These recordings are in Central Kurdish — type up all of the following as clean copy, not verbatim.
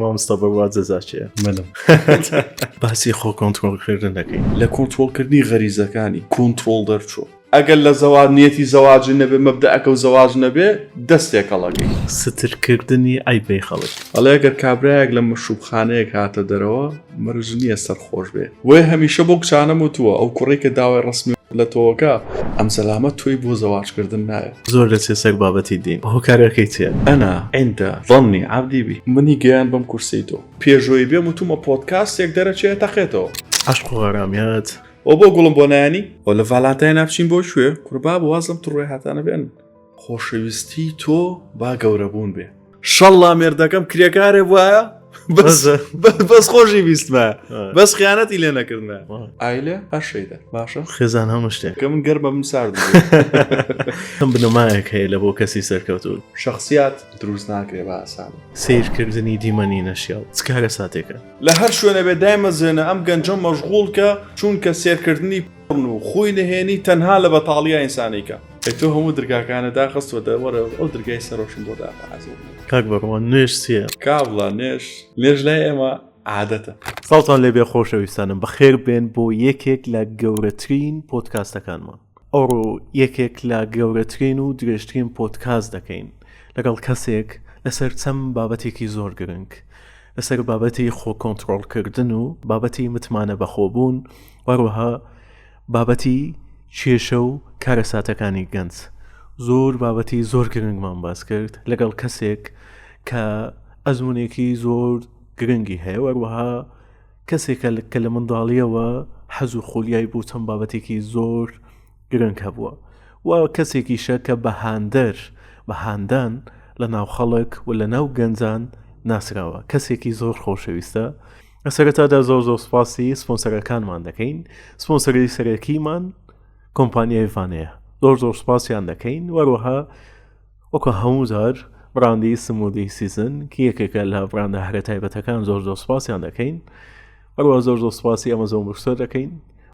مامۆستا بڕوا جەزا چیە؟ منم. باسی خۆ کۆنترۆڵکردن دەکەین. لە کۆنترۆڵکردنی غەریزەکانی کۆنترۆڵ دەرچوو. ئەگەر لە زەواج نیەتی زەواجی نەبێ مەبدەئەکە و زەواج نەبێ دەست تێکەڵەکەی. سترکردنی عەیبەی خەڵک. ئەڵێ ئەگەر کابرایەک لە مەشروبخانەیەک هاتە دەرەوە مەرج نییە سەرخۆش بێ. بۆیە هەمیشە بەو کچانەم وتووە ئەو کوڕەی کە داوای ڕەسمی لە تۆوەکا ئەم زەلامە تۆی بۆ زەواج کردن ناوێ. زۆر دەچێ سەر بابەتی دین هۆکارەکەی چیە؟ انا عند ظن عبدی بی. منی گەیاند بەم کورسەی تۆ. پێشۆی بێم وتومە پۆدکاستێک دەرەچێ ئەتەقێتەوە. عەشق و غەرامیات. ئۆ بۆ گوڵم بۆ نایەنی؟ ئۆ لە ڤالانتاینا بچین بۆ کوێ؟ کورە بابە واز لەم تڕۆی هاتانە بێنن. خۆشەویستی تۆ با گەورەبوون بێ. شەڵا مێردەکەم کرێکارێ بواە بەس بەس خۆشی بیستمە بەس خیانەتی لێ نەکردمە ئایلێ هەر شەیدە باشە خێزان هەموو شتێک کە من گەرمە بم سارد ئەم بنەمایەک هەیە لە بۆ کەسی سەرکەوتوو شخصیات دروست ناکرێ بە ئاسانی سیرکردنی دیمەنی نەشیاو چ کارەساتێکە لە هەر شوێنە بێ دایمەزرێنە ئەم گەنجە مەشغوڵ کە چونکە سێرکردنی پۆرن و خوی نهێنی تەنها لە بەتاڵیا ئینسانێکە. ئەی تۆ هەموو درگاکانت داخستوە دە وەرە ئەو درگای سەرۆشم بۆ داخە عەزێت نەبێ. کاک بڕوا نوێژ چیە؟ کابڵا نوێژ نوێژ لای ئێمە عادەتە. سڵاوتان لێبێ خۆشەویستانم بەخێر بێن بۆ یەکێک لە گەورەترین پۆدکاستەکانمان ئەوڕۆ یەکێک لە گەورەترین و درێژترین پۆدکاست دەکەین لەگەڵ کەسێک لەسەر چەند بابەتێکی زۆر گرنگ لەسەر بابەتی خۆ کۆنتڕۆڵکردن و بابەتی متمانە بەخۆبوون وەروەها بابەتی کێشە و کارەساتەکانی گەنج زۆر بابەتی زۆر گرنگمان باس کرد لەگەڵ کەسێک کە ئەزمونێکی زۆر گرنگی هەیە وەروەها کەسێکە کە لە منداڵیەوە حەز و خولیای بۆ چەند بابەتێکی زۆر گرنگ هەبووە و کەسێکیشە کە بە هاندەر بە هاندان لە ناو خەڵک و لە ناو گەنجان ناسراوە کەسێکی زۆر خۆشەویستە لە سەرەتادا زۆر زۆر سپاسی سپۆنسەرەکانمان دەکەین سپۆنسەری سەرەکیمان کۆمپانیای ڤانەیە زۆر زۆر سپاسیان دەکەین وەروەها وەکو هەموو جار بڕاندی سمودی سیزن کە یەکێکە لە بڕاندە هەرە تایبەتەکان زۆر زۆر سپاسیان دەکەین هەروە زۆر زۆر سپاسی ئەمەزۆن بوکستۆر دەکەین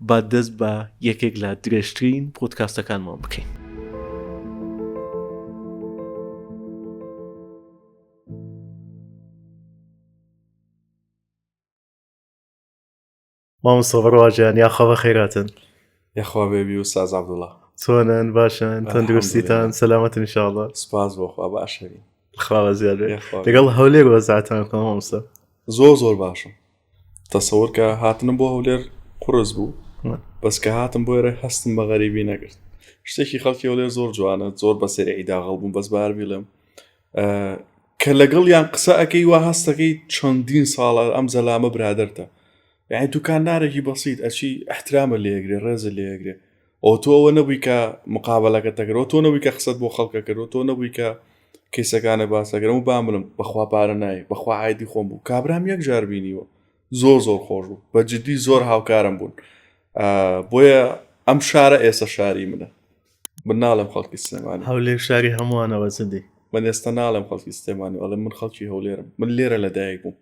با دەست بە یەکێک لە درێژترین پۆدکاستەکانمان بکەین. مامۆستا بڕوا گیان یاخوا بەخێراتن. یاخوا بێبی ئوستاز عەبدوڵا. چۆنن باشن تەندروستیتان سەلامەتن ان شاء الله. سپاس بۆ خوا باشەوین. خوا بەزیاد بێ. لەگەڵ هەولێر وەزعتان کۆ مامۆستا؟ زۆر زۆر باشم. تەسەور کە هاتنم بۆ هەولێر قورس بوو بەس کە هاتم بۆ ئێرە هەستم بە غەریبی نەکرد. شتێکی خەڵکی هەولێر زۆر جوانە زۆر بە سەریعی داغڵ بووم بەس بار بیڵێم کە لەگەڵیان قسە ئەەکەی وا هەستەکەی چەندین ساڵە ئەم زەلامە برادەرتە یعنی دوکاندارێکی بەسییت ئەچی احترامە لێگرێ ڕێزە لێگرێ ئەو تۆ ئەوە نەبووی کە مقابلەکە تەکرەوە تۆ نەبووی کە قسەت بۆ خەڵکە کردەوە تۆ نەبووی کە کەیسەکانە باسەکەم و باملم بەخوا پارە نای بەخوا عیدی خۆم بوو کابرام یەک جار بینیوە زۆر زۆر خۆش بوو بە جدی زۆر هاوکارم بوون بۆیە ئەم شارە ئێستا شاری منە من ناڵێم خەڵکی سلێمانی. هەولێر شاری هەمووانە بە جدی. من ئێستا ناڵێم خەڵکی سلێمانی ئەڵێم من خەڵکی هەولێرم من لێرە لەدایک بووم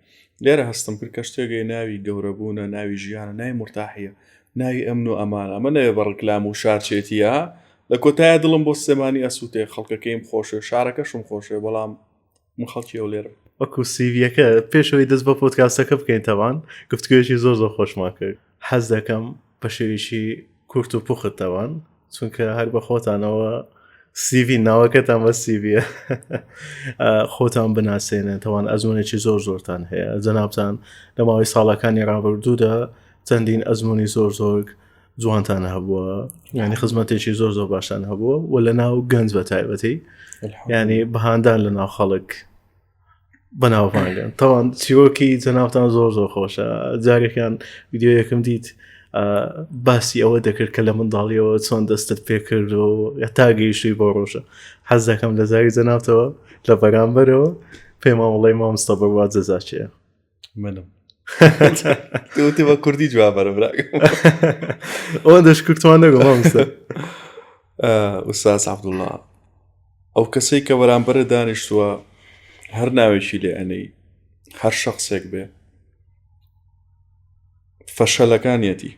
لێرە هەستم کرد کە شتێک ناوی گەورەبوونە ناوی ژیانە ناوی مورتاحیە ناوی ئەمن و ئەمانە ئەمە نەوێ بە ڕکلام و شارچێتیە لە کۆتایە دڵم بۆ سلێمانی ئەسووتێ خەڵکەکەیم خۆشێ شارەکەشم خۆشێ بەڵام من خەڵکی هەولێرم. وەکو سیڤیەکە پێشەوەی دەست بە پۆدکاستەکە بکەین تەوان گفتوگۆیەکی زۆر زۆر خۆشمان کرد حەز دەکەم بە شێوەیەکی کورت و پوخت تەوان چونکە هەر بە خۆتانەوە سیڤی ناوەکەتان بە سیڤیە خۆتان بناسێنن تەوان ئەزمونێکی زۆر زۆرتان هەیە جەنابتان لە ماوەی ساڵەکانی ڕابردوودا چەندین ئەزمموی زۆر زۆر جوانتان هەبووە ینی خزمەتێکی زۆر زۆر باشان هەبووە و لە ناو گەنج بە تایبەتی ینی بەهاندان لە ناو خەڵک بەناوبانگن تاوان چیرۆکی جەنابتان زۆر زۆر خۆشە جارێکیان ویددیویەکم دیت باسی ئەوە دەکرد کە لە منداڵیەوە چۆن دەستت پێکرد و تا گەیشتوی بۆ ڕۆژە حەز دەکەم لە زاری جەنابتەوە لە بەرامبەرەوە پێمان وڵی مامۆستا بڕوا جەزا چیە منم وتی بە کوردی جوابەرە براکەم ئەوە دەشکردمان نەگۆ مامۆستا ئوستاز عەبدوڵڵا ئەو کەسەی کە بەرامبەرە دانیشتووە هەر ناوێکی لێ ئەنەی هەر شخصێک بێ فەشەلەکانیەتی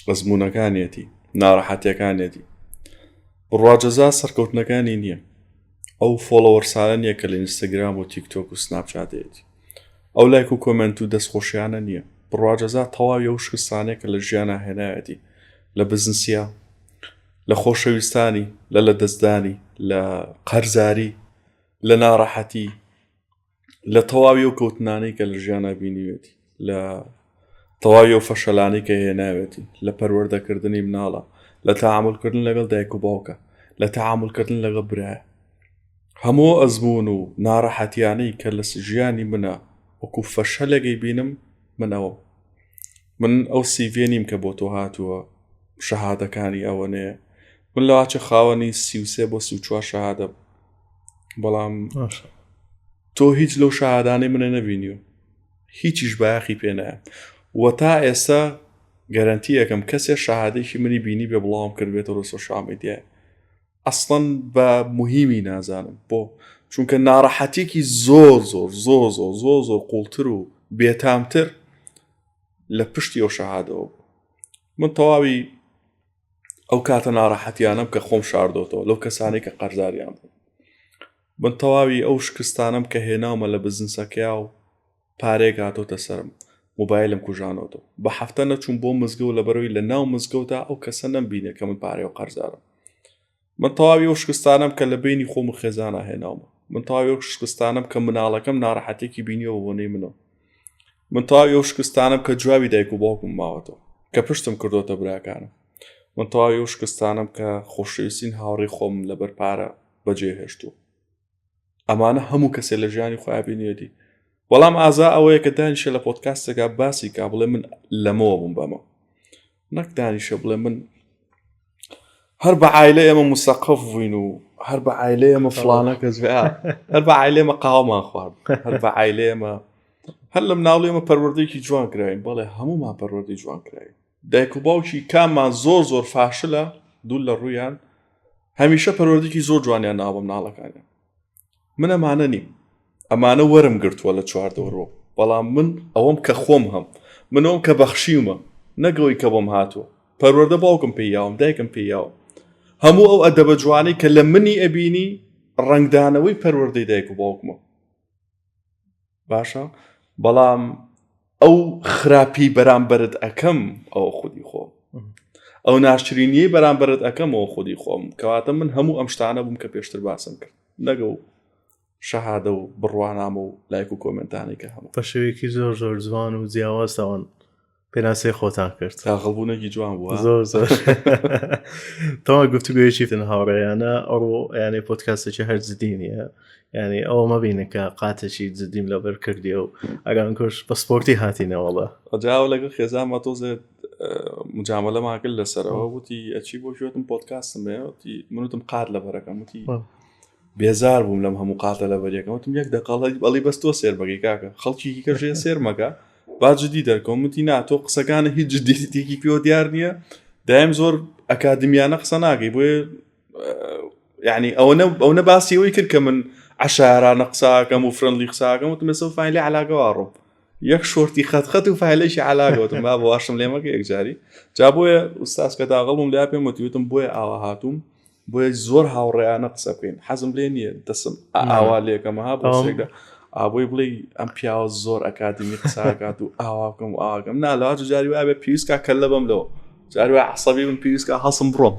ئەزمونونەکانیەتی ناڕەحەتەکانیەتی بڕواجەزا سەرکەوتنەکانی نییە ئەو followers انە نییە کە لە ئینستاگرام و تیک تۆک و سناپچاتێتی. ئەو لایک و کۆمێنت و دەستخۆشیانە نییە بڕوا جەزا تەواوی ئەو شکستانەیە کە لە ژیانا هێناوێتی لە بزنسیا لە خۆشەویستانی لە لەدەستدانی لە قەرزاری لە ناڕەحەتی لە تەواوی ئەو کەوتنانەی کە لە ژیانا بینیوێتی لە تەواوی ئەو فەشەلانەی کە هێناوێتی لە پەروەردەکردنی مناڵە لە تەعاملکردن لەگەڵ دایک و باوکە لە تەعاملکردن لەگەڵ برایە هەموو ئەزموون و ناڕەحەتیانەی کە لە ژیانی منە وەکو فەشەلێک بینم من ئەوم من ئەو سیڤێ نیم کە بۆ تۆ هاتووە شەهادەکانی ئەوەنەیە من لەواچە خاوەنی 33 بۆ 34 شەهادە بەڵام تۆ هیچ لەو شەهادانەی منە نەبینیوە هیچیش بایەخی پێ نایە و تا ئێستا گەرەنتی ئەکەم کەسێ شەهادێکی منی بینی بێ بڵاوم کردبێتەوە لە سۆشیال میدیای ئەسڵەن بە موهیمی نازانم بۆ چونکە ناڕەحەتێکی زۆر زۆر زۆر زۆر زۆر زۆر قوڵتر و بێتامتر لە پشتی ئەو شەهادەوە بوو من تەواوی ئەو کاتە ناڕەحەتیانم کە خۆم شاردۆتەوە لەو کەسانەی کە قەرزاریان بوو من تەواوی ئەو شکستانم کە هێناومە لە بزنسەکەیا و پارەیەک هاتۆتە سەرم مۆبایلم کوژانۆتەوە بە هەفتە نەچووم بۆ مزگەوت لەبەرەوەی لە ناو مزگەوتا ئەو کەسە نەمبینێ کە من پارەی و قەرزارم من تەواوی ئەو شکستانەم کە لە بینی خۆم و خێزانە هێناومە من تەواوی ئەو شکستانەم کە مناڵەکەم ناڕەحەتێکی بینیەوە بۆنەی منەوە من تەواوی ئەو شکستانەم کە جوابی دایک و باوکم ماوەتەوە کە پشتم کردۆتە براکانم من تەواوی ئەو شکستانەم کە خۆشەویستین هاوڕێی خۆم لەبەر پارە بەجێ هێشتووە ئەمانە هەموو کەسێ لە ژیانی خۆیان بینیەتی بەڵام ئازا ئەوەیە کە دانیشە لە پۆتکاستێکا باسی کا بڵێ من لەمەوە بووم بەمە نەک دانیشە بڵێ من هەر بە عیلە ئێمە مسەقف بووین و هەر بە عیلە ئێمە فلانە کەس هەر بە عیلە ئێمە قاومان خوارد هەر بە عیلە ئێمە هەر لە مناڵی ئێمە پەروەردەیەکی جوان کراین بەڵێ هەمومان پەروەردەی جوان کراین دایک و باوکی کاممان زۆر زۆر فاشلە دوور لە ڕوویان هەمیشە پەروەردەیەکی زۆر جوانیان ناوە بە مناڵەکانیان من ئەمانە نیم ئەمانە وەرم گرتووە لە چواردەوەرەوە بەڵام من ئەوەم کە خۆم هەم من ئەوم کە بەخشیومە نەگەوەی کە بۆم هاتووە پەروەردە باوکم پێی یاوم دایکم پێی یاوم هەموو ئەو ئەدەبە جوانەی کە لە منی ئەبینی ڕەنگدانەوەی پەروەردەی دایک و باوکمە باشە بەڵام ئەو خراپی بەرامبەرت ئەەکەم ئەوە خودی خۆم ئەو ناشرینیەی بەرامبەرت ئەەکەم ئەوە خودی خۆم کەواتە من هەموو ئەم شتانە بووم کە پێشتر باسم کرد نەگە و شەهادە و بڕوانامە و لایک و کۆمنتانی کە هەموو بە شێوەیەکی زۆر زۆر جوان و جیاوازەوەن پێناسەی خۆتان کرد تاغڵبوونێکی جوان بووە زۆر زۆر تەوا گفتوگویەکی تن هاوڕێیانە ئەڕۆ یانەی پۆتکاستێکی هەر جدی نییە یعنی ئەوە مەبینە کە قاتێکی جدیم لەبەر کردی و ئەگەر کۆش بە سپۆرتی هاتینەوەڵە ئەجاوە لەگەڵ خێزانما تۆزێ مجاملەمان کرد لەسەرەوە وتی ئەچی بۆ شوێتم پۆتکاستم هەیە وتی من وتم قات لەبەرەکەم وتی بێزار بووم لەم هەموو قاتە لەبەریەکەم وتم یەک دەقەڵی بەڵی بەس تۆ سێر بەگەی کاکە خەڵکی کە ژێ سێر مەکە با جدی دەرکەوم وتی نا تۆ قسەکانە هیچ جدیەتێکی پێوە دیار نییە دایم زۆر ئەکادمیانە قسە ناکەی بۆیە یعنی ئەوە ئەو نە باسی ئەوەی کرد کە من عشارانە قساکەم و فرەندلی قساکەم وتم لەسەر فایلی علاگەوە ڕۆم یەک شۆرتی خەت خەت و فایلێکی علاگەوتم با باشم لێمەکە یەکجاری جا بۆیە ئوستاز کە داغڵ بووم لا پێم وتی وتم بۆیە ئاوا هاتووم بۆیە زۆر هاوڕێیانە قسە بکەین حەزم لێ نییە دەسم ئاوا لێکەمە ها بۆ سێگە ئابۆی بڵێ ئەم پیاوە زۆر ئەکادمی قساکات و ئاوا بکەم و ئاگەم نا لەواج جاری وابێ پێویست کا کەلە بەم لەوە جاری وای عەسەبی بم پێویست کا هەڵسم بڕۆم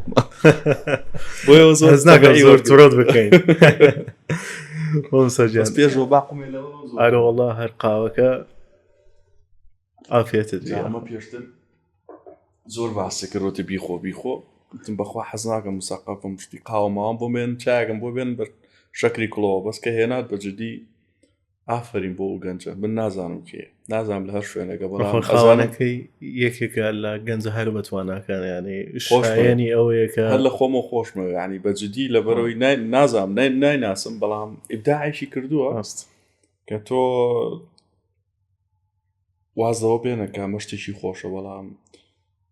بۆیە زۆر هەز ناکەم تەبعی زۆر وەرگرت. توڕەت بکەین مامۆستا گیان بەس پێش بۆ باقومێ لەوە زۆر. ئەرێ وەڵا هەر قاوەکە عافیەتت بێ ئەمە پێشتر زۆر باسی کرد وتی بیخۆ بیخۆ وتم بەخوا حەز ناکەم مسەقەفم شتی قاوە ماوەم بۆ بێن چایەکم بۆ بێن بە شەکری کوڵەوە بەس کە هێنات بە جدی ئافەرین بۆ ئەو گەنجە من نازانم کێ نازانم لە هەر شوێنێکە بەڵام بەخۆ ئەزانم خاوەنەکەی یەکێکە لە گەنجە هەر بەتواناکان ینی خۆشمەوێ. شایەنی ئەوەیە کە هەر لە خۆمەوە خۆشمەوێ ینی بە جدی لەبەرەوەی نای- نازانم نای- نایناسم بەڵام ئیبداعێکی کردووە ڕاست کە تۆ واز لەوە بێنە کە ئەمە شتێکی خۆشە بەڵام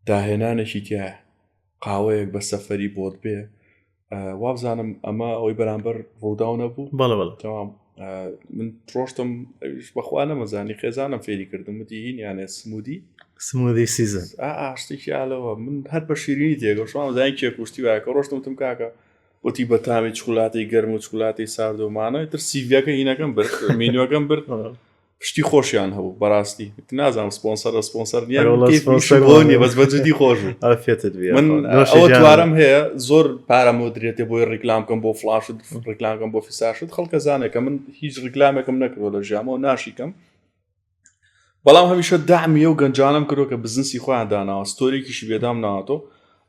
داهێنانێکی تایە قاوەیەک بە سەفەری بۆت بێ وابزانم ئەمە ئەوەی بەرامبەر ڕووداو نەبوو بەڵێ بەڵێ تەمام من ڕۆشتم ئەویش بەخوا نەمەزانی خێزانم فێری کردم وتی هین یانێ سمودی سمودی سیزن ئا شتێکی ئالەوە من هەر بە شیرینی تێگەشتم زانی کێ کوشتی وایە کە ڕۆشتم وتم کاکە وتی بە تامی چکولاتی گەرم و چکولاتی سارد و مانە تر سیڤەکە هینەکەم برد مینوەکەم برد. شتی خۆشیان هەبوو بەڕاستی نازانم سپۆنسەرە سپۆنسەر نییە بۆ نیە بەس بە جدی خۆش بوو من ئەوە توارم هەیە زۆر پارە مۆدرێتێ بۆی ڕیکلام کەم بۆ فلاشت ڕیکلام کەم بۆ فیساشت خەڵکە زانێکە من هیچ ڕیکلامێکم نەکردووە لە ژیامەوە ناشیکەم بەڵام هەمیشە دامی ئەو گەنجانم کردو کە بزنسی خۆیان داناوە ستۆریکیشی بێدام ناوەتەوە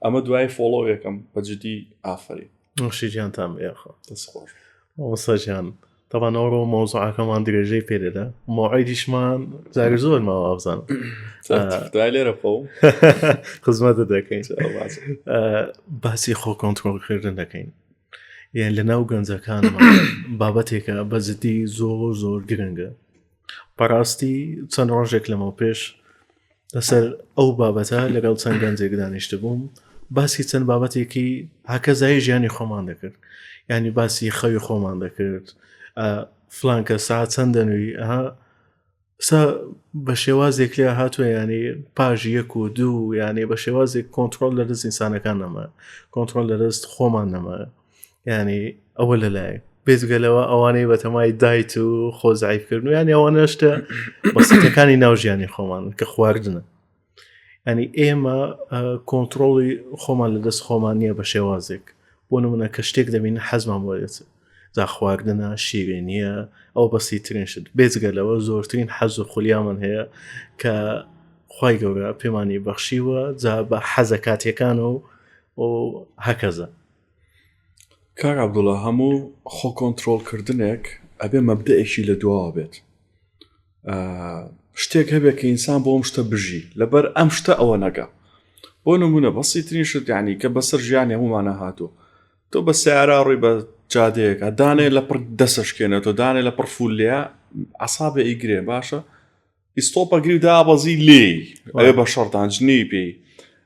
ئەمە دوای فۆڵۆوێکم بە جدی ئافرین نۆشی گیانتان بێخۆ دەست خۆش مامۆستا گیان تەبان ئەوڕۆ مەوزوعەکەمان درێژەی پێدەدا مەوعیدیشمان جاری زۆر ماوە ئەبزانم دوای لێرە خۆ خزمەتە دەکەین باسی خۆ کۆنتترۆلکردن دەکەین یان لە ناو گەنجەکان بابەتێکە بە جدی زۆر زۆر گرنگە بەڕاستی چەند ڕۆژێک لەمەو پێش لەسەر ئەو بابەتە لەگەڵ چەند گەنجێک دانیشت بووم باسی چەند بابەتێکی هاکەزایی ژیانی خۆمان دەکرد ینی باسی خەوی خۆمان دەکرد فلانکە سا چەند دەنووی ئەها سا بە شێوازێک لێ هاتووە ینی پاژ یەک و دوو یانێ بە شێوازێک کۆنتترۆل لە دەست ئینسانەکان نەما کۆنتترۆل لە دەست خۆمان نەما ینی ئەوە لەلایەک بێجگە لەوە ئەوانەی بەتەمای دایت و خۆ زعیفکردن و یانی ئەوانە شتە بەسیتەکانی ناو ژیانی خۆمان کە خواردنە ینی ئێمە کۆنتترۆڵی خۆمان لە دەست خۆمان نییە بە شێوازێک بۆ نمونە کە شتێک دەبین حەزمان بۆ دێت جا خواردنە شیرینیە ئەو بەسیترین شت بێجگە لەوە زۆرترین حەز و خولیامان هەیە کە خی گەورە پێمانی بەخشیوە جا بە حەزە کاتیەکان و و هەکەزە کاک عەبدوڵا هەموو خۆ کۆنترۆڵ کردنێک ئەبێ مەبدەئێکی لە دواوە بێت شتێک هەبێت کە ئینسان بۆ ئەم شتە بژی لەبەر ئەم شتە ئەوە نەگا بۆ نمونە بەسیترین شت یعنی کە بەسەر ژیانی هەمومانە هاتووە تۆ بە سیارا ڕووی بە جادەیەکە دانێ لە پڕ دەسەشکێنێتەوە دانێ لە پڕ فولەیە عسابێ ئیگرێ باشە ئیستۆپە گری و دابەزی لێی ئەوێ بە شەڕتان جنێوی پێی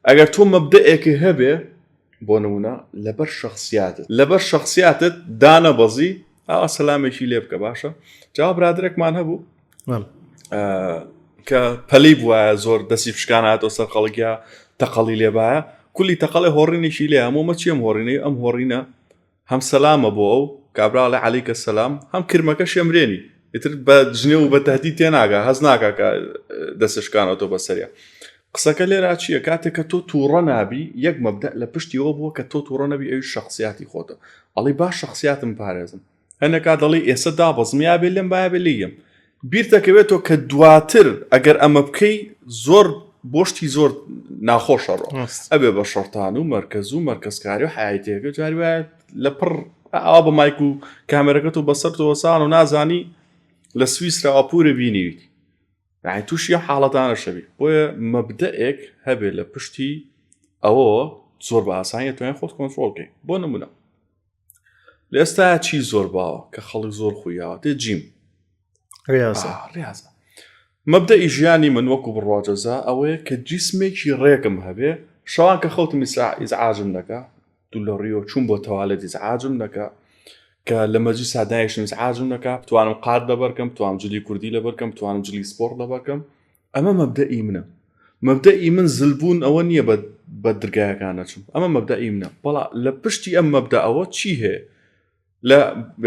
ئەگەر تۆ مەبدەئێکی هەبێ بۆ نمونە لەبەر شخصیاتت لەبەر شخصیاتت دانەبەزی ئاوا سەلامێکی لێ بکە باشە جا برادێکمان هەبوو کە پەلی بواە زۆر دەسی پشکاناتەوە سەر خەڵکیا تەقەڵی لێبایە کولی تەقەڵی هۆڕینێکی لێ هەموو مە چیم هۆڕینەی ئەم هۆڕینە هەم سەلامە بۆ ئەو کابرا ئەڵێ عەلەیکە سەلام هەم کرمەکەشی ئەمرێنی ئیتر بە جنێو و بە تهدید تێناگا هەز ناکا کە دەستشکانەوە تۆ بەسەریا قسەکە لێرا چییە کاتێک کە تۆ تووڕە نابی یەک مەبدە لە پشتیەوە بووە کە تۆ تووڕە نەبی ئەوی شخصیاتی خۆتە ئەڵی با شخصیاتم پارێزم هەنەکا دەڵی ئێستا دابەزم یا بێ لێم باە بێ لێم بیرتەکەوێتەوە کە دواتر ئەگەر ئەمە بکەی زۆر بۆشتی زۆر ناخۆشە ڕۆ ئەبێ بە شەڕتان و مەرکەز و مەرکەزکاری و حیاتەکە جاری وایە لە پڕ ئاوا بە مایک و کامێرەکەت و بەسەر تۆسان و نازانی لە سویسرا پورە بینیویت یعنی تووشی حاڵەتانە شەبی بۆیە مەبدەئێک هەبێ لە پشتی ئەوە زۆر بە ئاسانی توانین خۆت کۆنترۆڵ بکەی بۆ نمونە لە ئێستا چی زۆر باوە کە خەڵک زۆر خویاوەتێ جیم ڕاستە ڕاستە مەبدەئی ژیانی من وەکو بڕواجەزا ئەوەیە کە جیسمێکی ڕێکم هەبێ شەوان کە خەوتم ئیزعاجم نەکە دوو لە ڕیۆ چوون بۆ تەوالێت ئیزعاجم نەکە کە لە مەجلیسا دایشم ئیزعاجم نەکە بتوانم قات لەبەرکەم بتوانم جلی کوردی لەبەرکەم بتوانم جلی سپۆڕ لەبەرکەم ئەمە مەبدەئی منە مەبدەئی من زلبوون ئەوە نییە بە بە درگایەکان نەچم ئەمە مەبدەئی منە بەڵا لە پشتی ئەم مەبدەئەوە چی هەیە لە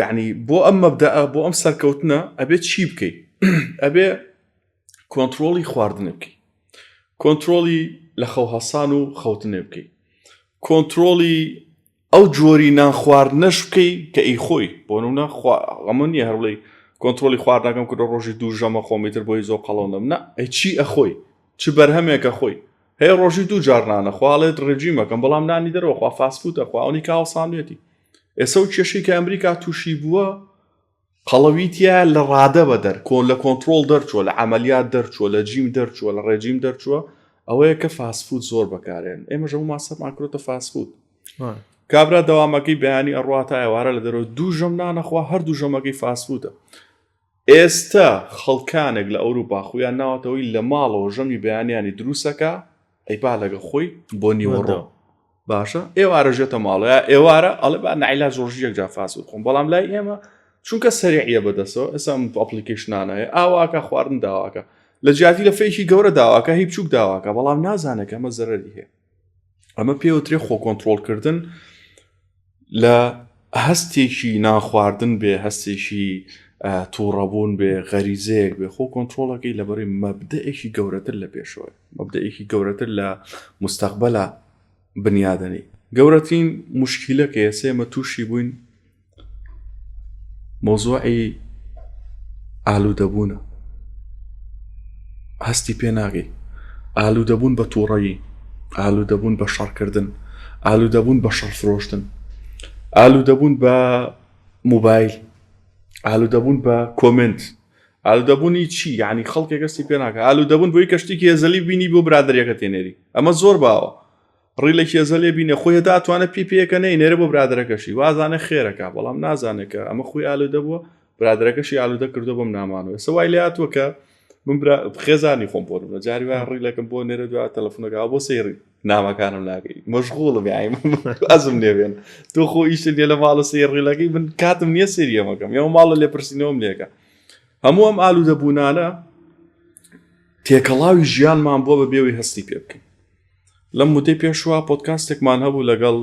یعنی بۆ ئەم مەبدەئە بۆ ئەم سەرکەوتنە ئەبێ چی بکەی ئەبێ کۆنتترۆڵی خواردنێ بکەی کۆنتترۆڵی لە خەو هەسان و خەوتنێ بکەی کۆنتترۆڵی ئەو جۆری نان خواردنەش بکەی کە ئی خۆی بۆ نمونە ئەمە نییە هەر بڵێی کۆنترۆلی خواردنەکەم کردو ڕۆژی دوو ژەمە خۆمی تر بۆی زۆر قەڵەو نەم نا ئەی چی ئەخۆی چ بەرهەمێکە خۆی هەیە ڕۆژی دوو جار نانە خواڵێت ڕێجیمەکەم بەڵام نانی دەرەوە خوا فاستفودە خوا ئەونی کاوسانێتی ئێسە و کێشەی کە ئەمریکا تووشی بووە قەڵەوی تیایە لە ڕادە بەدەر کۆن لە کۆنتڕۆڵ دەرچووە لە عەمەلیات دەرچووە لە جیم دەرچووە لە ڕێجیم دەرچووە ئەوەیە کە فاستفود زۆر بەکارێن ئێمە ژەمومان سەرمان کرۆتە فاستفود کابرا دەوامەکەی بەیانی ئەڕوا تا ئێوارە لە دەرەوە دوو ژەم نانەخوا هەردوو ژەمەکەی فاستفودە ئێستا خەڵکانێک لە ئەوروپا خویان ناوەتەوەی لە ماڵەوە ژەمی بەیانیانی دروستەکە ئەی با لەگە خۆی بۆ نیوەڕۆ باشە ئێوارە ژێتە ماڵە یا ئێوارە ئەڵێ با نایلاج ڕۆژی یەکجار فاست بخۆم بەڵام لای ئێمە چونکە سەریعە بەدەستەوە ئێستا ئەم ئەپلیکیشنانە هەیە ئاواکە خواردن داواکە لە جیاتی لە فێکی گەورە داواکە هی بچوک داواکە بەڵام نازانێت کە ئەمە زەرەری هەیە ئەمە پێوترێ خۆ کۆنترۆڵکردن لە هەستێکی ناخواردن بێ هەستێکی. تووڕەبوون بێ غەریزەیەک بێ خۆ کۆنتترۆڵەکەی لەبەری مەبدەئێکی گەورەتر لە پێشەوە مەبدەئێکی گەورەتر لە مستەقبەلا بنیادەنی گەورەترین مشکیلە کە ئێستا ئێمە تووشی بووین مەوزوعی ئالوودەبوونە هەستی پێ ناگەی ئالوودەبوون بە تووڕەیی ئالوودەبوون بە شەڕکردن ئالوودەبوون بە شەڕ فرۆشتن ئالوودەبوون بە موبایل ئالوودەبوون بە کۆمنت ئالوودەبوونی چی یعنی خەڵکێک هەستی پێ ناکە ئالوودەبوون بۆی کەشتێکی هێزەلی بینی بۆ برادەرەکە تێنێری ئەمە زۆر باوە ڕیلێکی ئەزەلێ بینێ خۆی هەتا ئەتوانێ پی پێکە نەینێرێ بۆ برادەرەکەشی وازانێ خێرەکە بەڵام نازانێت کە ئەمە خۆی ئالوودە بووە برادەرەکەشی ئالوودە کردو بەم نامانەوە ئێستا وای لێ هاتووە کە من برا خێزانی خۆم بۆ نمونە جاری وایە ڕیلێکم بۆ نێرە دوا تەلەفۆنەکە بۆ سەیری نامەکانم ناکەی مەشغوڵم یاعی ئەزم لێبێن تۆ خۆ ئیشت نیە لە ماڵە سەیر ڕیلەکەی من کاتم نییە سەیری ئەمەکەم یەوە ماڵە لێپرسینەوەم لێکە هەموو ئەم ئالوودە بوونانە تێکەڵاوی ژیانمان بووە بە بێوەی هەستی پێ بکەین لەم مدەی پێشوە پۆدکاستێکمان هەبوو لەگەڵ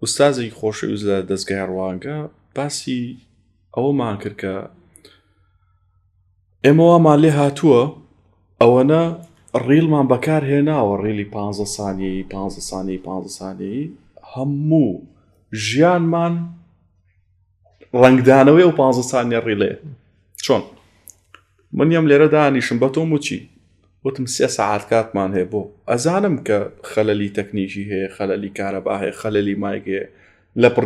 ئوستازێکی خۆشەویست لە دەستگای ڕوانگە باسی ئەوەمان کرد کە ئێمە وامان لێ هاتووە ئەوەنە ڕیلمان بەکار هێناوە ڕیلی پ سانیەیی پ سانی پ سانیەیی هەموو ژیانمان ڕەنگدانەوەی ئەو پ سانیە ڕیلێ چۆن من یەم لێرە دانیشم بە تۆم وچی وتم سێ سەعات کاتمان هەیە بۆ ئەزانم کە خەلەلی تەکنیکی هەیە خەلەلی کارەبا هەیە خەلەلی مایک هەیە لە پڕ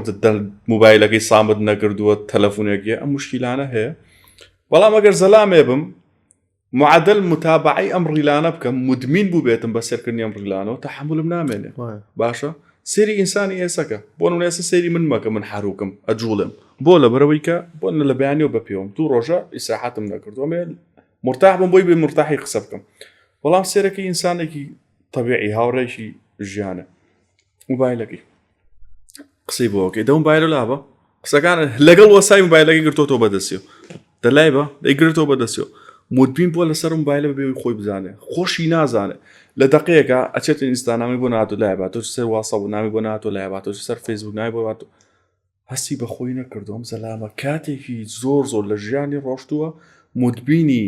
موبایلەکەی سامت نەکردووە تەلەفونێک هەیە ئەم مشکیلانە هەیە بەڵام ئەگەر زەلامێ بم معدل متابعی ئەم ڕیلانە بکەم مدمین بوو بێتم بە سەرکردنی ئەم ڕیلانەوە تەحملم نامێنێ باشە سێری ئینسانی ئێسەکە بۆ نمونە ئێستا سێری من مەکە من حروکم ئەجوڵێم بۆ لەبەرەوەی کە بۆ لە بەیانیەوە بە پێوم دوو ڕۆژە ئیسراحەتم نەکردووە مێ مرتاح بم بۆی بێ مرتاحی قسە بکەم بەڵام سێرەکەی ئینسانێکی طبیعی هاوڕێکی ژیانە موبایلەکەی قسەی بۆکەی دەم موبایلە لابە قسەکان لەگەڵ وەسای موبایلەکەی گرتۆتەوە بەدەستیەوە دەلای بە دەیگرتەوە بەدەستیەوە مدبین بووە لەسەر موبایلە بەبێ خۆی بزانێ خۆشی نازانێ لە دقەیەکە ئەچێتە ئینستانامی بۆ ناتۆ لای باتۆ سەر واسە بۆ نامی بۆ ناتۆ لای باتۆ سەر فەیسبوک ناوی بۆ باتۆ هەستی بە خۆی نەکردو ئەم زەلامە کاتێکی زۆر زۆر لە ژیانی ڕۆشتووە مدبینی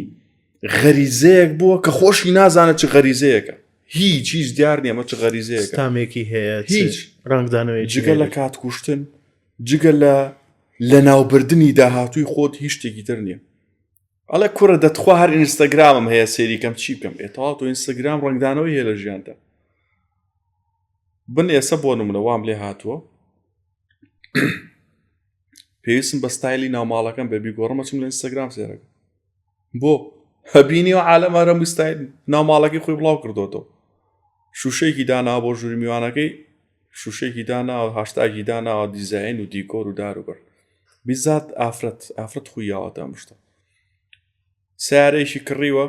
غەریزەیەک بووە کە خۆشی نازانێت چ غەریزەیەکە هیچ هیچ دیار نییە ئەمە چ غەریزەیەکە تامێکی هەیە هیچ ڕەنگدانەوەی جگە لە کات کوشتن جگە لە لەناوبردنی داهاتووی خۆت هیچ شتێکی تر نییە ئەڵێ کوڕە دەتخوا هەر ئینستاگرامم هەیە سێری کەم چی بکەم ئێ تەواو تۆ ئینستاگرام ڕەنگدانەوەی هەیە لە ژیاندا بن ئێسە بۆ نمونە وام لێ هاتووە پێویستم بە ستایلی ناوماڵەکەم بێ بیگۆڕم ئەچم لە ئینستاگرام سێرەکەم بۆ هەبینی و عالەم هەرە مستایل ناوماڵەکەی خۆی بڵاو کردوەوە شوشەیەکی داناوە بۆ ژووری میوانەکەی شوشەیەکی داناوە هاشتاگی داناوە دیزین و دیکۆر و دار و بەر بیزات ئافرەت ئافرەت خۆی یاوەتە ئەم شتە سیارەیەکی کڕیوە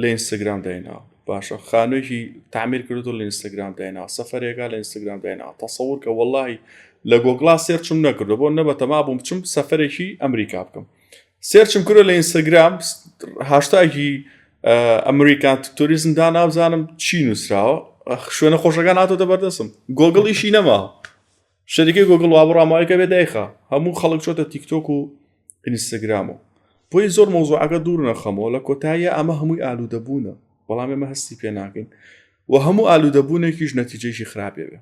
لە ئینستاگرام دایناوە باشە خانوویەکی تعمیر کردو لە ئینستاگرام دایناوە سەفەرێکا لە ئینستاگرام دایناوە تەسەور کە وەڵی لە گۆگڵا search م نەکردو بۆ نە بەتەما بووم بچم سەفەرێکی ئەمریکا بکەم search م کردو لە ئینستاگرام هاشتاگی American tourism دانابزانم چی نووسراوە شوێنە خۆشەکان هاتۆتە بەردەسم گۆگڵیشی نەما شەریکەی گۆگڵ وا بڕامایەکە بێ دایخە هەموو خەڵک چۆتە تیکتۆک و ئینستاگرام و بۆی زۆر مەوزوعەکە دوور نەخەمەوە لە کۆتاییە ئەمە هەمووی ئالوودەبوونە بەڵام ئێمە هەستی پێ ناکەین و هەموو ئالوودەبوونێکیش نەتیجەیەکی خراپێ بێ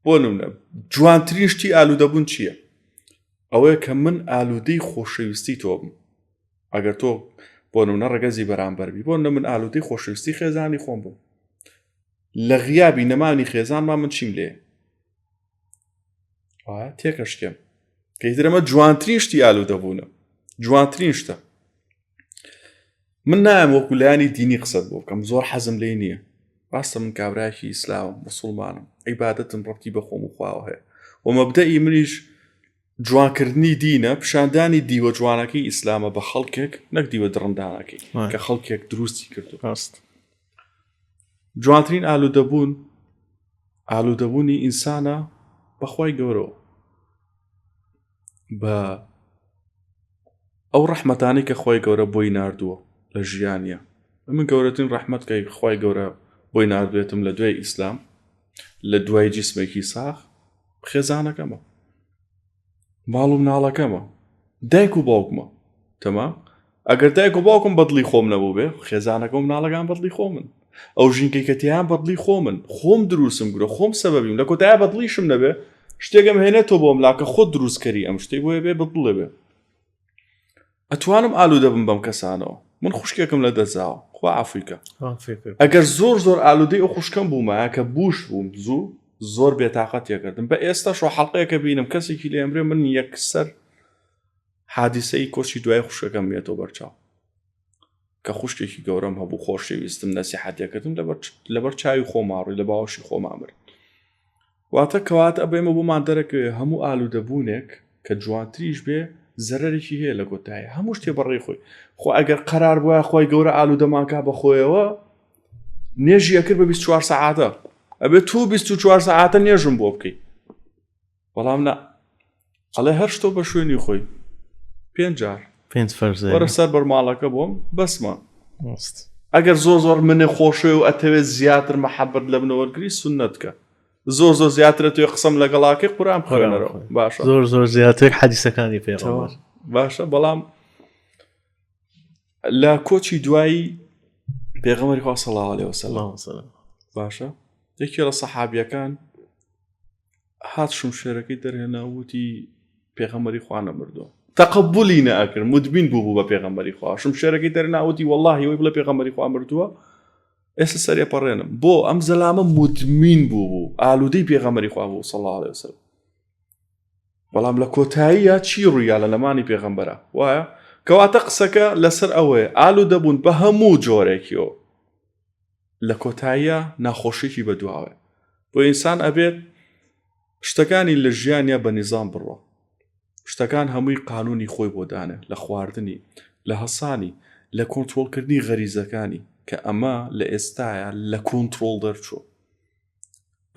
بۆ نمونە جوانترین شتی ئالوودەبوون چییە؟ ئەوەیە کە من ئالوودەی خۆشەویستی تۆ بم ئەگەر تۆ بۆ نمونە ڕەگەزی بەرامبەر بی بۆ نە من ئالوودەی خۆشەویستی خێزانی خۆم بووم لە غیابی نەمانی خێزانما من چیم لێ تێکەشکێم کەیترەمە جوانترین شتی ئالوودەبوونە جوانترین شتە من نایم وەکو لایانی دینی قسەت بۆ بکەم زۆر حەزم لێ نییە ڕاستە من کابراکی ئیسلامم مسلمانم عیبادەتم ڕەتی بە خۆم و خواوە هەیە و مەبدەئی منیش جوانکردنی دینە پیشاندانی دیوە جوانەکەی ئیسلامە بە خەڵکێک نەک دیوە دڕندانەکەی کە خەڵکێک دروستی کردو ڕاست جوانترین ئالوودەبوون ئالوودەبوونی ئینسانە بەخوای گەورەوە بە ئەو ڕەحمەتانەی کە خی گەورە بۆی نردووە لە ژیانە من گەورەترین ڕەحمەت کە خی گەورە بۆی نردوێتم لە دوای ئیسلام لە دوای جیسمێکی ساخ خێزانەکەمە ماڵ و مناڵەکەمە. دایک و باوکمە تەمام ئەگەر دایک و باوکم بەدڵی خۆم نەبوو بێ خێزانەکە و مناڵەکان بەدڵی خۆمن ئەو ژینگەی کە تیان بەدڵی خۆمن خۆم دروستم گرۆ خۆم سەبەبیم لە کۆتایە بەدڵیشم نەبێ شتێکم هێنێتەوە بۆم لاکە خۆت دروستکەری ئەم شتەی بۆیە بێ بەدڵێ بێ ئەتوانم ئالوودە بم بەم کەسانەوە من خوشکێکم لە دەستداوە خوا عەفوی کە ئەگەر زۆر زۆر ئالوودەی ئەو خوشکەم بوومایە کە بوش بووم زوو زۆر بێتاقەت تێکردم بە ئێستا شۆ حەڵقەیەکە بینم کەسێکی لێ ئەمرێ من یەکسەر حادیسەی کۆچی دوای خوشکەکەم بێتەوە بەرچاو کە خوشکێکی گەورەم هەبوو خۆشەویستم نەسیحەتێکردم لەبەر چاوی خۆماڕی لە باوەشی خۆما مرد واتە کەواتە ئەبێ ئێمە بۆمان دەرەکەوێ هەموو ئالوودەبوونێک کە جوانتریش بێ زەرەرێکی هەیە لە کۆتایی هەموو شتێ بەڕێی خۆی خۆ ئەگەر قەرار بووە خۆی گەورە ئالوودەمانکا بە خۆیەوە نێژی ئەکرد بە 24 سەعاتە ئەبێ تو 24 سەعاتە نێژم بۆ بکەی بەڵام نا ئەڵێ هەر شتۆ بە شوێنی خۆی پێنج جار پێنج فەرزە وەرە سەر بەرماڵەکە بۆم بەسمە ئەگەر زۆر زۆر منێ خۆشەوێ و ئەتەوێت زیاتر مەحەبەت لە منە وەرگری سوننەت کە زۆر زۆر زیاتر ئەتەوێ قسەم لەگەڵاکەی قورئان بخوێنەرەوە باشە زۆر زۆر زیاتر حەدیسەکانی پێغەمبەر باشە بەڵام لە کۆچی دوایی پێغەمبەری خوا صلی الله علیه وسلم باشە یەکێ لە سەحابیەکان هات شمشێرەکەی دەرهێنا وتی پێغەمبەری خوا نەمردووە تەقبولی نەئەکرد مدبین بوو بوو بە پێغەمبەری خوا شمشێرەکەی دەرهێنا وتی واللهی وەی بڵێ پێغەمبەری خوا مردووە ئێستا سەرێ پەڕێنم بۆ ئەم زەلامە مدمین بوو بوو ئالوودەی پێغەمبەری خوا بوو صلی الله علیه وسلم بەڵام لە کۆتاییە چی ڕوویا لە نەمانی پێغەمبەرە وایە کەواتە قسەکە لەسەر ئەوەیە ئالوودە بوون بە هەموو جۆرێکیەوە لە کۆتاییا ناخۆشیی بە دواوەیە بۆ ئینسان ئەبێت شتەکانی لە ژیانیا بە نیزام بڕوا شتەکان هەمووی قانونی خۆی بۆ دانێ لە خواردنی لە هەسانی لە کۆنتترۆلکردنی غەریزەکانی کە ئەمە لە ئێستاە لە کۆنتترۆل دەرچوو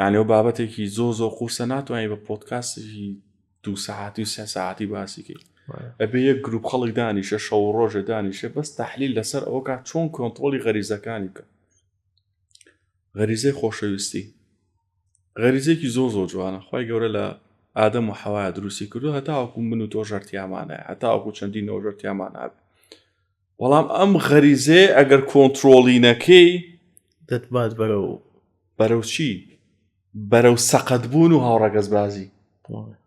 یعنی ئەو بابەتێکی زۆ زۆر قورسە ناتوانانی بە پۆتکاستێکی دو سەعاتی و سێ سەعاتی باسی کەی ئەبێ یەک گروپ خەڵک دانیشە شەو و ڕۆژێ دانیشێ بەس تحلیل لەسەر ئەوە کات چۆن کۆنتترۆلی غەریزەکانی بکە غەریزەی خۆشەویستی غەریزێکی زۆر زۆر جوانە خی گەورە لە ئادەم و حەوایا دروستی کردو هەتاوەکو من و تۆ ژەرتیامانە هەتاوەکو چەندین نەوە ژەرتیامان نابێت بەڵام ئەم غەریزەیە ئەگەر کۆنتترۆڵی نەکەی دەتبات بەرەو بەرەو چی بەرەو سەقەت بوون و هاوڕەگەزبازی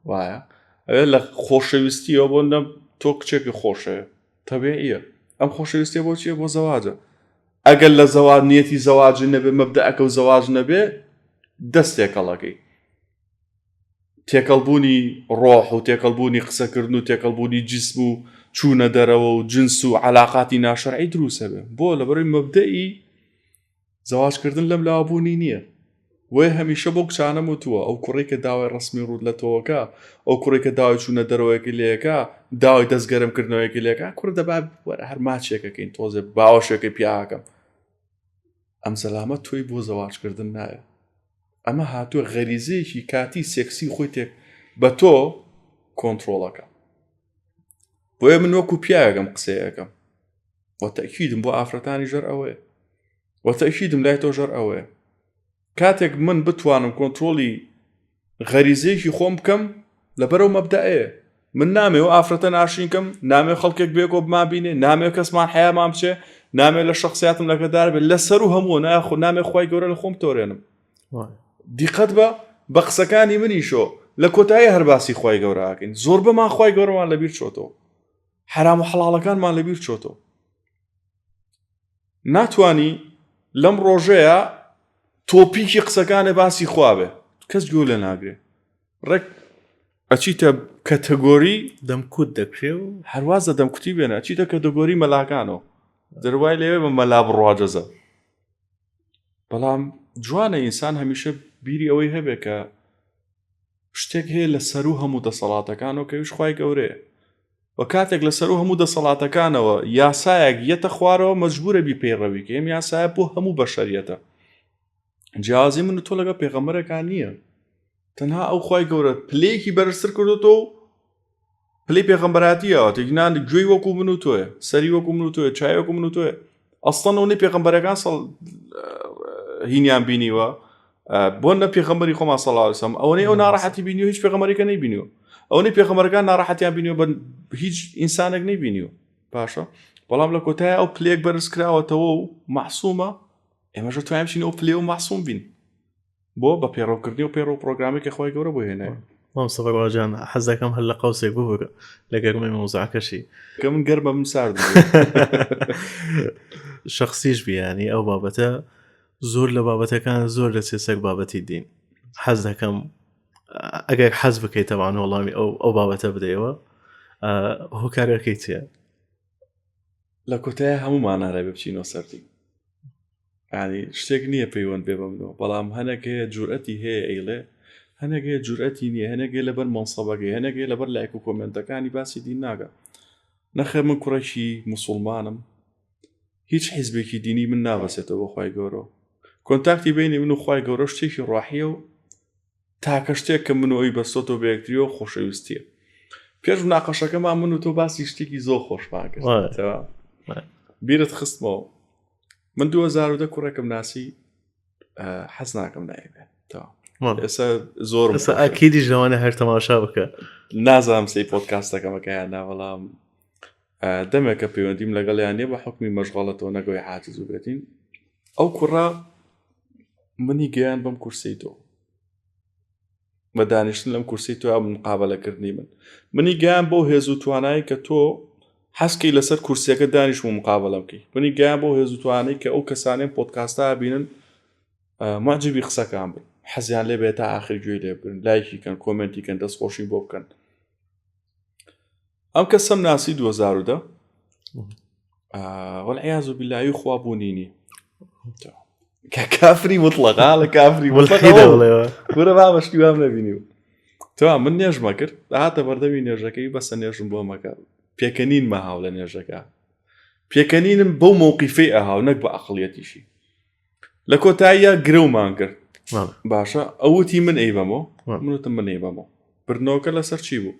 وایە ئەوێ لە خۆشەویستیەوە بۆ نە تۆ کچێکی خۆشەوێ تەبیعیە ئەم خۆشەویستیە بۆ چیە بۆ زەواجە ئەگەر لە زەواج نیەتی زەواج نەبێ مەبدەئەکە و زەواج نەبێ دەست تێکەڵەکەی تێکەڵبوونی ڕۆح و تێکەڵبوونی قسەکردن و تێکەڵبوونی جسم و چوونە دەرەوە و جنس و علااقاتی ناشەرعی دروستە بێ بۆ لەبەرەی مەبدەئی زەواجکردن لەم لاوە بوونی نییە بۆیە هەمیشە بۆ کچانم وتووە ئەو کوڕی کە داوای ڕسمی ڕوت لە تۆوەکە ئەو کوڕی کە داوای چوونە دەرەوەیەکی لەکە داوای دەستگەرم کردنەوەیەکی لەکە کوڕ دەبا وەرە هەر ماچێکەکەین تۆزێ باوەشێکی پیاکەم ئەم زەلامە تۆی بۆ زەواجکردن نایە ئەمە هاتووە غەریزەیەکی کاتی سێکسی خۆی تێک بە تۆ کۆنتترۆڵەکە بۆیە من وەکو پیاوێکم قسەیەکەم وە تەکیدم بۆ ئافرەتانی ژەر ئەوەیە وە تەکیدم لای تۆ ژەر ئەوەیە کاتێک من بتوانم کۆنتترۆلی غەریزەیەکی خۆم بکەم لەبەرەو مەبدەئەیە من نامێ و ئافرەتە ناشینکەم نامێ خەڵکێک بێکۆ بمابینێ نامێ کەسمان حیامان بچێ نامێ لە شخصیاتم لەکەدار بێت لەسەر و هەموو ناخۆ نامێ خی گەورە لە خۆم تۆرێنم دیقەت بە بە قسەکانی منیشۆ لە کۆتایی هەر باسی خی گەوراکەین زۆر بەمان خی گەورەمان لەبیر چۆتەوە حرام و حەڵاڵەکانمان لەبیر چۆتەوە ناتوانی لەم ڕۆژەیە تۆپیکی قسەکانێ باسی خوا بێ کەس گوێ لێ ناگرێ ڕێک ئەچیتە کەتەگۆری دەمکوت دەکرێ و هەروازە دەمکوتی بێنە ئەچیتە کەتەگۆری مەلاکانەوە دەروای لەوێ بە مەلا بڕواجەزە بەڵام جوانە ئینسان هەمیشە بیری ئەوەی هەبێ کە شتێک هەیە لە سەروو هەموو دەسەڵاتەکانەوە کە ئەویش خوای گەورەیە و کاتێک لە سەروو هەموو دەسەڵاتەکانەوە یاسایەک یەتە خوارەوە مەجبورە بی پەیڕەوی کە ئەم یاسایە بۆ هەموو بەشەریەتە جیاوازی من و تۆ لەگەڵ پێغەمبەرەکان نییە تەنها ئەو خوای گەورە پلەیەکی بەرزتر کردوتەوە و پلەی پێغەمبەراتیەوە تێکنان گوێی وەکو من و تۆیە سەری وەکو من و تۆیە چای وەکو من و تۆیە ئەسڵەن ئەوەی پێغەمبەرەکان سەڵ هینیان بینیوە. بۆ نە پێغەمبەری خۆمان صلی الله علیه وسلم ئەوەی ئەو ناڕەحەتی بینیوە هیچ پێغەمبەرێکە نەیبینیوە ئەوەی پێغەمبەرەکان ناڕەحەتیان بینیوە بە هیچ ئینسانێک نەیبینیوە باشە بەڵام لە کۆتای ئەو پلێک بەرز کراوەتەوە و معسوومە ئێمەش توانین بچین ئەو پلێ و معسووم بین بۆ بە پەیڕەوکردنی و پەیڕەو پرۆگرامێک کە خوای گەورە بۆ هێنای. مامۆستا بەرواجان حەز دەکەم هەر لە قەوسێک ببورە لە گەرمەی مەوزوعەکەشی. کە من گەرمە من سارد شخصیش بیانی ئەو بابەتە زۆر لە بابەتەکان زۆر دەچێت سەر بابەتی دین حەز دەکەم ئەگەر حەز بکەیت تەوان وەڵامی ئەو ئەو بابەتە بدەیەوە هۆکارەکەی چییە؟ لە کۆتای هەموومان هەرە بچینەوە سەر دین ینی شتێک نییە پەیوەند بێ بە منەوە بەڵام هەنێک هەیە جورئەتی هەیە ئەیڵێ هەنێک هەیە جورئەتی نییە هەنێک هەیە لەبەر مەنسەبەکەی هەنێک هەیە لەبەر لایک و کۆمێنتەکانی باسی دین ناگە نەخێر من کوڕێکی موسڵمانم هیچ حیزبێکی دینی من نابەسێتەوە بە خوای گەورەوە contact ی بینی من و خوای گەورە شتێکی ڕاحیە و تاکە شتێک کە من و ئەوی بەستۆتەوە بە یەکتریەوە خۆشەویستیە پێش مناقەشەکەمان من و تۆ باسی شتێکی زۆر خۆشمان کرد بیرت خستمەوە من 2010 کوڕێکم ناسی حەز ناکەم ناوی بێ ئێستا زۆر ئەکیدیش لەوانە هەر تەماشا بکە نازانم سی پۆدکاستەکەمەکەیان نا بەڵام دەمێکە پەیوەندیم لەگەڵیان نیە بە حکمی مەشغەڵەتەوە نەگەوەی حاجز و بێتین ئەو کوڕە منی گەیان بەم کورسی تۆ بە دانیشتن لەم کورسی تۆ مقابلەکردنی من منی گەیان بۆ هێز و توانایی کە تۆ حەزکەی لەسەر کورسیەکە دانیشم و مقابلە بکەی منی گەیان بۆ هێز و توانایی کە ئەو کەسانەی پۆدکاستە بینن معجبی قسەکان بن حەزیان لێ بێت تا ئاخر گوێی لێ بگرن لایکی کەن کۆمێنتی کەن دەستخۆشی بۆ بکەن ئەم کەسەم ناسی 2010 والعیاذ بالله خوا بوونی نییە کە کافری مطلقا لە کافری کورە با بەشتی وام نەبینی و تەوا من نێژمە کرد هاتە بەردەمی نێژەکەی بەسە نێژم بۆ مەکە پێکەنین مەهاو لە نێژەکە پێکەنینم بەو مۆقیفەی ئەهاو نەک بە ئەقلیەتیشی لە کۆتاییە گرەومان کرد باشە ئەوتی من ئەیبەمەوە منوتم من ئەیبەمەوە بردنەوەکە لەسەر چی بوو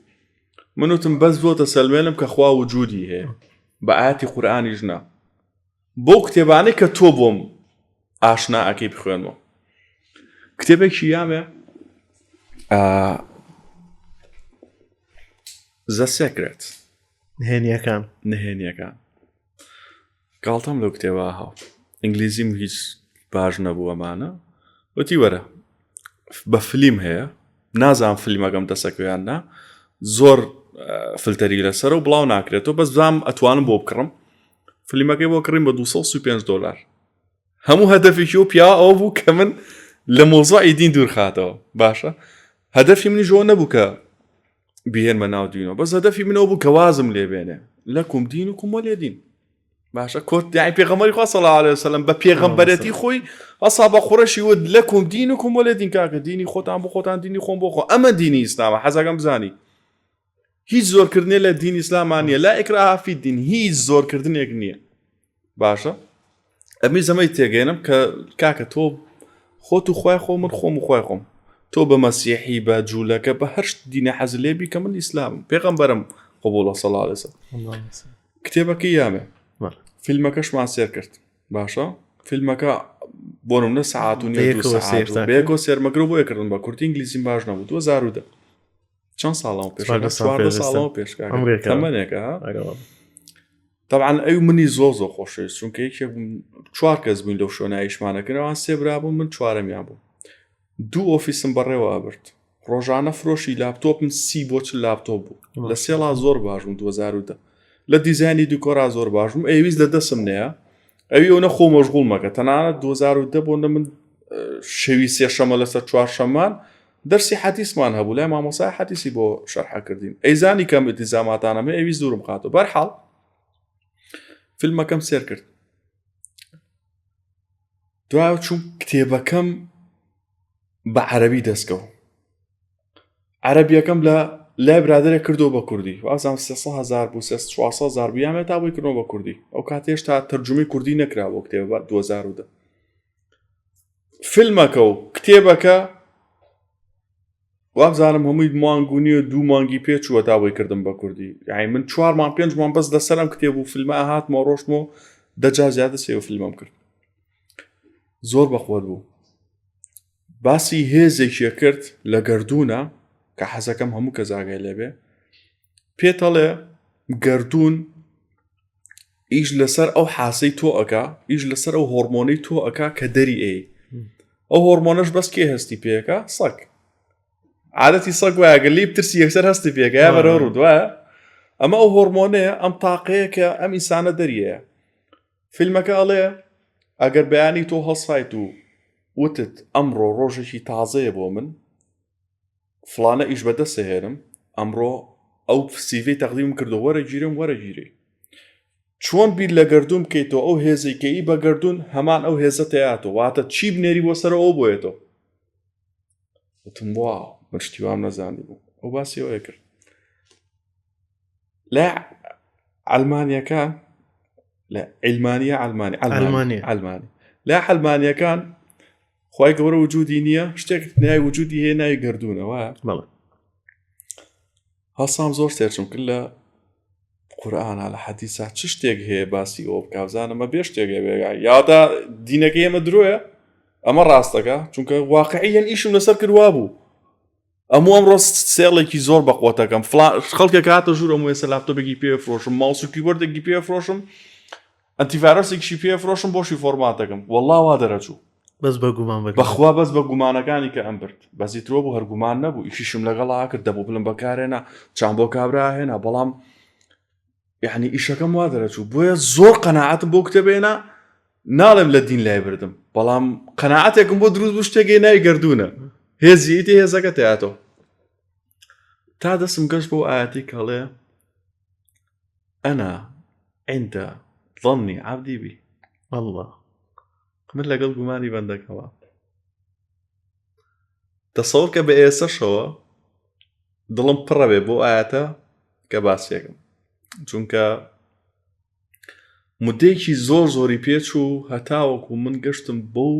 منوتم بەس بۆتە سەلمێنم کە خوا وجودی هەیە بە ئاەتی قورئانیش نا بۆ کتێبانەی کە تۆ بۆم ئاشنا ئەکەی بخوێنمەوە کتێبێکی یامێ The Secret نهێنیەکان نهێنیەکان گاڵتەم لەو کتێبە هاو ئینگلیزیم هیچ باش نەبوو ئەمانە وتی وەرە بە فلیم هەیە نازان فلیمەکەم دەسەکەیان نا زۆر فلتەری لەسەر و بڵاو ناکرێتەوە بەس بزانام ئەتوانم بۆ بکڕم فلیمەکەی بۆ کڕیم بە 235 دلار هەموو هەدەفێکی و پیاوە ئەوە بوو کە من لە مۆزعی دین دوورخاتەوە باشە هەدەفی منی ژۆ نەبوو کە بهێنمە ناو دینەوە بەس هەدەفی منەوە بوو کە وازم لێ بێنێ لەکم دین و کوم وەلێ دین باشە کۆت یانی پێغەمبەری خوا صلی الله علیه وسلم بە پێغەمبەرەتی خۆی ئەسا بە قوڕەشی وت لەکم دین و کوم وەلێ دین کاکە دینی خۆتان بۆ خۆتان دینی خۆم بۆ خۆ ئەمە دینی ئیسلامە حەزەکەم بزانی هیچ زۆرکردنێ لە دین ئیسلامان نییە لا إكراه في الدين هیچ زۆرکردنێک نییە باشە ئەمی زەمەی تێگەێنم کە کاکە تۆ خۆت و خوای خۆ من خۆم و خوای خۆم تۆ بە مەسیحی بە جوولەکە بە هەرشت دینە حەز لێبی کە من ئیسلامم پێغەمبەرم قبوڵە صلی الله علیه وسلم کتێبەکەی یامێ فیلمەکەشمان سێر کرد باشە فیلمەکە بۆ نمونە سعات و بێکۆ سێرمەگرۆ بۆ کردن بە کورتی ئینگلیزیم باش نەبوو 2010 چەند ساڵەوە پێش ساڵەوە پێش تەمەنێکە طبعا ئەو منی زۆر زۆر خۆشەویست چونکە یەکێک چوار کەس بووین لەو شوێنە ئیشمانەکردەوە سێ برا بوون من چوارەمیان بوو دوو ئۆفیسم بەڕێوە ئەبرد ڕۆژانە فرۆشی لاپتۆپم سی بۆ چ لاپتۆپ بوو لە sale ا زۆر باش بوو 2010 لە دیزانی دیکۆرا زۆر باش بووم ئەویست لە دەسم نەیە ئەوی ئەو نەخۆ مەشغوڵ مەکە تەنانەت 2010 بۆ نە من شەوی سێشەمە لەسەر چوارشەمان دەرسی حەدیسمان هەبوو لای مامۆسای حەدیسی بۆ شەرحەکردین ئەیزانی کەم ئیلتیزاماتانم هەیە ئەویست دوورم خاتەوە بەرحاڵ فیلمەکەم سێر کرد دوای چوم کتێبەکەم بە عەربی دەستکەوت عەربیەکەم لە لای برادێک کردو بە کوردی وازان 300 هزار بوو 400 هزار بیانێ تا بۆی کردەوە بە کوردی ئەو کاتێش تا تەرجومی کوردی نەکرا بۆ کتێب 2010 فیلمەکە و کتێبەکە وابزانم هەمووی مانگ و نییە دوو مانگی پێ چووە تا بۆی کردم بە کوردی یعنی من چوار مان پێنج مان بەس لەسەر ئەم کتێب و فیلمە هاتمەوە ڕۆشتمەوە دەجا زیادە سێ و فیلمم کرد زۆر بەخۆت بوو. باسی هێزێکی کرد لە گەردوونە کە حەزەکەم هەموو کەس ئاگای لێبێ پێتەڵێ گەردوون ئیش لەسەر ئەو حاسەی تۆ ئەکا ئیش لەسەر ئەو هۆرمۆنەی تۆ ئەکا کە دەری ئەی ئەو هۆرمۆنەش بەس کێ هەستی پێەکە سەگ عادەتی سەگ وایە گەر لێی بترسی یەکسەر هەستی پێەکە یا بەرەو ڕوو دوایە ئەمە ئەو هۆرمۆنەیە ئەم تاقەیە کە ئەم ئینسانە دەریەیە فیلمەکە ئەڵێ ئەگەر بەیانی تۆ هەڵسایت و وتت ئەمڕۆ ڕۆژێکی تازەیە بۆ من فڵانە ئیش بەدەست هێنم ئەمڕۆ ئەو سیڤی تەقدیم کردو وەرە گیرم وەرە گیری چۆن بیر لە گردون بکەیتەوە ئەو هێزێکەی بە گردون هەمان ئەو هێزە تیاتەوە واتە چی بنێری بۆ سەر ئەو بۆیەتەوە وتم واو من شتی وام نەزانی بوو ئەو باسی ئەوەیە کرد لە ئەلمانیەکان لە علمانیە ئەلمانی ئەلمانی ئەلمانی لە ئەلمانیەکان خی گەورە وجودی نییە شتێک نای وجودی هەیە ناوی گردونەوە بەڵێ هەڵسام زۆر سێرچم کرد لە قورئانا لە حەدیسا چ شتێک هەیە باسی ئەوە بکا بزانم بە بێ شتێک هەیە یادا دینەکەی ئێمە درۆیە ئەمە ڕاستەکە چونکە واقعیەن ئیشم لەسەر کرد وابوو ئەموو ئەمڕۆ سێڵێکی زۆر بە قوتەکەم فڵان خەڵکێک هاتە ژوور ئەموو ئێستا لاپتۆپێکی پێ فرۆشم ماوس و کیبۆردێکی پێ فرۆشم ئەنتیڤایرۆسێکیشی پێ فرۆشم بۆشی فۆرماتەکەم وەڵا وا دەرەچوو بەس بە گومان بە بەخوا بەس بە گومانەکانی کە ئەم برد بەزی ترۆ بوو هەر گومان نەبوو ئیشیشم لەگەڵا کرد دەبوو بلم بەکارێنا چام بۆ کابرا هێنا بەڵام یعنی ئیشەکەم وا دەرەچوو بۆیە زۆر قەناعەتم بۆ کتێبێنا ناڵێم لە دین لای بردم بەڵام قەناعەتێکم بۆ دروست بوو شتێکی ناوی گردونە هێزی ئیتی هێزەکە تیاتەوە تا دەستم گەشت بۆ ئاەتی کەڵێ ئەنا عند ظنی عبدی بی الله من لەگەڵ گومانی بەندەکەوە تەسەور کە بە ئێسەشەوە دڵم پڕە بێ بۆ ئاەتە کە باسیەکەم چونکە مدەیەکی زۆر زۆری پێچوو هەتاوەکو من گەشتم بەو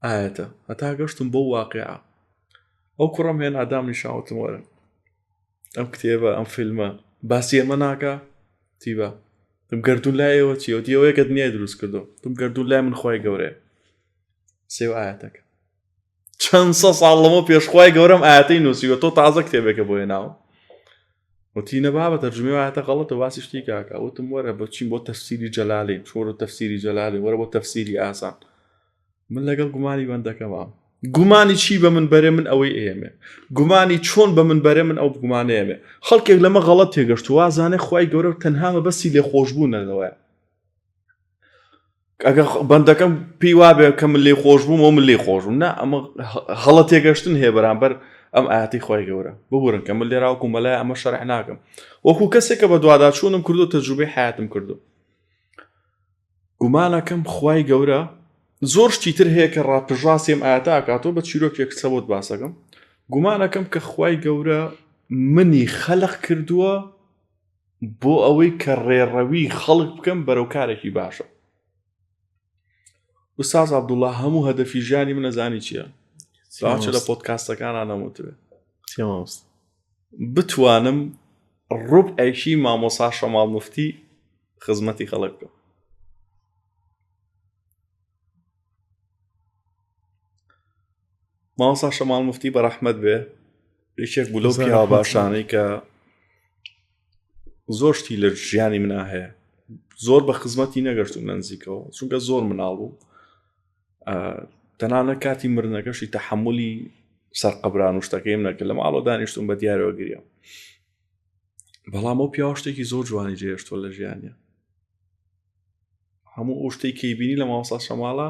ئاەتە هەتا گەشتم بۆ واقعە ئەو کوڕم هێنا دام نیشاوتم وەرن ئەم کتێبە ئەم فیلمە باسی ئەمە ناکە تیبا تم گردون لای ئێوە چیەوە دیەوەیە کە دنیای دروست کردو تم گردون لای من خی گەورەیە سێ ئاەتەکە چەند سە ساڵ لەمە پێشخوای گەورەم ئاەتەی نووسیوە تۆ تازە کتێبێکە بۆ هێناوە وتی نە بابە تەرجمەی ئاەتە غەڵەتە باسی شتی کاکە وتم وەرە بچین بۆ تەفسیری جەلالین چۆرە تەفسیری جەلالین وەرە بۆ تەفسیری ئاسان من لەگەڵ گومانی بەندەکەمە گومانی چی بە من بەرێ من ئەوەی ئێمێ گومانی چۆن بە من بەرێ من ئەو گومانەیەمێ خەڵکێک لەمە غەڵەت تێگەشت وازانێ خی گەورە تەنها مەبەستی لێخۆشبوون لەوەیە ئەگە بەندەکەم پێی وابێ کە من لێ خۆش بووم و من لێ خۆش بووم نا ئەمە هەڵە تێگەشتن هەیە بەرامبەر ئەم ئاەتی خۆی گەورە ببورن کە من لێراوکو مەلای ئەمە شەرع ناکەم وەکو کەسێک کە بە دوواداچوونم کردو تەجروبەی حیاتم کردو گومانەکەم خوای گەورە زۆر شتی تر هەیە کە ڕاپژڕاستی ئەم ئاەتە ئاکاتەوە بە چیرۆکێک سەبۆت باسەکەم گومانەکەم کە خوای گەورە منی خەلق کردووە بۆ ئەوەی کە ڕێڕەوی خەڵک بکەم بەرەو کارێکی باشە ئوستاز عەبدوڵڵا هەموو هەدەفی ژیانی من ئەزانی چییە باچە لە پۆدکاستەکانە نەموتبێ بتوانم ڕوبعێکی مامۆسا شەماڵ مفتی خزمەتی خەڵک بکەم مامۆسا شەماڵ مفتی بە ڕەحمەت بێ یەکێک بوو لەو پیاوە باشانەی کە زۆر شتی لە ژیانی منا هەیە زۆر بە خزمەتی نەگەشتم لە نزیکەوە چونکە زۆر مناڵ بوو تەنانە کاتی مردنەکەشی تەحملی سەر قەبران و شتەکەیم نەکرد لە ماڵەوە دانیشتم بە دیارەوە گریا بەڵام ئەو پیاوە شتێکی زۆر جوانی جێشتوە لە ژیانە هەموو ئەو شتەی کەی بینی لە مامۆستا شەماڵە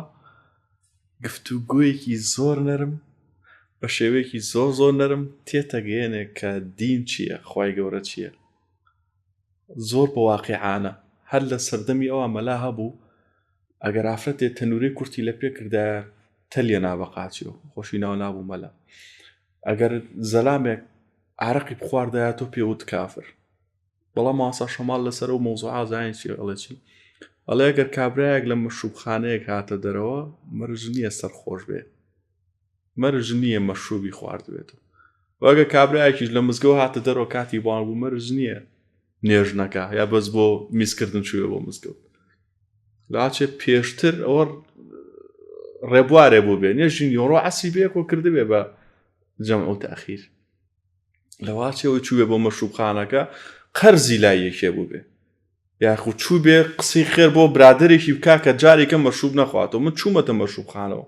گفتوگۆیەکی زۆر نەرم بە شێوەیەکی زۆر زۆر نەرم تێتەگەیەنێ کە دین چییە خوای گەورە چییە زۆر بە واقعانە هەر لە سەردەمی ئەوە مەلا هەبوو ئەگەر ئافرەتێ تەنورەی کورتی لە پێ کردایە تەلیە نا بە قاچیەوە خۆشی ناو نابوو مەلا ئەگەر زەلامێک ئارەقی بخواردایە تۆ پێوت کافر بەڵام مامۆستا شەماڵ لەسەر ئەو مەوزوعە زانی چی ئەڵێ چی ئەڵێ ئەگەر کابرایەک لە مەشروبخانەیەک هاتە دەرەوە مەرج نییە سەرخۆش بێ مەرج نییە مەشروبی خواردبێتەوە وەگە کابرایەکیش لە مزگەوە هاتە دەرەوە کاتی بانگ بوو مەرج نییە نوێژ نەکا یا بەس بۆ میزکردن چووە بۆ مزگەوت لاچێ پێشتر ئەوە. ڕێبوارێ بوو بێ نێژین یۆرۆ عەسی بێکۆ کردبێ بە جەمع و تاخیر لەواچەوە چووێ بۆ مەشروبخانەکە قەرزی لای یەکێ بوو بێ یاخود چووبێ قسەی خێر بۆ برادەرێکی بکا کە جارێکە مەشروب نەخواتەوە من چوومەتە مەشروبخانەوە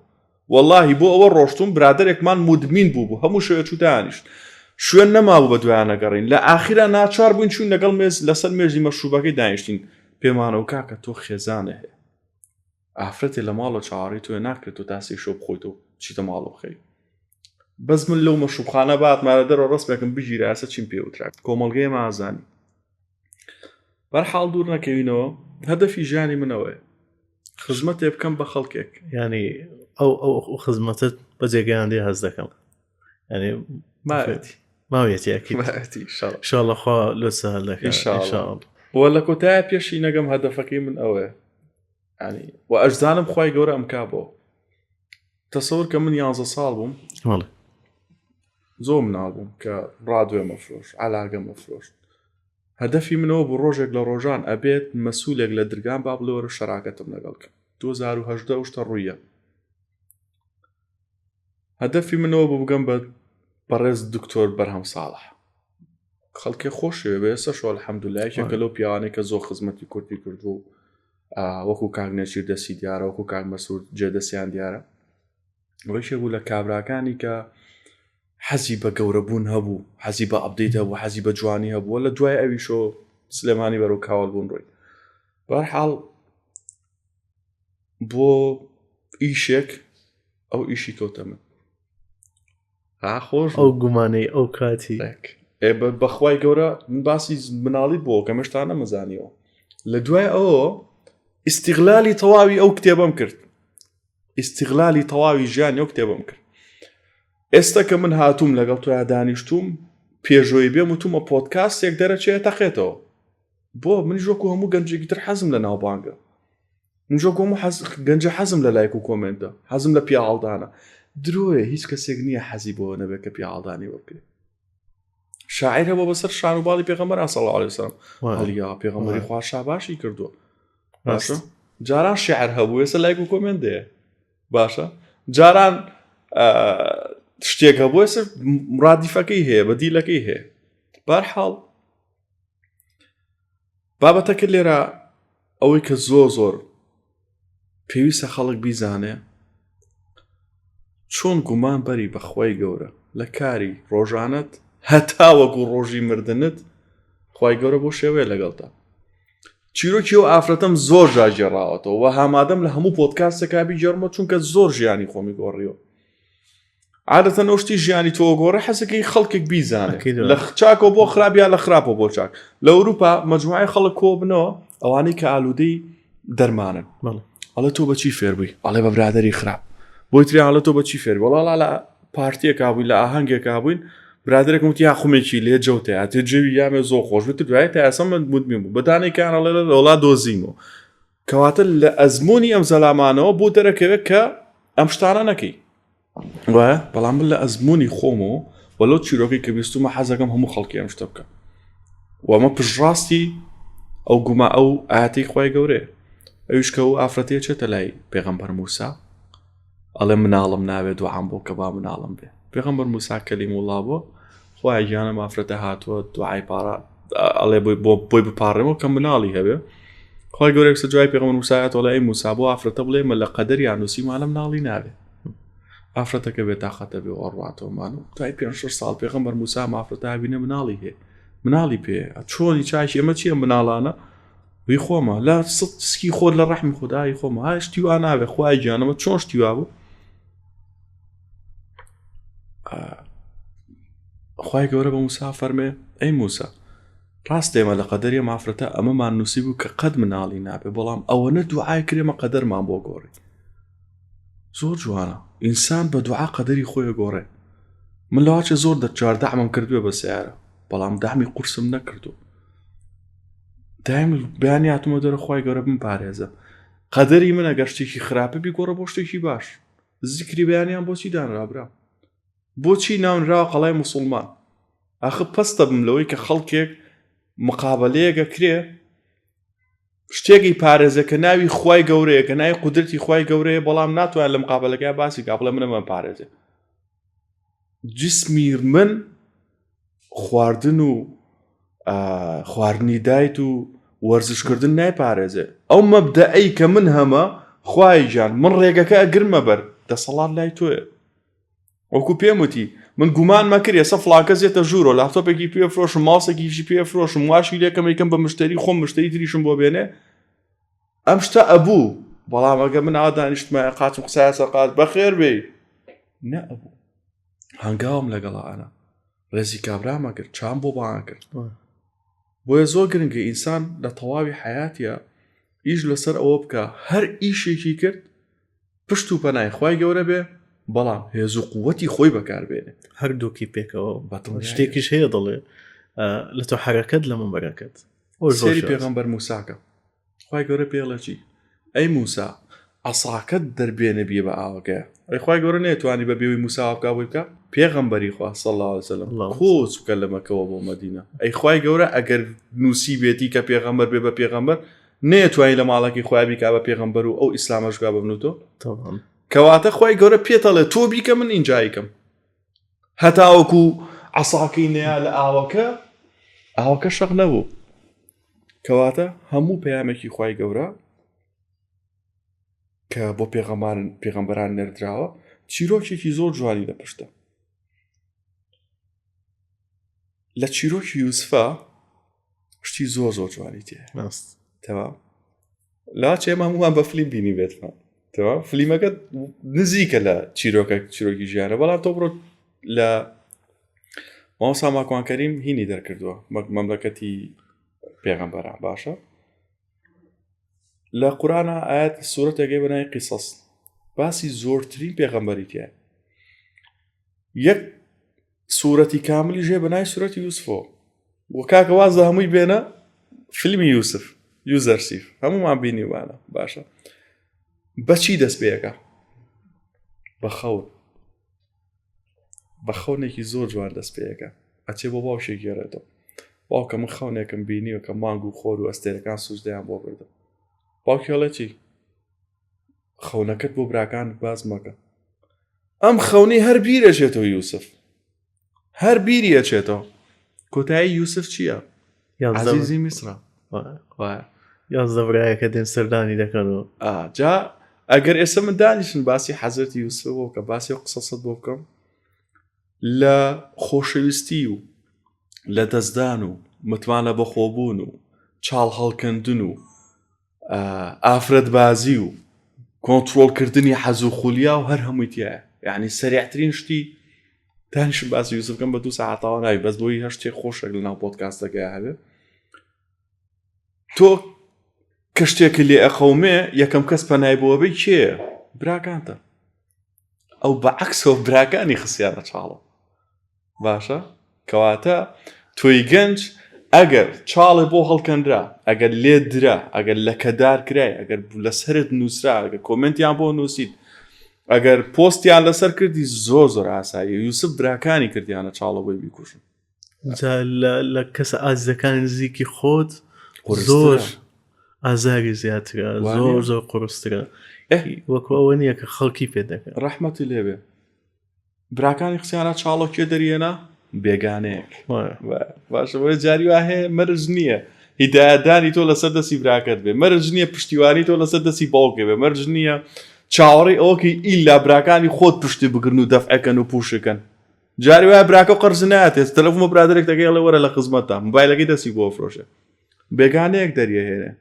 وەڵاهی بۆ ئەوە ڕۆشتوم برادەرێکمان مودمین بوو بوو هەموو شەوێ چوو دانیشت شوێن نەمابوو بە دوایان نەگەڕین لە ئاخیرا ناچار بووین چوین لەگەڵ مێز لەسەر مێزی مەشروبەکەی دانیشتین پێمانەوە کاکە تۆ خێزانە هەیە ئافرەتێ لە ماڵەوە چاوەڕێی تۆیە ناکرێت تۆ تاسی شەو بخۆیت و بچیتە ماڵەوە بخەوی بەس من لەو مەشروبخانە باتمانە دەرەوە ڕەسمێکم بگیرا ئێستا چیم پێ وترا کۆمەڵگەی مازانی بەرحاڵ دوور نەکەوینەوە هەدەفی ژیانی منەوەیە خزمەتێ بکەم بە خەڵکێک ینی ئەو ئەو خزمەتت بە جێگەیان دێ هەز دەکەم ینی ماوێتی ماویەتی ئەکی شاءاللە خوا لۆ سەهل دەکات ئینشاءاللە وە لە کۆتایە پێشی نەگەم هەدەفەکەی من ئەوەیە ینی و ئەشزانم خوای گەورە ئەم کا بۆ تەسەور کە من یانزە ساڵ بووم زۆر مناڵ بووم کە ڕادوێ مەفرۆش علاگە مەفرۆش هەدەفی منەوە بۆ ڕۆژێک لە ڕۆژان ئەبێت مەسولێک لە درگان با بڵێ وەرە شەراکەتم لەگەڵ کە 2010 ئەو شتە ڕوویە هەدەفی منەوە بوو بگەم بە بەڕێز دکتۆر بەرهەم ساڵح خەڵکێ خۆشەوێ بە ئێستا شۆ الحەمدللە یەکێکە لەو پیاوانەی کە زۆر خزمەتی کوردی کردووە و وەکو کاک نێچیر دەستی دیارە وەکو کاک مەسعود جێ دەستیان دیارە ڕیشێ بوو لە کابراکانی کە حەزی بە گەورەبوون هەبوو حەزی بە update هەبوو حەزی بە جوانی هەبووە لە دوای ئەویشۆ سلێمانی بەرەو کاوەڵ بوون ڕۆی بەرحاڵ بۆ ئیشێک ئەو ئیشی کەوتە من ها خۆش ئەو گومانەی ئەو کاتی بەخوای گەورە من باسی مناڵی بۆ کە مشتا نەمەزانیەوە لە دوای ئەوە ئیسیغلالی تەواوی ئەو کتێبم کرد ئیسیغلالی تەواوی ژیانی ئەو کتێبم کرد ئێستا کە من هاتووم لەگەڵ تۆیا دانیشتوم پێشۆی بێم وتومە پۆتکاستێک دەرەچێت تەقێتەوە بۆ منیش وەکو هەموو گەنجێکی تر حەزم لە ناوبانگە منیش وەکو هەموو حەز گەنجە حەزم لە لایک و comment ە حەزم لە پیاهەڵدانە درۆیە هیچ کەسێک نییە حەزی بۆ نەبێت کە پیاهەڵدانی بۆ بکرێت شاعیر هەبوو بەسەر شان و باڵی پێغەمبەر صلی الله علیه وسلم هەڵیا پێغەمبەری خوا شاباشی کردووە باشە جاران شعر هەبوو ئێستا لایک و comment هەیە باشە جاران شتێک هەبوو ئێستا ڕادیفەکەی هەیە بەدیلەکەی هەیە بارحاڵ بابەتەکە لێرە ئەوەی کە زۆر زۆر پێویستە خەڵک بیزانێ چۆن گومان بەری بەخوای گەورە لە کاری ڕۆژانت هەتا وەکو ڕۆژی مردنت خی گەورە بۆ شێوەیە لەگەڵتا چیرۆکی و ئافرەتم زۆر ژاگێڕاوەتەوە و هامادەم لە هەموو پۆتکاستەکە بیگێڕمەوە چونکە زۆر ژیانی خۆمی گۆڕیەوە عادەتەن ئەو شتی ژیانی تۆ گۆڕێ حەزەکەی خەڵکێک بیزانێت ئەکید لە چاکەوە بۆ خراپ یا لە خراپەوە بۆ چاک لە ئەوروپا مەجموعی خەڵک کۆ بنەوە ئەوانەی کە ئالوودەی دەرمانن بەڵێ. ئەڵێ تۆ بەچی فێر بووی ئەڵێ بە برادری خراپ بۆی تریان ئەڵێ تۆ بەچی فێر بووی وەڵا لە پارتیەکا بووین لە ئاهەنگێکا بووین برادێکم وتی یا خومێکی لێ جەوتە هاتێ جەوی یامێ زۆر خۆش بێت دوای تا ئێستا من مدمین بوو بەدانێکیان ئەڵێ لە وەڵا دۆزیمەوە کەواتە لە ئەزموونی ئەم زەلامانەوە بۆ دەرەکەوێت کە ئەم شتانە نەکەی وایە بەڵام من لە ئەزمموی خۆمەوە و لەو چیرۆکی کە بیستومە حەزەکەم هەموو خەڵکی ئەم شتە بکە و ئەمە پشتڕاستی ئەو گوما ئەو ئاەتی خی گەورەیە ئەویش کە ئەو ئافرەتەیە چێتە لای پێغەمبەر موسا ئەڵێ مناڵم ناوێت دوعام بۆ کە با مناڵم بێ پێغەمبەر موسا کەلیم وڵا بۆ خوایە گیانە مافرەتە هاتووە دوعای پاڕا ئەڵێ بۆی بۆ بۆی بپاڕێمەوە کە مناڵی هەبێ خی گەورەێک سە جوای پێغەمبەر موسا تۆڵێ ئەی موسا بۆ ئافرەتە بڵێ مە لە قەدەریان نووسیمانە مناڵی نابێ ئافرەتەکە بێ تاقەتە بێ ئەڕاتەوەمان و دوای پێ شش ساڵ پێغەمبەر موسا مافرەتە بینە مناڵی هەیە مناڵی پێ چۆنی چاکی ئەمە چییە مناڵانە وی خۆمە لە سکی خۆت لە ڕەحمی خودایی خۆمە ها شتی وا نابێ خوای گیانەمە چۆن شتی وا بوو خوای گەورە بە موسا فەرمێ ئەی موسا ڕاست ئێمە لە قەدەری مافرەتە ئەمەمان نووسی بوو کە قەت مناڵی نابێ بەڵام ئەوەنە دوعای کرێمە قەدەرمان بۆ گۆڕی زۆر جوانە ئینسان بە دوعا قەدەری خۆی گۆڕێ من لەواچێ زۆر دەجار دەعمم کردوێ بە سیارە بەڵام دامی قورسم نەکردو دایم بەیانی هاتومە دەرە خوای گەورە بمپارێزە قەدەری من ئەگەر شتێکی خراپە بیگۆڕە بۆ شتێکی باش زیکری بەیانیان بۆچی دانرا برا بۆچی ناونراوە قەڵای مسلمان ئاخ پەستە بم لەوەی کە خەڵکێک مقابلەیەگە کرێ. شتێکی پارێزە کە ناوی خوای گەورەیە کە ناوی قودرەتی خوای گەورەیە بەڵام ناتوانێت لە مقابلەکەی باسی کا بڵێ منە من پارێزێ جسمی من خواردن و خواردنی دایت و وەرزشکردن نایپارێزێ ئەو مەبدەئەی کە من هەمە خوای گیان من ڕێگەکە ئەگرمە بەر دەسەڵات لای تۆیە وەکو پێم وتی من گومان مەکرد ئێستا فڵانکەس دێتە ژوورەوە لاپتۆپێکی پێ فرۆشم ماوسێکیشی پێ فرۆشم واشی لێکەم یکەم بە مشتری خۆم مشتری تریشم بۆ بێنێ ئەم شتە ئەبوو بەڵام ئەگە من ئاوا دانیشتمایە قاچم قسایە سەر قاچ بەخێر بێی نە ئەبوو هەنگاوم لەگەڵا ئەنا ڕێزی کابرامە کرد چام بۆ بان کرد بۆیە زۆر گرنگە ئینسان لە تەواوی حیاتە ئیش لەسەر ئەوە بکە هەر ئیشێکی کرد پشت و پەنای خوای گەورە بێ بەڵام هێز و قووەتی خۆی بەکار بێنێ. هەردووکی پێکەوە بەدڵنیاییەوە. شتێکیش هەیە دەڵێ لە تۆ حەرەکەت لە من بەرەکەت. ئەوەش زۆر سەیری شێوازە. پێغەمبەر موسا کە خوای گەورە پێی ئەڵێ چی؟ ئەی موسا عەساکەت دەربێنە بیە بە ئاوەکەیا. ئەی خوای گەورە نەیتوانی بە بێوەی موسا وا بکا بۆی بکا؟ پێغەمبەری خوا صلی اللە علیە وسلم اللە کۆچ بکە لە مەکەوە بۆ مەدینە. ئەی خوای گەورە ئەگەر نووسیبێتی کە پێغەمبەر بێ بە پێغەمبەر نەیەتوانی لە ماڵەکەی خۆیا بیکا بە پێغەمبەر و ئەو ئیسلامەش بکا بە من و تۆ کەواتە خوای گەورە پێتەڵێ تۆ بیکە من ئینجایکەم هەتاوەکو عساکەی نەیا لە ئاوەکە ئاوەکە شەق نەبوو کەواتە هەموو پەیامێکی خوای گەورە کە بۆ پێغەمان پێغەمبەران نێردراوە چیرۆکێکی زۆر جوانی لە پشتە لە چیرۆکی یوسفە شتی زۆر زۆر جوانی تێ تەوا لا چێ هەمووان بە فلیم بینی بێتمان تەوا فلیمەکە نزیکە لە چیرۆکە چیرۆکی ژیانە بەڵام تۆ بڕۆ لە مامۆستا ماکوان کەریم هینی دەرکردووە مەملەکەتی پێغەمبەران باشە لە قورآە ئاەت سوورەتێکی بەنای قیسەس باسی زۆرترین پێغەمبەری تایە یەک سورەتی کاملی ژێ بەنای سورەتی یوسفەوە و کاکە واز لە هەمووی بێنە فیلمی یوسف یوزەرسیف هەمومان بینیوانە باشە بەچی دەست پێەکە بە خەون بە خەونێکی زۆر جوان دەست پێەکە ئەچێ بۆ باوشێک گێڕێتەوە باوکە من خەونێکم بینیوە کە مانگ و خۆر و ئەستێرەکان سوزدەیان بۆ بردم باوکی هەڵێ چی خەونەکەت بۆ براکانت باس مەکە ئەم خەونەی هەر بیرەچێتەوە یوسف هەر بیری ئەچێتەوە کۆتایی یوسف چییە؟ عزیزی میسرا یازدە برایەکە دێن سەردانی دەکەن و جا ئەگەر ئێستا من دانیشن باسی حەزرەتی یوسف بۆ کە باسی و قسەسەت بۆ بکەم لە خۆشەویستی و لە دەستدان و متمانە بەخۆبوون و چاڵ هەڵکەندن و ئافرەتبازی و کۆنتترۆلکردنی حەز و خولیا و هەر هەمووی تایە یعنی سەریعترین شتی دانیشم باسی یوسف بکەم بە دوو ساعتەوە ناوی بەس بۆی هەر شتێک خۆشێک لە ناو پۆدکاستەکەی هەبێ تۆ کە شتێکی لێ ئەقەومێ یەکەم کەس پەنای بۆ بێ کێ براکانتە ئەو بە عەکسەوە براکانی خستیانە چاڵە باشە کەواتە تۆی گەنج ئەگەر چاڵێ بۆ هەڵکەنرا ئەگەر لێت درا ئەگەر لەکەدار کرای ئەگەر لەسەرت نووسرا ئەگەر کۆمنتیان بۆ نووسیت ئەگەر پۆستیان لەسەر کردی زۆر زۆر ئاسایی یوسف براکانی کردیانە چاڵە بۆی بیکوژن جا لە کەسە ئازیزەکانی نزیکی خۆت زۆر ئازاری زیاترە زۆر زۆر قورسترە وەکو ئەوە نییە کە خەڵکی پێ دەکەن ڕەحمەتی لێبێ براکانی خسیانە چاڵۆ کێ دەریێنا بێگانەیەک باشە بۆیە جاری وا هەیە مەرج نییە هیدایەتدانی تۆ لەسەر دەستی براکەت بێ مەرج نییە پشتیوانی تۆ لەسەر دەستی باوکێ بێ مەرج نییە چاوەڕێی ئەوەکەی ئیلا براکانی خۆت پشتی بگرن و دەفعەکەن و پوشەکەن جاری وایە براکە قەرز ناتێت تەلەفۆن بە برادێک دەکەی ئەڵێ وەرە لە خزمەتە موبایلەکەی دەستی بۆ فرۆشێ بێگانەیەک دەریەهێنێ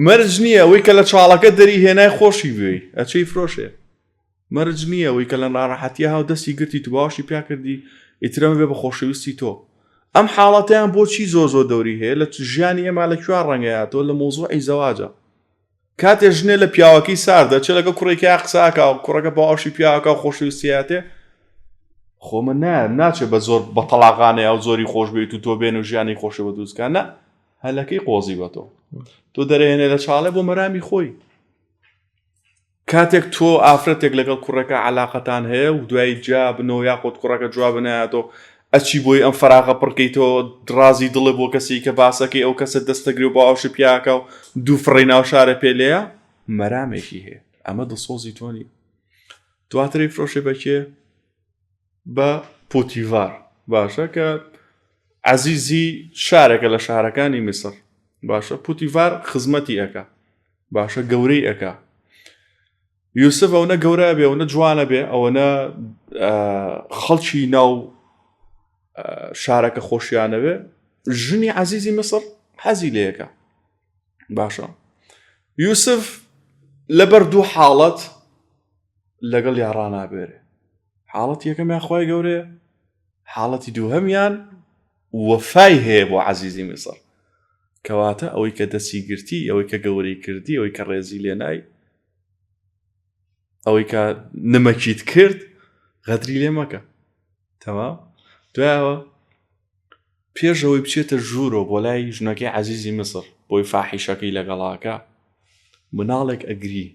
مەرج نییە ئەوەی کە لە چاڵەکە دەری هێنای خۆشی بوێی ئەچێی فرۆشێ مەرج نییە ئەوەی کە لە ناڕەحەتیە هاو دەستی گرتی تو باوەشی پیا کردی ئیترەمە بێ بە خۆشەویستی تۆ ئەم حاڵەتیان بۆچی زۆر زۆر دەوری هەیە لە ژیانی ئێمە لە کوێ ڕەنگەیاتەوە لە مۆزوعی زەواجە کاتێ ژنێ لە پیاوەکەی ساردە چێ لەگە کوڕێکیا قساکە و کوڕەکە باوەشی پیاوەکە و خۆشەویستیاتێ خۆ من نا ناچێ بە زۆر بە تەلاقانەیە و زۆری خۆش بێت و تۆ بێن و ژیانی خۆشی بە دروستکە نە هەلەکەی قۆزی بە تۆ تۆ دەرێنێ لە چاڵێ بۆ مەرامی خۆی کاتێک تۆ ئافرەتێک لەگەڵ کوڕەکە علااقەتان هەیە و دوای جابنەوە یاخود کوڕەکە جواب نایاتەوە. ئەچی بۆی ئەم فەراغە پڕکەیتەوە ڕازی دڵێ بۆ کەسی کە باسەکەی ئەو کەسە دەستەگری و باوەشی پیاکە و دوو فڕی ناو شارە پێ لێیە مەرامێکی هەیە ئەمە دڵسۆزی تۆ نیە دواتری فرۆشێ بەکێ بە پۆتیڤار باشە کە عەزیزی شارێکە لە شارەکانی میسر باشە پوتیڤار خزمەتی ئەکا باشە گەورەی ئەکا یوسف ئەوەنە گەورە بێ ئەوەنە جوانە بێ ئەوەنە خەڵکی ناو شارەکە خۆشیانەوێ ژنی عەزیزی میسر حەزی لەیەکە باشە یوسف لەبەر دوو حاڵەت لەگەڵ یاڕانابێرێ حاڵەتی یەکەمیان خوای گەورەیە حاڵەتی دووهەمیان وەفای هەیە بۆ عەزیزی میسڕ کەواتە ئەوەی کە دەستی گرتی ئەوەی کە گەورەی کردی ئەوەی کە ڕێزی لێنای ئەوەی کە نمەکیت کرد غەدری لێ مەکە تەمام دوایەوە پێش ئەوەی بچێتە ژوورەوە بۆ لای ژنەکەی عەزیزی میسڕ بۆی فاحیشەکەی لەگەڵاکە مناڵێک ئەگری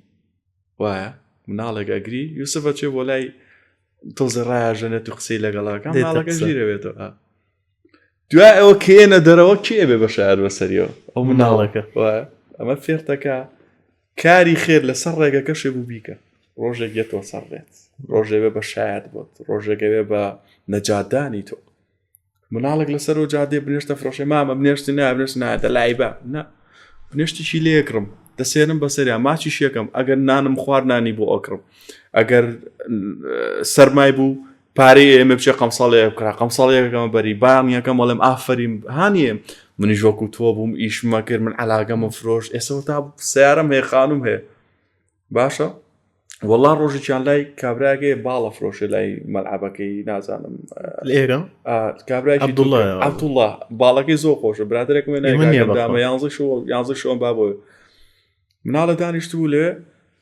وایە مناڵێک ئەگری یوسف ئەچێ بۆ لای تۆزێ ڕایژەنێت و قسەی لەگەڵاکە مناڵەکە ژیرەوێتەوە دوای ئەوە کێنە دەرەوە کێ بێ بە شار بەسەریەوە ئەو مناڵەکە وایە ئەمە فێرتەکە کاری خێر لەسەر ڕێگەکەشێ بوو بیکە ڕۆژێک یەتەوە سەر ڕێت ڕۆژێ بێ بە شایەت بۆت ڕۆژێکەوێ بە نەجاتدانی تۆ مناڵێک لەسەر و جادێ بنێشتە فرۆشێ مامە بنێشتی نا بنێشت نایەتە لای بە نا بنێشتیشی لێکڕم دەسێنم بەسەریا ماچی شەکەم ئەگەر نانم خوار نانی بۆ ئەکڕم ئەگەر سەرمای بوو پارەی ئێمە بچێ قەمساڵێک بکرا قەمساڵێکەکەمە بەری بانیەکەم وەڵێم ئافرین هاانیە منیش وەکو تۆ بووم ئیشمە کرد من علاگەمە فرۆش ئێسەوە تا سیارەم هەیە خانوم هەیە باشە وەڵا ڕۆژێکیان لای کابراگەی باڵە فرۆشێ لای مەلعبەکەی نازانم لێرە کابراکی عبدوڵڵا باڵەکەی زۆر خۆشە برادێکم دامە یانزە شۆ یانزە شۆم با بۆ مناڵە دانیشت بوو لێ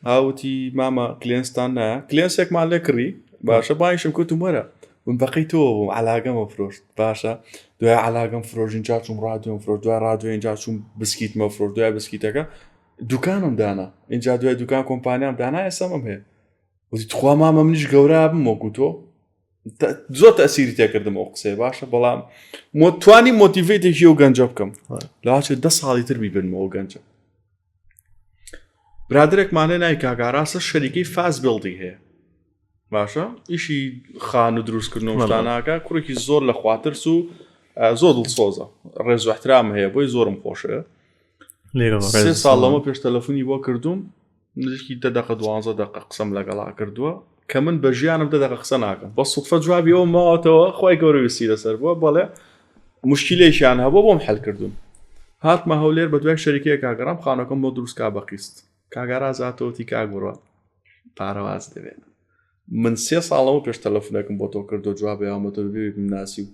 هاوتی مامە کلێنستان نایە کلێنسێکمان لێ کڕی باشە باشم کوت و مەرە من بەقی تۆ بووم علاگەمە فرۆشت باشە دوای علاگەم فرۆژین جا چوم ڕادیۆم فرۆش دوای ڕادیۆین جا چوم بسکیتمە فرۆش دوای بسکیتەکە دوکانم دانا اینجا دوای دوکان کۆمپانیام دانا ئێستا مەم هەیە وتی تخوا مامە منیش گەورە بم وەکو تۆ زۆر تەسیری تێکردم ئەو قسەیە باشە بەڵام توانی motivate ێکی ئەو گەنجە بکەم لاچێت دە ساڵی تر بیبنمەوە گەنجە برادێکمانە نای کاگاراستە شەریکەی فاز بڵدی هەیە باشە ئیشی خان و دروستکردن و شتاناکە کوڕێکی زۆر لە خواترس و زۆر دڵسۆزە ڕێز و احترام هەیە بۆی زۆرم خۆشە سێ ساڵ لەمە پێش تەلەفۆنی بۆ کردوم نزیکی دە دقە دوانزە دقە قسەم لەگەڵا کردووە کە من بە ژیانم دە دقە قسە ناکەم بە سوتفە جوابی ئەو ماوەتەوە خی گەورە ویستی لەسەر بووە بەڵێ مشکلێکیان هەبوو بۆم حل کردوون هاتمە هەولێر بە دوای شەریکەیە کاگەڕام خانەکەم بۆ دروستکا بە قیست کاگەرازاتەوەتی کاک بڕە پارەواز دەبێت من سێ ساڵەوە پێش تەلەفونێکم بۆ تۆ کردو جواب یاومەتەوە بێ بمناسی و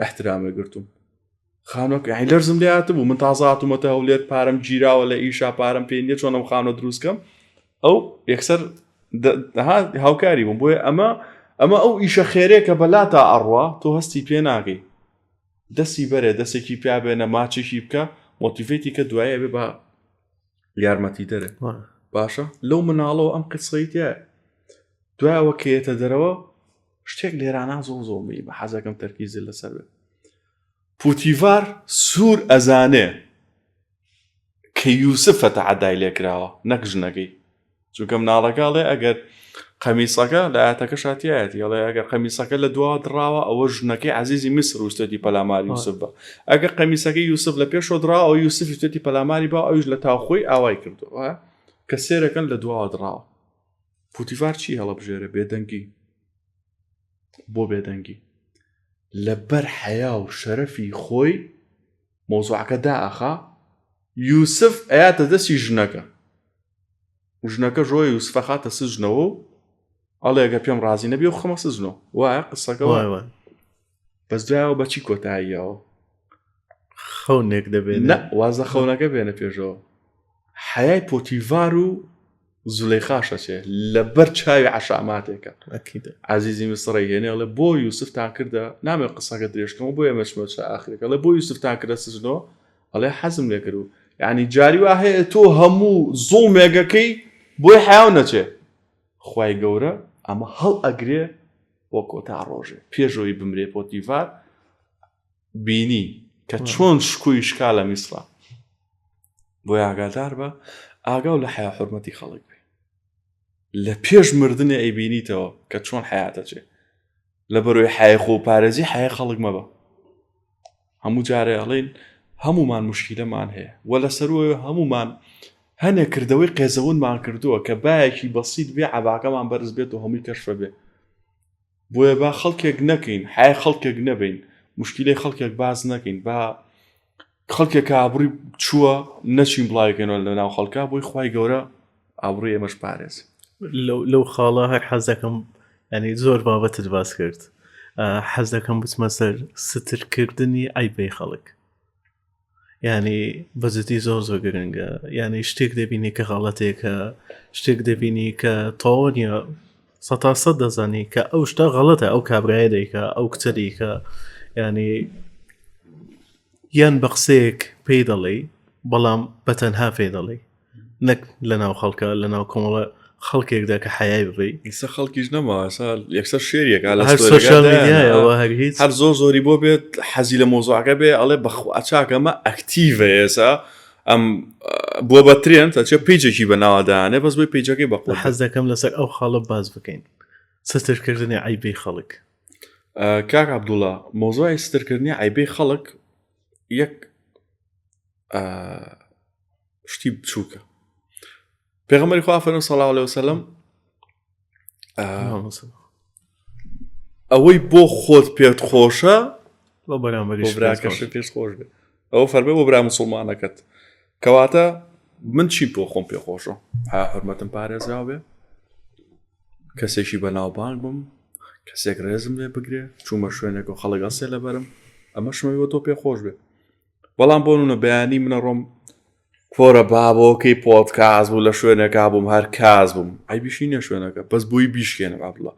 احترامە گرتوم خانۆک یعنی لەرزم لێ هاتبوو من تازە هاتوومەتە هەولێر پارەم گیراوە لە ئیشا پارەم پێ نییە چۆن ئەم خانۆ دروست کەم ئەو یەکسەر هاوکاری بووم بۆیە ئەمە ئەمە ئەو ئیشە خێرێکە بەلاتا ئەڕوا تۆ هەستی پێ ناکەی دەستی بەرێ دەستێکی پیا بێنە ماچێکی بکە motivate ی کە دوایە بێ بە یارمەتی دەرێ باشە لەو مناڵەوە ئەم قسەی تایە دوایەوە کێتە دەرەوە شتێک لێرانە زۆر زۆر بە حەزەکەم تەرکیزی لەسەر بێت پوتیڤار سوور ئەزانێ کە یوسفە تەعەدای لێکراوە نەک ژنەکەی چونکە مناڵەکە ئەڵێ ئەگەر قەمیسەکە لە ئاەتەکە شاتیایەتی ئەڵێ ئەگەر قەمیسەکە لە دوا دراوە ئەوە ژنەکەی عزیزی میسر وستێتی پەلاماری یوسف بە ئەگەر قەمیسەکەی یوسف لە پێشەوە دراوە ئەو یوسف وستێتی پەلاماری با ئەویش لە تاوخۆی ئاوای کردووە کە سێرەکەن لە دواوە دراوە پوتیڤار چی هەڵەبژێرە بێدەنگی بۆ بێدەنگی لەبەر حەیا و شەرەفی خۆی مەوزوعەکە دائەخا یوسف ئەیاتە دەستی ژنەکە ژنەکە ژۆ یوسفە خاتە سجنەوە و ئەڵێ گە پێم ڕازی نەبی و خەمە سجنەوە وایە قسەکە وایە بەس دوایەوە بەچی کۆتاییەوە خەونێک دەبێت نە وازە خەونەکە بێنە پێشەوە حەیای پۆتیڤار و زولەیخاش ئەچێ لەبەر چاوی عەشاماتێکە ئەکیدە. عەزیزی میسڕی هێنێ ئەڵێ بۆ یوسفتان کردە نامەوێ قسەکە درێژکەمەوە بۆیە مەچمە چە ئاخرێک ئەڵێ بۆ یوسفتان کردە سجنەوە ئەڵێ حەزم لێ کرد یعنی جاری وا هەیە تۆ هەموو زوڵمێگەکەی بۆی حەیاو نەچێ خوای گەورە ئەمە هەڵ ئەگرێ بۆ کۆتا ڕۆژێ پێشەوەی بمرێ پۆتیڤار. بینی کە چۆن شکۆی شکا لە میسرا بۆی ئاگادار بە ئاگاو لە حیا حرمەتی خەڵک بێ لە پێش مردنێ ئەیبینیتەوە کە چۆن حیاتەچێ لە بەرۆی حای خۆ پارێزی حای خەڵک مەبە هەموو جارێ ئەڵێن هەمومان مشکیلەمان هەیە و لە سەروەوە هەمومان هەنێ کردەوەی قێزەونمان کردووە کە باەکی بەسیت بێ عباکەمان بەرز بێت و هەمووی کەشفە بێ بۆیە با خەڵکێک نەکەین حای خەڵکێک نەبین مشکیلەی خەڵکێک باز نەکەین با خەڵکێک ئابڕی چووە نەچین بڵاوکەنەوە لە ناو خەڵکە بۆی خی گەورە ئابڕی ئێمەش پارێز لەو خاڵە هەر حەز دەکەم ینی زۆر بابەتت باس کرد حەز دەکەم بچمە سەر سترکردنی ئایبەی خەڵک ینی بەجددی زۆر زۆر گرنگە ینی شتێک دەبینی کە غەڵەتێکە شتێک دەبینی کە تەواو نییە سەتا سەد دەزانی کە ئەو شتە غەڵەتە ئەو کابرایە دەیکا ئەو کچە دەیکا ینی یان بە قسەیەک پێی دەڵێی بەڵام بە تەنها پێی دەڵێی نەک لە ناو خەڵکە لە ناو کۆمەڵە خەڵکێکدا کە حەیای ببەی ئیستا خەڵکیش نەما ئێستا یەکسەر شێریەکە لە هەر ستۆریەکە سۆشیال دایانە. میدیایەوە هەر هیچ هەر زۆر زۆری بۆ بێت حەزی لە مۆزوعەکە بێ ئەڵێ بەخوا چاکەمە ئەکتیڤە ئێسا ئەم بووە بە ترێند ئەچێ پەیجێکی بە ناوە دانێ بەس بۆی پەیجەکەی بەقوەت بێت. حەز دەکەم لەسەر ئەو خاڵە باس بکەین سترکردنی عەیبەی خەڵک. کاک عەبدوڵا مۆزوعی سترکردنی عەیبەی خەڵک یەک شتی بچووکە پێغەمبەری خوا فەرمووی صلی الله علیه وسلم ئەوەی بۆ خۆت پێت خۆشە بۆ بەرامبەریش بۆ براکەشت پێش خۆش بێت ئەوە فەرمێ بۆ برا مسلمانەکەت کەواتە من چی بۆ خۆم پێ خۆشە ها حرمەتم پارێزراو بێ کەسێکی بەناوبانگ بم کەسێک ڕێزم لێ بگرێ چوومە شوێنێک و خەڵک ئەسێ لەبەرم ئەمە شمەوە تۆ پێ خۆش بێ بەڵام بۆ نونە بەیانی منە ڕۆم کۆرە بابۆکەی پۆدکاست بوو لە شوێنێکا بووم هەر کاس بووم ئەی بیشینە شوێنەکە بەس بۆی بیشکێنم عەبدوڵا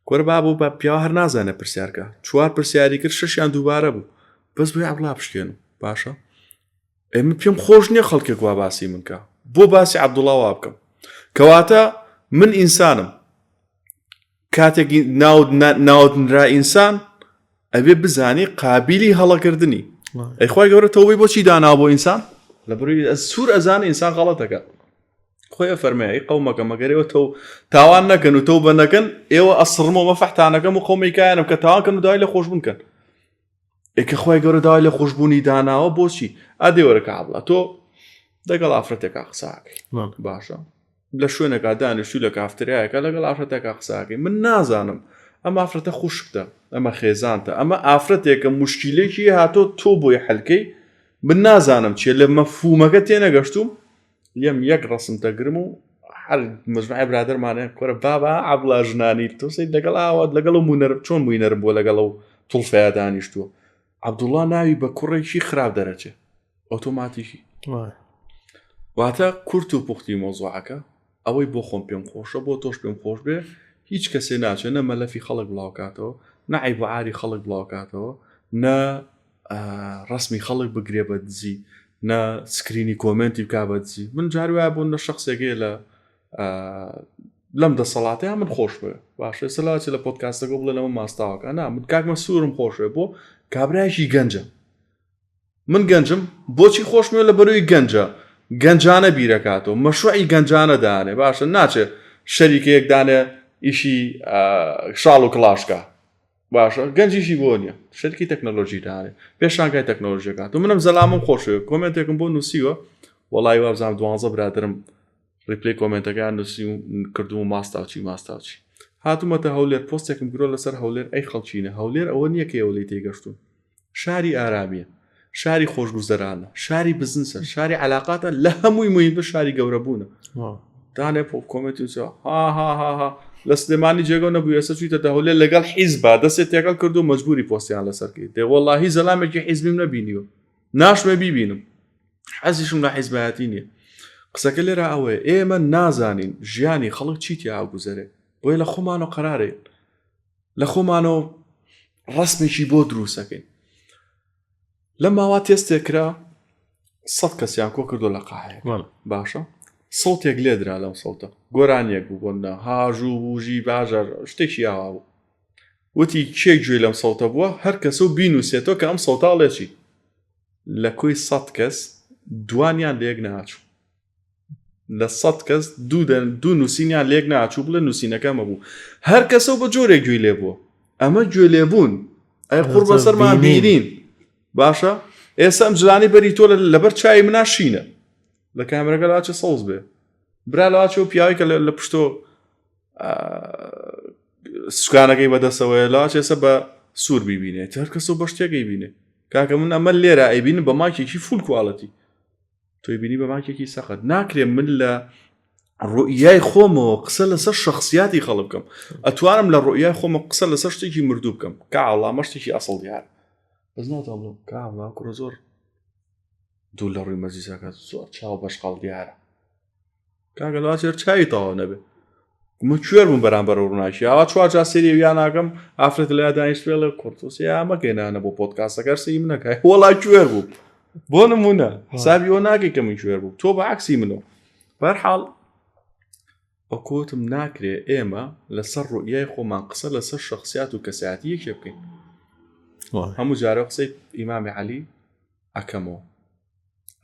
کۆرە بابۆ بە پیاوە هەر نازانێ پرسیارکە چوار پرسیاری کرد شەشیان دووبارە بوو بەس بۆی عەبدوڵا بشکێنم باشە ئێمە پێم خۆش نییە خەڵکێک وا باسی من کە بۆ باسی عەبدوڵا وا بکەم کەواتە من ئینسانم کاتێک ناوت نرا ئینسان ئەبێ بزانی قابیلی هەڵەکردنی ئەی خوای گەورە تەوبەی بۆچی دانا بۆ ئینسان لە بڕی سوور ئەزان ئینسان غەڵەتەکە خۆی فەرمێ ئەی قەومەکە مەگەر ئێوە تەو تاوان نەکەن و تەوبە نەکەن ئێوە ئەسڕمەوە مەفەحتانەکەم و قەومێکایانم کە تاوان کەن و داوای لە خۆشبوون کەن ئێ کە خوای گەورە داوای لە خۆشبوونی داناوە بۆچی ئەدێ وەرە کە عەبڵا تۆ لەگەڵ ئافرەتێکا قساکەی باشە لە شوێنێکا دانیشتوو لە کافتریایەکە لەگەڵ ئافرەتێکا قساکەی من نازانم ئەم ئافرەتە خوشکتە ئەمە خێزانتە ئەمە ئافرەتێکە مشکیلێکی هاتۆ تۆ بۆی حلکەی من نازانم چیە لە مەفهومەکە تێنەگەشتوم یەم یەک ڕسم دەگرم و هەر مجموعی برادەرمانە کۆرە بابا عەبڵا ژنانی تۆ سید لەگەڵ ئاوات لەگەڵ و مونەر چۆن موینەرم بووە لەگەڵ و توڵفەیە دانیشتووە عەبدوڵڵا ناوی بە کوڕێکی خراپ دەرەچێ ئۆتۆماتیکی واتە کورت و پوختی مۆزوعەکە ئەوەی بۆ خۆم پێم خۆشە بۆ تۆش پێم خۆش بێ هیچ کەسێ ناچێت نە مەلەفی خەڵک بڵاوکاتەوە نە عیب و عاری خەڵک بڵاوکاتەوە نە ڕسمی خەڵک بگرێ بە دزی نە سکرینی کۆمنتی بک بە دزی من جاری وایە بۆ نە شخصێکەیە لە لەم دەسەڵاتەیە من خۆش بێ باشە سەلاچ لە پۆتکاستەکە بڵێ لەمە ماستاوەکە نا من کاکمە سوورم خۆشێ بۆ کابراایکی گەنجە من گەنجم بۆچی خۆشمێ لە بەروی گەنجە گەنجانە بیرەکاتەوە مەشروعی گەنجانە دانێ باشە ناچێ شەریکەیەک دانێ ئیشی شاڵ و کڵاشکە باشە گەنجیشی بۆ نییە شەرکی تەکنەلۆژی دانێ پێشانگای تەکنەلۆژیەکات و منم زەلامم خۆشێ کۆمنتێکم بۆ نووسیوە وەڵی وابزانام دوانزە برادرم ڕیپلەی کۆمێنتەکەیان نووسی و کردم و ماستاوچی ماستاوچی هاتوومەتە هەولێر پۆستێکم گرۆ لەسەر هەولێر ئەی خەڵکینە هەولێر ئەوە نییە کە ئێوە لێی تێگەشتوون شاری ئارامیە شاری خۆشگوزەرانە شاری بزنسە شاری علااقاتە لە هەمووی مهمتر شاری گەورە بوونە دانێ پۆ کۆمێنتی نووسیوە ها ها ها ها لە سلێمانی جێگە نەبوو ئێستا چوویتە هەولێر لەگەڵ حیزبا دەستێ تێکەڵ کردو مەجبوری پۆستیان لەسەر کەیت دێ وەڵاهی زەلامێکی حیزبیم نەبینیوە ناشمێ بیبینم حەزیشم لە حیزبایەتی نییە قسەکە لێرە ئەوەیە ئێمە نازانین ژیانی خەڵک چی تیا گوزەرێ بۆیە لە خۆمانەوە قەرارێن لە خۆمانەوە ڕسمێکی بۆ دروستەکەین لە ماوە تێستێک کرا سە کەسیان کۆ کردو لە قاهەیە باشە سەوتێک لێدرا لەم سەوتە گۆرانیەک بوو بۆ هاژ و وژی باژار شتێکی ئاوا بوو. وتی کێ گوێی لەم سەوتە بووە هەر کەسە و بینووسێتەوە کە ئەم سەوتە ئەڵێ چی لە کۆی سەد کەس دوانیان لە یەک ناچوو لە سەد کەس دوو دەن دوو نووسینیان لێک ناچوو بڵێ نووسینەکە ئەمە بوو هەر کەسە و بە جۆرێک گوێی لێ بووە ئەمە گوێ لێبوون ئەی قوڕ بەسەرمان بینین باشە ئێستا ئەم جلانی بەری تۆ لەبەر چای منا شینە لە کامێرەکە لاچە سەوز بێ برا لاچە و پیاوی کە لە پشتۆ سوکانەکەی بەدەسەوەیە لاچ ئێستا بە سوور بیبینێت هەر کەس و بە شتێکەی بینێ کاکە من ئەمە لێرە ئەیبینم بە ماکێکی full quality تۆی بینی بە ماکێکی سەخت ناکرێ من لە ڕوئیای خۆمەوە قسە لەسەر شخصیاتی خەڵک بکەم ئەتوانم لە ڕوئیای خۆمە قسە لەسەر شتێکی مردوو بکەم کاڵامە شتێکی ئەسڵ دیار بەس ناتوانم بڵێم کاڵا کوڕە زۆر دوور لە ڕووی مەجلیسەکە زۆر چاو بەشقاڵ دیارە کاکە لاچێر چاوی تەواو نەبێ من کوێر بووم بەرامبەر ڕووناکی ئاوا چوار جار سێری ویان ناکەم ئافرەت لە دانیشت پێڵێ کوڕتوسی ئامەکەینانە بۆ پۆدکاستەکە سەی منەکە وەڵا کوێر بوو بۆ نمونە حسابی ئەوە ناکەی کە من کوێر بوو تۆ بە عکسی منەوە بەرحاڵ ئەکۆتم ناکرێ ئێمە لەسەر ڕوئیای خۆمان قسە لەسەر شخصیات و کەسایەتی یەکێ بکەین هەموو جارە قسەی ئیمامی عەلی ئەکەمەوە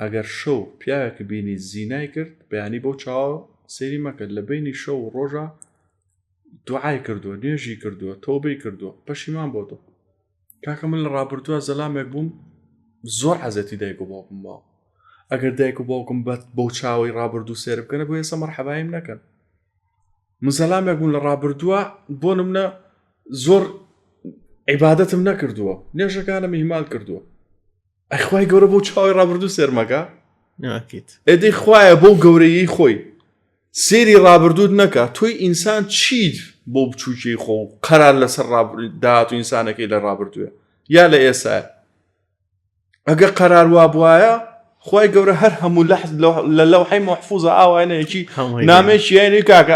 ئەگەر شەو پیاوێک بینی زینای کرد بەیانی بەو چاوە سەیری مەکە لە بینی شەو و ڕۆژە دوعای کردووە نوێژی کردووە تۆبەی کردووە پەشیمان بۆ تۆ کاکە من لە ڕابردووە زەلامێک بووم زۆر عەزێتی دایک و باوکم ماوە ئەگەر دایک و باوکم بەت بەو چاوەی ڕابردوو سێر بکەنە بۆ ئێستا مەرحەبایم نەکەن من زەلامێک بووم لە ڕابردووە بۆ نمونە زۆر عیبادەتم نەکردووە نوێژەکانم ئیهمال کردووە ئەی خوای گەورە بۆ چاوی ڕابردوو سێرمەکە ناکەیت ئێدەی خوایە بۆ گەورەیی خۆی سێری ڕابردووت نەکە تۆی ئینسان چیت بۆ بچووکی خۆ قەرار لەسەر داهات و ئینسانەکەی لە ڕابردووە یا لە ئێسا ئەگە قەرار وا بواە خی گەورە هەر هەموو لە لە لەوحی مەحفوزە ئاوانەیەکی نامێکی یانی کاکە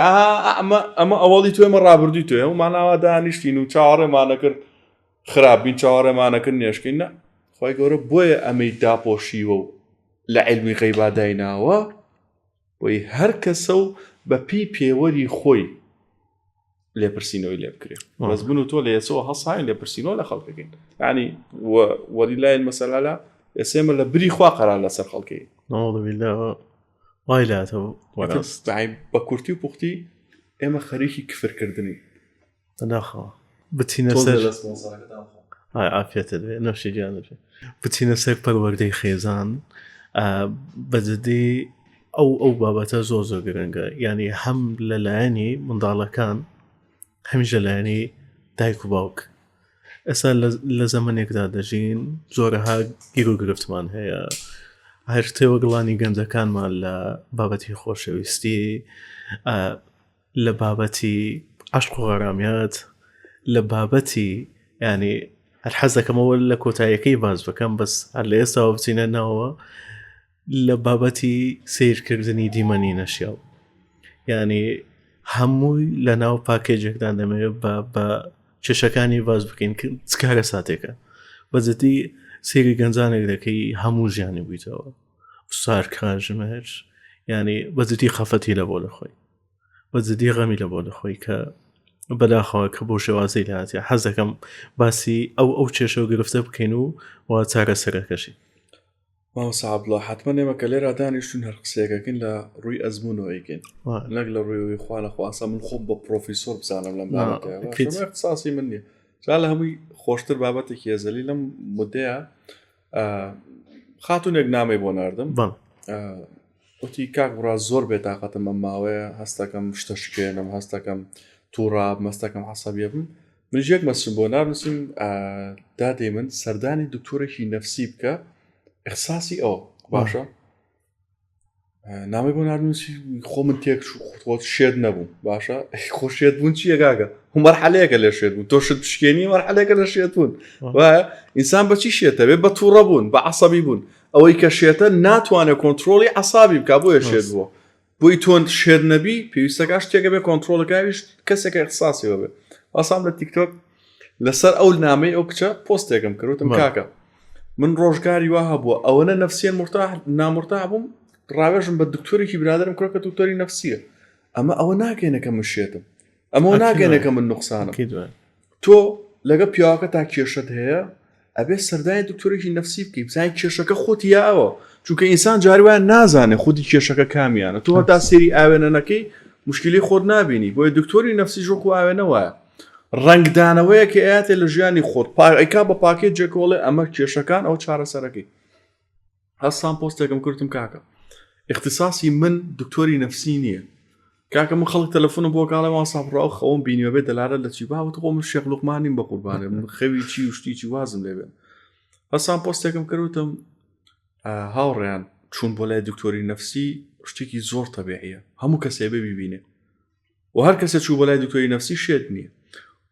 ئەمە ئەمە ئەوەڵی توێمە ڕابردووی توێ وماناوا دانیشتین و چاوەڕێمانەکرد خراپ بین چاوەڕێمانەکرد نێشکەین نا خوای گەورە بۆیە ئەمەی داپۆشیوە و لە عیلمی غەیبا دایناوە بۆی هەر کەسە و بە پێی پێوەری خۆی لێپرسینەوەی لێ بکرێ بەس من و تۆ لە ئێسەوە هەڵساین لێپرسینەوە لە خەڵکەکەین ینی وەلی لای مەسەلالە ئێسێمە لە بری خوا قەرار لەسەر خەڵکی نعوذ بالله وای لاتەوە بە کورتی و پوختی ئێمە خەریکی کفرکردنی بەداخەوە بچینە سەر ئافێتت بێ نەشی گیانت بێ بچینە سەر پەروەردەی خێزان بەجددی ئەو ئەو بابەتە زۆر زۆر گرنگە یعنی هەم لەلایەنی منداڵەکان هەمیش لەلایەنی دایک و باوک ئێستا لە زەمنێکدا دەژین زۆرەها گیر و گرفتمان هەیە هەر تێوەگڵانی گەنجەکانمان لە بابەتی خۆشەویستی لە بابەتی عەشق و غەرامیات لە بابەتی ینی هەر حەز دەکەمەوە لە کۆتاییەکەی باز بکەم بەس هەر لە ئێستاوە بچینە ناوە لە بابەتی سیرکردنی دیمەنی نەشیاو ینی هەمووی لە ناو پاکێجێکدا دەمەوێت بە بە کێشەکانی باز بکەین چ کارە ساتێکە بەجددی سێری گەنجانێک دەکەی هەموو ژیانی بوویتەوە سار کاژمێر ینی بەجددی خەفەتی لە بۆ لە خۆی بە جدی غەمی لە بۆ لە خۆی کە بەداخەوە کە بۆ شێوازی لاتە حەز دەکەم باسی ئەو ئەو کێشە و گرفتە بکەین و و چارەسەرەکەشی مامۆستا عەبدوڵا حتمما ئێمە کە لێرا دانیشتون هەر قسەیەکەکەین لە ڕووی ئەزمونەوە ئەیکەین نەک لە ڕووی ئەوەی خوا نەخواسە من خۆم بە پرۆفیسۆر بزانم لەم بابەتە اختصاصی من نییە جا لە هەمووی خۆشتر بابەتێکی ئەزەلی لەم مدەیە خاتونێک نامەی بۆ ناردم وتی کاک بڕا زۆر بێتاقەتم ئەم ماوەیە هەستەکەم شتە شکێنم هەستەکەم تووڕاب مەستەکەم عسەبیە بم من یەک مەسم بۆ نارنووسیم دادەی من سەردانی دکتۆرێکی نەفسی بکە احساسی ئەو باشە نامەی بۆ ناردنووسی خۆ من تێک خۆت شێت نەبووم باشە خۆ شێت بوون چییە گاگە مەرحەلەیەکە لە شێت بوون تۆ شت بشکێنی مەرحەلێکە لە شێت بوون وایە ئینسان بەچی شێتە بێ بە تووڕە بوون بە عسەبی بوون ئەوەی کە شێتە ناتوانێت کۆنتترۆلی عسابی بک بۆیە شێت بووە بۆی تۆن شێت نەبی پێویستەکە شتێکە بێ کۆنتترۆلەکەویش کەسێکە اختصاسی بێ ئاسام لە تیکتۆک لەسەر ئەو نامەی ئەو کچە پۆستێکم کردوتم کاکە من ڕۆژگاری وا هەبووە ئەوەنە نەفسیەن مرتاح نامرتاح بووم ڕاوێژم بە دکتۆرێکی برادرم کرد کە دکتۆری نەفسیە ئەمە ئەوە ناگەێنە کە من شێتم ئەمە ناگەێنە کە من نقصانم. تۆ لەگە پیاوەکە تا کێشت هەیە ئەبێ سەردانی دکتۆرێکی نفسی بکەی بزانین کێشەکە خۆتی یا ئەوە چونکە ئینسان جاری وایە نازانێ خودی کێشەکە کامیانە تۆ هەتا سێری ئاوێنە نەکەی مشکلی خۆت نابینی بۆیە دکتۆری نفسی ژۆک و ئاوێنە وایە ڕەنگدانەوەیە کە ئەیاتێ لە ژیانی خۆت پاکا بە پاکێت جێکۆڵێ ئەمە کێشەکان ئەو چارەسەرەکەی هەستان پۆستێکم کردم کاکە اختصاصی من دکتۆری نفسی نییە کاکە من خەڵک تەلەفۆنم بۆ کاڵێ وان ساپڕاو خەوم بینیوە بێ دەلالەت لە چی باوت خۆ من شێخ لوقمانیم بە قوربانێ من خەوی چی و شتی چی وازم لێ بێ هەستان پۆستێکم کردوتم هاوڕێیان چوون بۆ لای دکتۆری نفسی شتێکی زۆر تەبیعیە هەموو کەسێ بێ ببینێ و هەر کەسێ چوو بۆ لای دکتۆری نفسی شێت نییە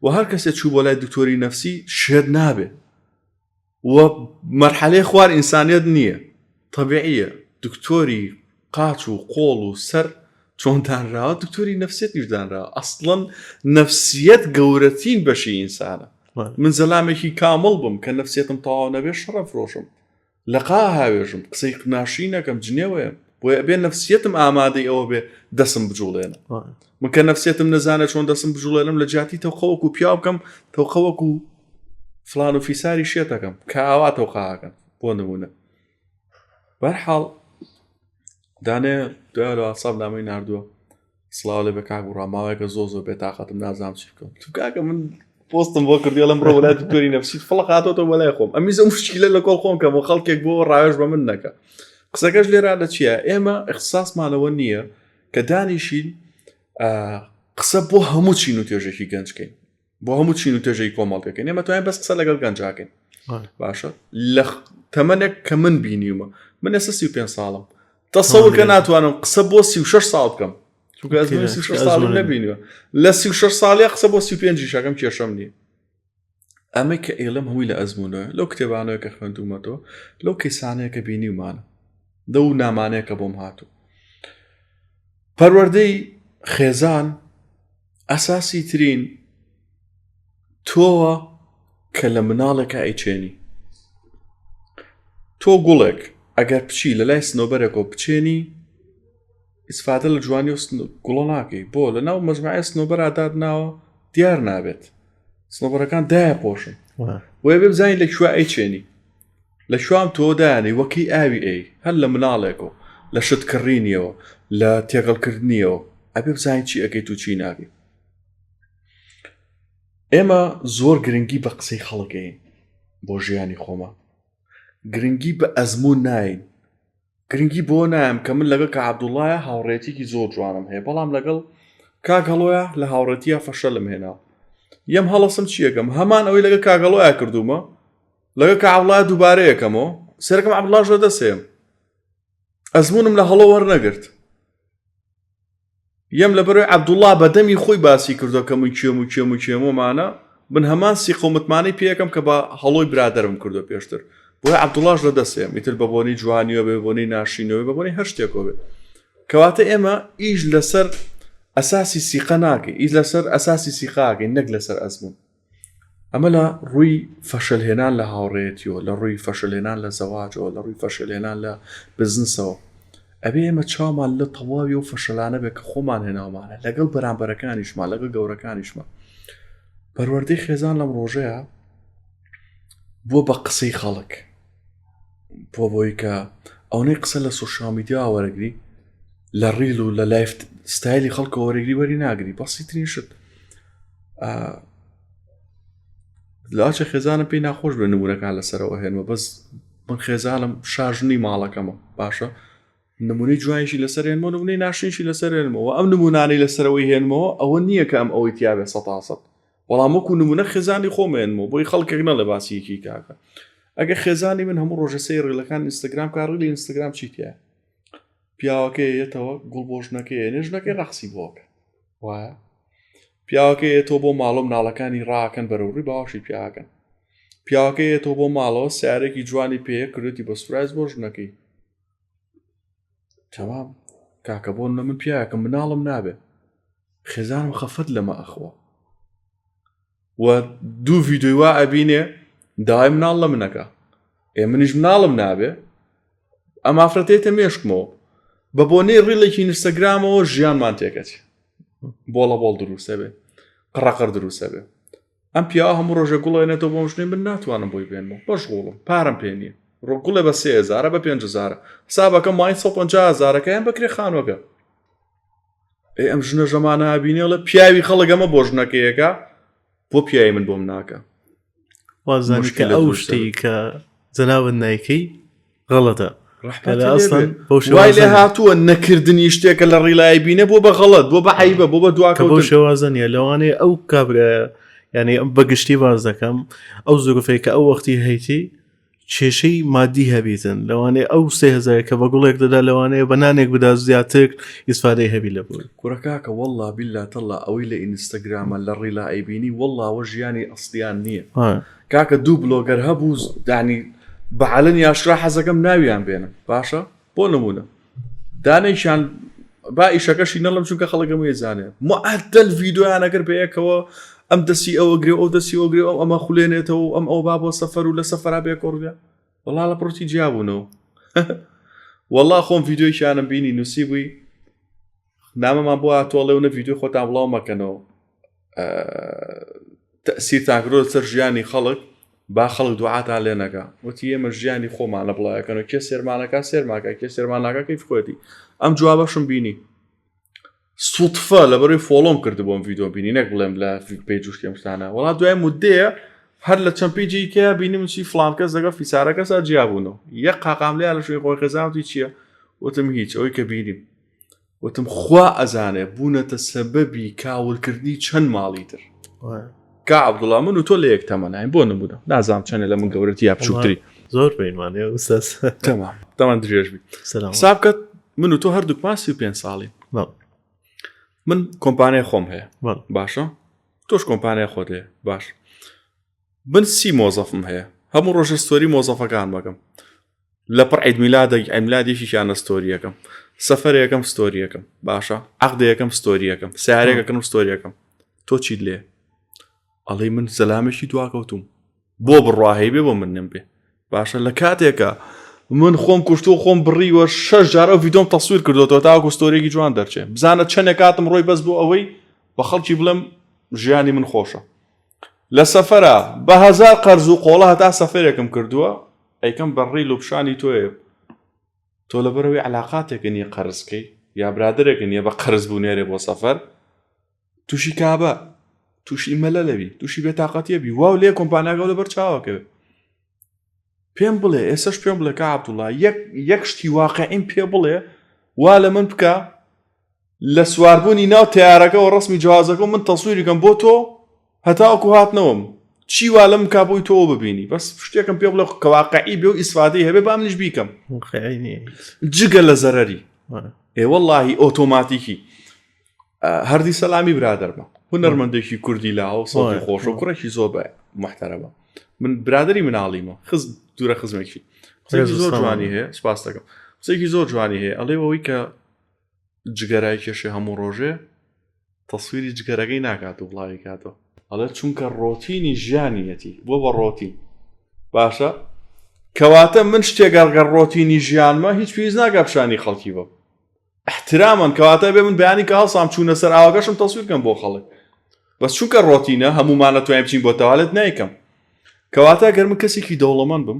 و هەر کەسێ چوو بۆ لای دکتۆری نفسی شێت نابێ و مەرحەلەی خوار ئینسانیەت نییە تەبیعیە دکتۆری قاچ و قۆڵ و سەر چۆن دانراوە دکتۆری نەفسیەتیش دانراوە ئەسڵەن نەفسیەت گەورەترین بەشی ئینسانە من زەلامێکی کامڵ بم کە نەفسیەتم تەواو نەبێ شەڕە فرۆشم لەقا هاوێژم قسەی ناشی نەکەم جنێوەیە بۆیە ئەبێ نەفسیەتم ئامادەی ئەوە بێ دەسم بجوڵێنە من کە نەفسیەتم نەزانێت چۆن دەسم بجوڵێنم لە جیاتی تەوقەوەکو پیاو بکەم تەوقەوەکو فلان و فیساری شێتەکەم کە ئاوا تەوقاکەن بۆ نمونە بەرحاڵ دانێ دوای لە واتساپ نامەی ناردووە سڵاو لێ بە کاک بڕا ماوەیەکە زۆ زۆر بێتاقەتم نازانم چی بکەم تو کاکە من پۆستم بۆ کردی ئەڵێم بڕۆ وەلای دکتۆری نەفسی فڵق هاتۆتەوە بەلای خۆم ئەمیز ئەو مشکلە لە کۆڵ خۆم کەم و خەڵکێک بۆ ڕاوێژ بە من نەکە قسەکەش لێرا لە چییە ئێمە اختصاصمانەوە نییە کە دانیشین قسە بۆ هەموو چین و توێژێکی گەنجکەین بۆ هەموو چین و توێژەی کۆمەڵگەکەین ئێمە توانین بەس قسە لەگەڵ گەنجاکەین باشە لە تەمەنێک کە من بینیومە من ئێستا 35 ساڵم تەسەور کە ناتوانم قسە بۆ 36 ساڵ بکەم چونکە ئەزموونی 36 ساڵم نەبینیوە لە 36 ساڵیە قسە بۆ 35 شەکەم کێشەم نییە ئەمەی کە ئێڵم هەمووی لە ئەزمونە لەو کتێبانەوە کە خوێندومەتەوە لەو کەسانەیە کە بینیومانە لەو نامانەیە کە بۆم هاتوو پەروەردەی خێزان ئەساسی ترین تۆوە کە لە مناڵێکا ئەیچێنی تۆ گوڵێک ئەگەر بچی لە لای سنۆبەرێکەوە بچێنی ئیسفادە لە جوانی و گوڵە ناکەی بۆ لە ناو مەجموعەی سنۆبەرا دادناوە دیار نابێت سنۆبەرەکان دایە پۆشن بۆیە بێ بزانین لە کوێ ئەیچێنی لە کوام تۆ دایانی وەکی ئاوی ئەی هەر لە مناڵێکەوە لە شت کڕینیەوە لە تێکەڵکردنیەوە ئەبێ بزانین چی ئەەکەیت و چی ناکەی ئێمە زۆر گرنگی بە قسەی خەڵکەین بۆ ژیانی خۆمان گرنگی بە ئەزمون ناین گرنگی بۆ نایم کە من لەگەڵ کە عبدوڵایە هاوڕێتێکی زۆر جوانم هەیە بەڵام لەگەڵ کاک هەڵۆیە لە هاوڕێتیە فەشەلم هێنا یەم هەڵەسم چیەکەم هەمان ئەوەی لەگەڵ کاگەڵۆیا کردومە لەگەڵ کە عبدوڵای دووبارە یەکەمەوە سەرەکەم عبدوڵاش لە دەسێم ئەزمونم لە هەڵۆ وەرنەگرت یەم لەبەرئەوەی عەبدوڵا بە دەمی خۆی باسی کردوە کە من کێم و کێم و کێمۆمانە من هەمان سیقە و متمانەی پێ ئەکەم کە بە هەڵۆی برادەرم کردوە پێشتر بۆیە عەبدوڵاش لە دەستێم ئیتر بە بۆنەی جوانیەوە بێ بۆنەی ناشرینەوە بە بۆنەی هەر شتێکەوە بێ کەواتە ئێمە ئیش لەسەر ئەساسی سیقە ناکەین ئیش لەسەر ئەساسی سیقاکەین نەک لەسەر ئەزمون ئەمە لە ڕووی فەشەلهێنان لە هاوڕێیەتیەوە، لە ڕووی فەشەلهێنان لە زەواجەوە، لە ڕووی فەشەلهێنان لە بزنسەوە. ئەبێ ئێمە چاومان لە تەواوی ئەو فەشەلانە بێت کە خۆمان هێناومانە لەگەڵ بەرامبەرەکانیشمان، لەگەڵ گەورەکانیشمان. پەروەردەی خێزان لەم ڕۆژەیە بووە بە قسەی خەڵک. بۆ بۆی کە ئەونەی قسە لە سۆشیال میدیا وەرەگری لە reel و لە life style ی خەڵکەوە وەرەگری وەری ناگری بەسیترین شت لاچە خێزانم پێی ناخۆش بێ نمونەکان لەسەرەوە هێنمە بەس من خێزانم شاژنی ماڵەکەمە باشە نمونەی جوانیشی لەسەر هێنمەوە نمونەی ناشرینشی لەسەر هێنمەوە ئەم نمونانەی لەسەرەوەی هێنمەوە ئەوە نییە کە ئەم ئەوەی تیاابێ سەتاسەد بەڵام وەکو نمونە خێزانی خۆم هێنمەوە بۆی خەڵکێک نەڵێ باسی یەکی کاکە ئەگە خێزانی من هەموو ڕۆژە سەیری reel ەکان ئینستاگرام کا reel ی ئینستاگرام چی تایە پیاوەکەی یەتەوە گوڵ بۆ ژنەکەی یەنێ ژنەکەی ڕەقسی بۆکە وایە پیاوەکەی یەتەوە بۆ ماڵۆ مناڵەکانی ڕاکەن بەرەو ڕووی باوەشی پیاکەن پیاوەکەی یەتەوە بۆ ماڵەوە سیارێکی جوانی پێیە کردێتی بە surprise بۆ ژنەکەی تەمام کاکە بۆ لە من پیاکە مناڵم نابێ خێزانم خەفەت لەمە ئەخوا و دوو ڤیددیوی وا ئەبینێ داوای مناڵ لە منەکە ئێ منیش مناڵم نابێ ئەم ئافرەتێتە مێشکمەوە بە بۆنەی reel ێکی ئینستاگرامەوە ژیانمان تێکەچ بۆڵە بۆڵ دروستە بێ قڕەقڕ دروستە بێ. ئەم پیاوە هەموو ڕۆژێ گوڵ ئەێنێتەوە بۆم ژنەی من ناتوانم بۆی بێنمەوە مەشغوڵم پارەم پێ نییە ڕۆ گوڵێ بە سێ هەزارە بە پێنج هەزارە حسابەکەم مای 150 هەزارەکە یان بەکرێ خانوەکە ئێ ئەم ژنە ژەمانە بینێ ڵێ پیاوی خەڵک ئەمە بۆ ژنەکەیەکە بۆ پیاوی من بۆم ناکە وازانی کە ئەو شتەی کە جەنابت نایکەی غەڵەتە وای لێ هاتووە نەکردنی شتێکە لە ڕیلای بینە بۆ بە غەڵەت بۆ بە عیبە بۆ بە دواکە بۆ شێوازە نیە لەوانەیە ئەو کابرایە یعنی ئەم بەگشتی باز دەکەم ئەو زروفەی کە ئەو وەختی هەیتی کێشەی مادی هەبیتن لەوانەیە ئەو سێ کە بە گوڵێک دەدا لەوانەیە بە نانێک بدا زیاتر ئیسفادەی هەبی لە بووی کوڕە کاکە وەڵا بیلا تەڵا ئەوەی لە ئینستاگرامە لە ڕیلا ئەیبینی وەڵا وە ژیانی ئەسڵیان نییە کاکە دوو بلۆگەر هەبوو دانی بەعلن یاشرا حەزەکەم ناویان بێنم باشە بۆ نمونە دانێکیان با ئیشەکەشی نەڵم چونکە خەڵکەم زانێ معدل ڤیددیویانەکرد بە یەکەوە ئەم دەسی ئەوە گرێ ئەو دەسی ئەو گرێ ئەو ئەمە خولێنێتەوە ئەم ئەو با بۆ سەفەر و لە سەفەرا بێکۆڕگە وەڵا لە پڕۆتی جیابوونەوە وەڵا خۆم ڤیددیویانم بینی نووسی بووی نامەمان بۆ هاتووە و نە ڤیددیو خۆتان بڵاو مەکەنەوە تەسیرتان کردوە سەر ژیانی خەڵک با خەڵک دوعاتان لێ نەکا وتی ئێمە ژیانی خۆمان لە بڵاوەکەن و کێ سێرمانەکە سێرماکە کێ سێرماناکە کەیف خۆیەتی ئەم جوابەشم بینی سوتفە لە بەرەی فۆڵۆم کرد بۆم ڤیددیو بینی نەک بڵێم لە پێج و شتێم شتانە وڵا دوای مدەیە هەر لە چەند پیجی کە بینیم چی فلان کەس لەگەڵ فیسارەکە سا جیابوونەوە یەک قاقام لیا لە شوێن خۆی خێزانتی چییە وتم هیچ ئەوەی کە بینیم وتم خوا ئەزانێ بوونەتە سەبەبی کاولکردنی چەند ماڵی تر کا عەبدوڵا من و تۆ لە یەک تەمەناین بۆ نمونە نازانم چەندە لە من گەورەتی یا بچووکتری زۆر بینمانێ ئوستاز تەمام تەمان درێژ بی سلام حساب کە من و تۆ هەردووکمان 35 ساڵین بەڵێ. من کۆمپانیای خۆم هەیە بەڵێ. باشە تۆش کۆمپانیای خۆت هەیە باش من سی مۆزەفم هەیە هەموو ڕۆژە ستۆری مۆزەفەکان بەکەم لە پڕ عید میلادێک عید میلاد یەکێکیان لە ستۆریەکەم سەفەرێکم ستۆریەکەم باشە عەقدێکم ستۆریەکەم سیارێکەکەم ستۆریەکەم تۆ چیت لێ ئەڵێ من زەلامێکی دواکەوتوم بۆ بڕواهەی بێ بۆ من نم بێ باشە لە کاتێکە من خۆم کوشتو خۆم بڕیوە شەش جار ئەو ڤیدۆم تەسویر کردوەوە تاوەکو ستۆریەکی جوان دەرچێ بزانە چەندێک کاتم ڕۆی بەس بۆ ئەوەی بە خەڵکی بڵێم ژیانی من خۆشە لە سەفەرا بە هەزار قەرز و قۆڵە هەتا سەفەرێکم کردووە ئەیکەم بە ڕیل و پیشانی تۆیە تۆ لەبەرەوەی علاقاتێکە نییە قەرزکەی یا برادێکە نییە بە قەرز بوو نێرێ بۆ سەفەر تووشی کابە تووشی مەلە لەوی تووشی بێتاقەتیە بی واو لێ کۆمپانیاگە لەبەر چاوەکەوێت پێم بڵێ ئێسش پێم بڵێ کە عبدوڵا یەک یەک شتی واقعیم پێ بڵێ وا لە من بکە لە سواربوونی ناو تەیارەکەوە ڕەسمی جەوازەکەو من تەسویری کەم بۆ تۆ هەتاوەکو هاتنەوەم چی وا لەم کا بۆی تۆ ببینی بەس شتێکم پێ بڵێ کە واقعی بێ و ئیسفادەی هەبێ با منیش بیکەم واقعی نییە هیچ. جگە لە زەرەری وایە. ئێ وەڵاهی ئۆتۆماتیکی هەردی سەلامی برادەرمە هونەرمەندێکی کوردی لاوە سەوتی وایە. خۆشە و کوڕێکی زۆر بە محتەرەمە من برادری مناڵیمە خز دوورە خزمێکی قسەیەکی ڕێز و زۆر سڵاو. جوانی هەیە سپاس دەکەم قسەیەکی زۆر جوانی هەیە ئەڵێ ئەوەی کە جگەرای کێشێ هەموو ڕۆژێ تەسویری جگەرەکەی ناکات و بڵاوی کاتەوە ئەڵێ چونکە ڕۆتینی ژیانیەتی بۆ بە ڕۆتین باشە کەواتە من شتێک گەڕگەڕ ڕۆتینی ژیانمە هیچ پێویست ناکە پیشانی خەڵکی بم احترامەن کەواتە بێ من بەیانی کە هەڵسام چوونە سەر ئاوەکەشم تەسویر کەم بۆ خەڵک بەس چونکە ڕۆتینە هەمومان نەتوانین بچین بۆ تەوالێت نیکەم کەواتە گەر من کەسێکی دەوڵەمەند بم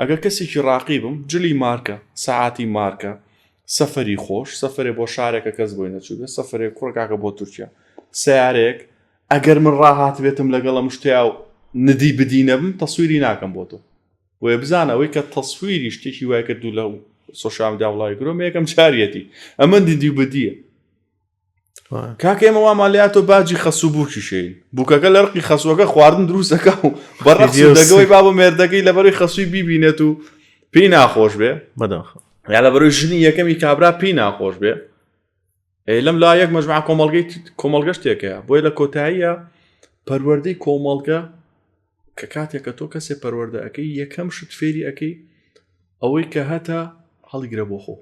ئەگەر کەسێکی ڕاقی بم جلی مارکە سەعاتی مارکە سەفەری خۆش سەفەرێ بۆ شارێکە کەس بۆی نەچووبێ سەفەرێ کوڕ کاکە بۆ تورکیا سیارێک ئەگەر من ڕاهاتبێتم لەگەڵ ئەم شتەیا و ندی بدی نەبم تەسویری ناکەم بۆ تۆ بۆیە بزانە ئەوەی کە تەسویری شتێکی وای کرد و لە سۆشیال میدیا بڵاوی کردەوە یەکەم چاریەتی ئەمە ندی و بدیە کاکە ئێمە وامان لێ هاتۆ باجی خەسوو بووکیشین بووکەکە لە ڕقی خەسووەکە خواردن دروستەکە و بە ڕەقس و دەگەوەی با بۆ مێردەکەی لەبەرەی خەسووی بیبینێت و پێی ناخۆش بێ بەداخە یا لەبەرەی ژنی یەکەمی کابرا پێی ناخۆش بێ ئەی لەم لا یەک مەجموعە کۆمەڵگەی کۆمەڵگەش تێکەیە بۆیە لە کۆتاییە پەروەردەی کۆمەڵگە کە کاتێک کە تۆ کەسێ پەروەردە ئەەکەی یەکەم شت فێری ئەەکەی ئەوەی کە هەتا هەڵیگرە بۆ خۆ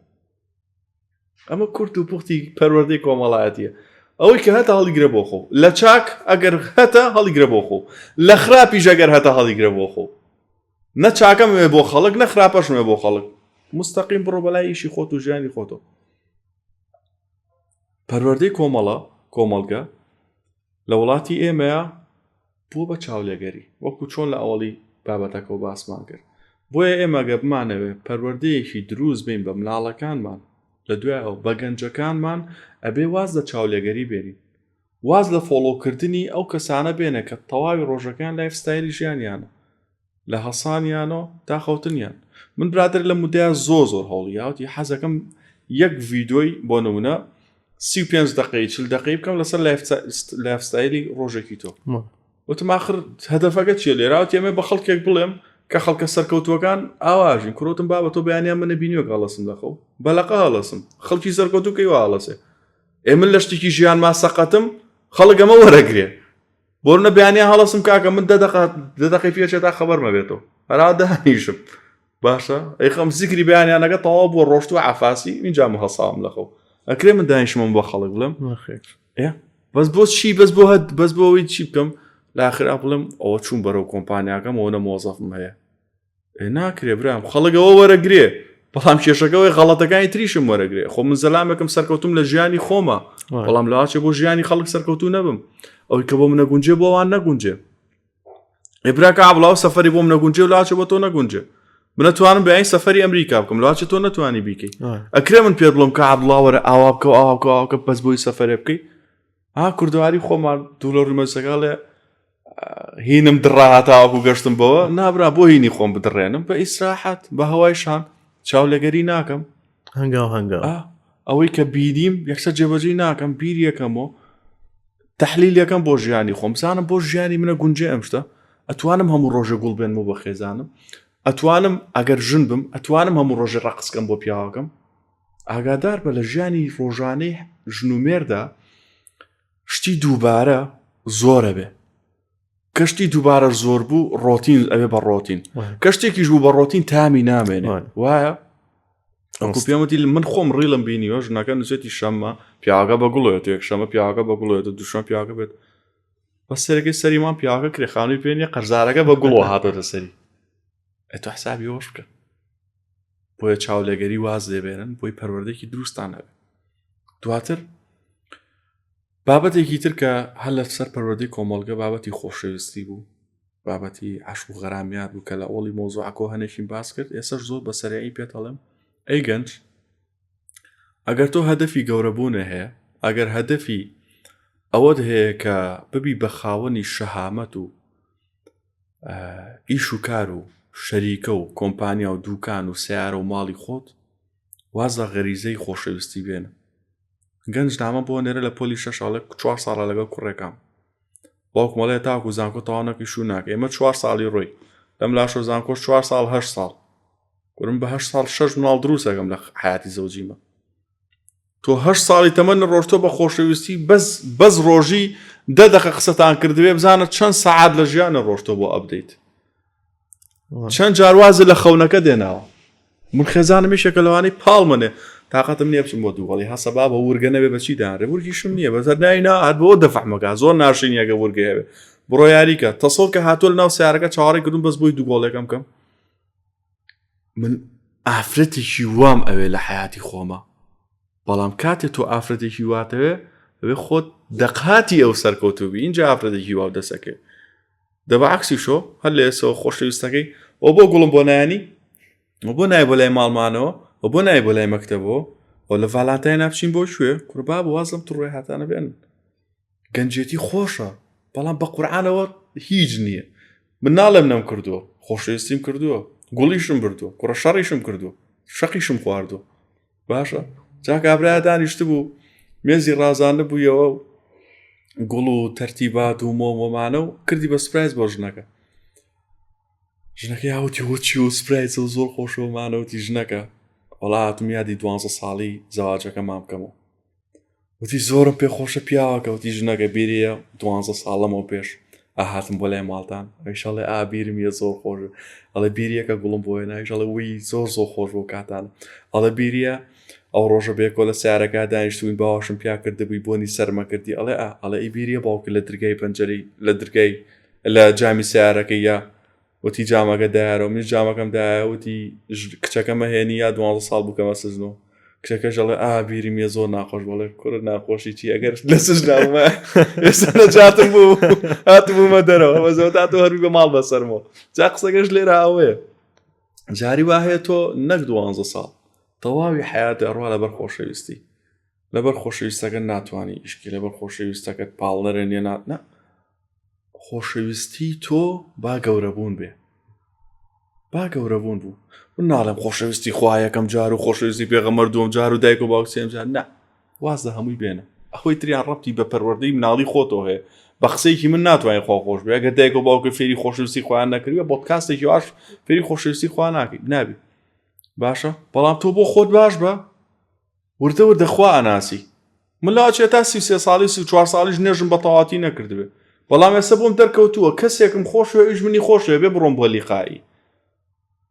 ئەمە کورت و پوختی پەروەردەی کۆمەڵایەتیە ئەوەی کە هەتا هەڵیگرە بۆ خۆ لە چاک ئەگەر هەتا هەڵیگرە بۆ خۆ لە خراپیش ئەگەر هەتا هەڵیگرە بۆ خۆ نە چاکەم وێ بۆ خەڵک نە خراپەشم وێ بۆ خەڵک مستەقیم بڕۆ بەلای ئیشی خۆت و ژیانی خۆتەوە پەروەردەی کۆمەڵە کۆمەڵگە لە وڵاتی ئێمەیە. بووە بە چاولێگەری وەکو چۆن لە ئەوەڵی بابەتەکەەوە باسمان کرد بۆیە ئێمە گە بمانەوێ پەروەردەیەکی دروست بین بە مناڵەکانمان لە دوایەوە بە گەنجەکانمان ئەبێ واز لە چاولێگەری بێنین واز لە follow کردنی ئەو کەسانە بێنە کە تەواوی ڕۆژەکان lifestyle ی ژیانیانە لە هەڵسانیانەوە تا خەوتنیان من برادر لە مدەیە زۆر زۆر هەوڵی یاوتی حەزەکەم یەک ڤیدۆی بۆ نمونە 35 دقەی 40 دقەی بکەم لەسەر lifestyle ی ڕۆژێکی تۆ وتم آخر هەدەفەکە چیە لێراوت ئێمە بە خەڵکێک بڵێم کە خەڵکە سەرکەوتوەکان ئاواژین کورۆتم بابە تۆ بەیانیان منە بینیوە هەڵەسم لەخەو بەلەقە هەڵەسم خەڵکی سەرکەوتو کەی وا هەڵەسێ ئێ من لە شتێکی ژیانما سەقەتم خەڵک ئەمە وەرەگرێ بۆرنە بەیانیان هەڵەسم کاکە من دە دەقە دە دەقەی پێچێت تا خەبەرمە بێتەوە هەرا دانیشم باشە ئەی خەم زیکری بەیانیانەکە تەواو بووە ڕۆشتوە عەفاسی اینجا من هەڵساوم لە خەو ئەکرێ من دانیشمم بۆ خەڵک بڵێم نەخێر ئێ بەس بۆ چی بەس بۆ هەت بەس بۆ ئەوەی چی بکەم لە ئاخرا بڵێم ئەوە چوون بەرەو کۆمپانیاکەم ئەوە نە مۆزەفم هەیە ناکرێ برام خەڵک ئەوە وەرەگرێ بەڵام کێشەکەەوەی غەڵەتەکانی تریشم وەرەگرێ خۆ من زەلامێکم سەرکەوتم لە ژیانی خۆمە بەڵام لەواچێ بۆ ژیانی خەڵک سەرکەوتو نەبم ئەوەی کە بۆ منە گونجێ بۆ وان نەگونجێ ئێبراکە ئابڵاو سەفەری بۆم نەگونجێ و لاچێ بۆ تۆ نەگونجێ منەتوانم بەین سەفەری ئەمریکا بکەم لاچێ تۆ نەتوانی بیکەی ئەکرێ من پێ بڵم کە عبڵاوەرە ئاوا بکە ئاوا بکە ئاوا بکە بەس بۆی سەفەرێ بکەی ها کوردواری خۆمان دوو لە ڕووی مەسەکەڵێ هینم دڕا هاتاوەکو گەشتم بەوە نابرا بۆ هینی خۆم بدڕێنم بە ئیسراحەت بە هەوای شان چاو لەگەری ناکەم هەنگاو هەنگاو ئەوەی کە بینیم یەکسەر جێبەجێی ناکەم بیر یەکەمەوە تحلیل یەکەم بۆ ژیانی خۆم بزانم بۆ ژیانی منە گونجێ ئەم شتە ئەتوانم هەموو ڕۆژە گوڵ بێنم و بە خێزانم ئەتوانم ئەگەر ژن بم ئەتوانم هەموو ڕۆژێ ڕەقسکەم بۆ پیاوەکەم ئاگادار بە لە ژیانی ڕۆژانەی ژن و مێردا شتی دووبارە زۆرە بێ کەشتی دووبارە زۆر بوو ڕۆتین ئەوێ بە ڕۆتین کەشتێکیش بوو بە ڕۆتین تامی نامێنێ وایە ئەو پێمەتی من خۆم ڕیڵم بینیوە ژنەکە نووسێتی شەممە پیاگە بە گوڵێت یەک شەمە پیاگە بە گوڵێت دوشەم پیاگە بێت بە سەرەکەی سەریمان پیاگە کرێخانوی پێ نیە قەرزارەکە بە گوڵەوە هاتۆتە سەری ئەتۆ حسابی ئەوەش بکە بۆیە چاولێگەری واز لێبێنن بۆی پەروەردەکی دروستان هەبێت دواتر بابەتێکی تر کە هەر لە سەر پەروەردەی کۆمەڵگە بابەتی خۆشەویستی بوو بابەتی عەشق و غەرامیات بوو کە لە ئەوڵی مۆزوعەکۆ هەنێکیم باس کرد ئێسش زۆر بە سەرعی پێتەڵێم ئەی گەنج ئەگەر تۆ هەدەفی گەورەبوونە هەیە ئەگەر هەدەفی ئەوەت هەیە کە ببی بە خاوەنی شەهامەت و ئیش و کار و شەریکە و کۆمپانیا و دوکان و سیارە و ماڵی خۆت واز لە غەریزەی خۆشەویستی بێنە گەنج نامە بۆ نێرە لە پۆلی شەش ئەڵێ چوار ساڵە لەگەڵ کوڕێکام باوکم ئەڵێ تاکو زانکۆ تەواو نەکەی شوو ناکە ئێمە چوار ساڵی ڕۆی لەم لاشۆ زانکۆش چوار ساڵ هەشت ساڵ کورم بە هەشت ساڵ شەش مناڵ دروستەکەم لە حیاتی زەوجیمە تۆ هەشت ساڵی تەمەن ڕۆشتۆ بە خۆشەویستی بەس بەس ڕۆژی دە دەقە قسەتان کردبێ بزانە چەند سەعات لە ژیانە ڕۆشتۆ بۆ update چەند جار وازە لە خەونەکە دێناوە من خێزانم یەکێکە لەوانەی پاڵمەنێ تاقەتم نییە بچم بۆ دووگەڵی هەسە بابە ورگە نەبێ بەچی دانرێ ورگیشم نییە بەسەر نای نا هەر بۆ دەفەحمەکە زۆر ناشرینیەکە ورگە هەبێ بڕۆ یاریکە تەسەڵ کە هاتووە لە ناو سیارەکە چاوەڕێ کردم بەس بۆی دووگۆڵێکم کەم من ئافرەتێکی وام ئەوێ لە حیاتی خۆمە بەڵام کاتێ تۆ ئافرەتێکی واتەوێ ئەوێ خۆت دەقاتی ئەو سەرکەوتوبی اینجا ئافرەتێکی واو دەسەکەێت دە بە عەکسی شۆ هەر لە ئێسەوە خۆشەویستەکەی و بۆ گوڵم بۆ نایانی و بۆ نای بۆ لای ماڵمانەوە و بۆ نای بۆ لای مەکتەبەوە و لە ڤالانتای ناچین بۆ کوێ کوربا بۆ واز لەم تڕۆی هاتانە بێن گەنجێتی خۆشە بەڵام بە قورعانەوە هیچ نییە من ناڵێم نەم کردووە خۆشەویستیم کردووە گوڵیشم بردووە کوڕە شەڕیشم کردووە شەقیشم خواردووە باشە جا کابرا دانیشت بوو مێزی ڕازاندە بوویەوە و گوڵ و تەرتیبات و مۆمۆمانە و کردی بە surprise بۆ ژنەکە ژنەکەی هاوتی وچی و surprise و زۆر خۆشەوەمانەوتی ژنەکە وڵاتم یادی دوانزە ساڵی زەواجەکەمان بکەمەوە وتی زۆرم پێ خۆشە پیاوەکە وتی ژنەکە بیریە دوانزە ساڵەمەوە پێش ئاهاتم بۆ لای ماڵتان ئەویش ئەڵێ ئا بیرم یە زۆر خۆش ئەڵێ بیریەکە گوڵم بۆ هێنا ئەویش ئەڵێ وی زۆر زۆر خۆش بۆ کاتان ئەڵێ بیریە ئەو ڕۆژە بێکۆ لە سیارەکە دانیشتوین باوەشم پیا کردبووی بۆنی سەرمە کردی ئەڵێ ئا ئەڵێ ئی بیریە باوکە لە درگای پەنجەرەی لە درگای لە جامی سیارەکەی یا وتی جامەکە دایەرەوە منیش جامەکەم دایە وتی کچەکەمە هێنی یا دوانزە ساڵ بوو کەمە سزنەوە. کچەکەش ئەڵێ ئا بیرم یە زۆر ناخۆش بەڵێ کوڕە ناخۆشی چی ئەگەر لە سجناومە ئێستا نەجاتم بوو هاتبوومە دەرەوە بەزەوە تا تۆ هەروی بە ماڵ بەسەرمەوە جا قسەکەش لێرە ئەوەیە جاری وا هەیە تۆ نەک دوانزە ساڵ تەواوی حیات ئەڕوا لەبەر خۆشەویستی لەبەر خۆشەویستەکە ناتوانانی ئیشکی لەبەر خۆشەویستەکەت پاڵنەرە نیە ناتنە خۆشەویستی تۆ با گەورەبوون بێ با گەورەبوون بوو من ناڵێم خۆشەویستی خوا یەکەم جار و خۆشەویستی پێغەمبەر دووەم جار و دایک و باوک سێم جار نا واز لە هەمووی بێنە ئەخۆی تریان ڕەبتی بە پەروەردەی مناڵی خۆتەوە هەیە بە قسەیەکی من ناتوانین خوا خۆش بێ ئەگەر دایک و باوکە فێری خۆشەویستی خۆیان نەکردوە پۆدکاستێکی واش فێری خۆشەویستی خوا ناکەی نابی باشە بەڵام تۆ بۆ خۆت باش بە وردە وردە خوا ئەناسی. من لەوەچێ تا 33 ساڵی و 34 ساڵیش نوێژم بە تەواتی نەکردبێ بەڵام ئێستا بۆم دەرکەوتووە کەسێکم خۆشوێ ئەویش منی خۆشوێ بێ بڕۆم بۆ لیقایی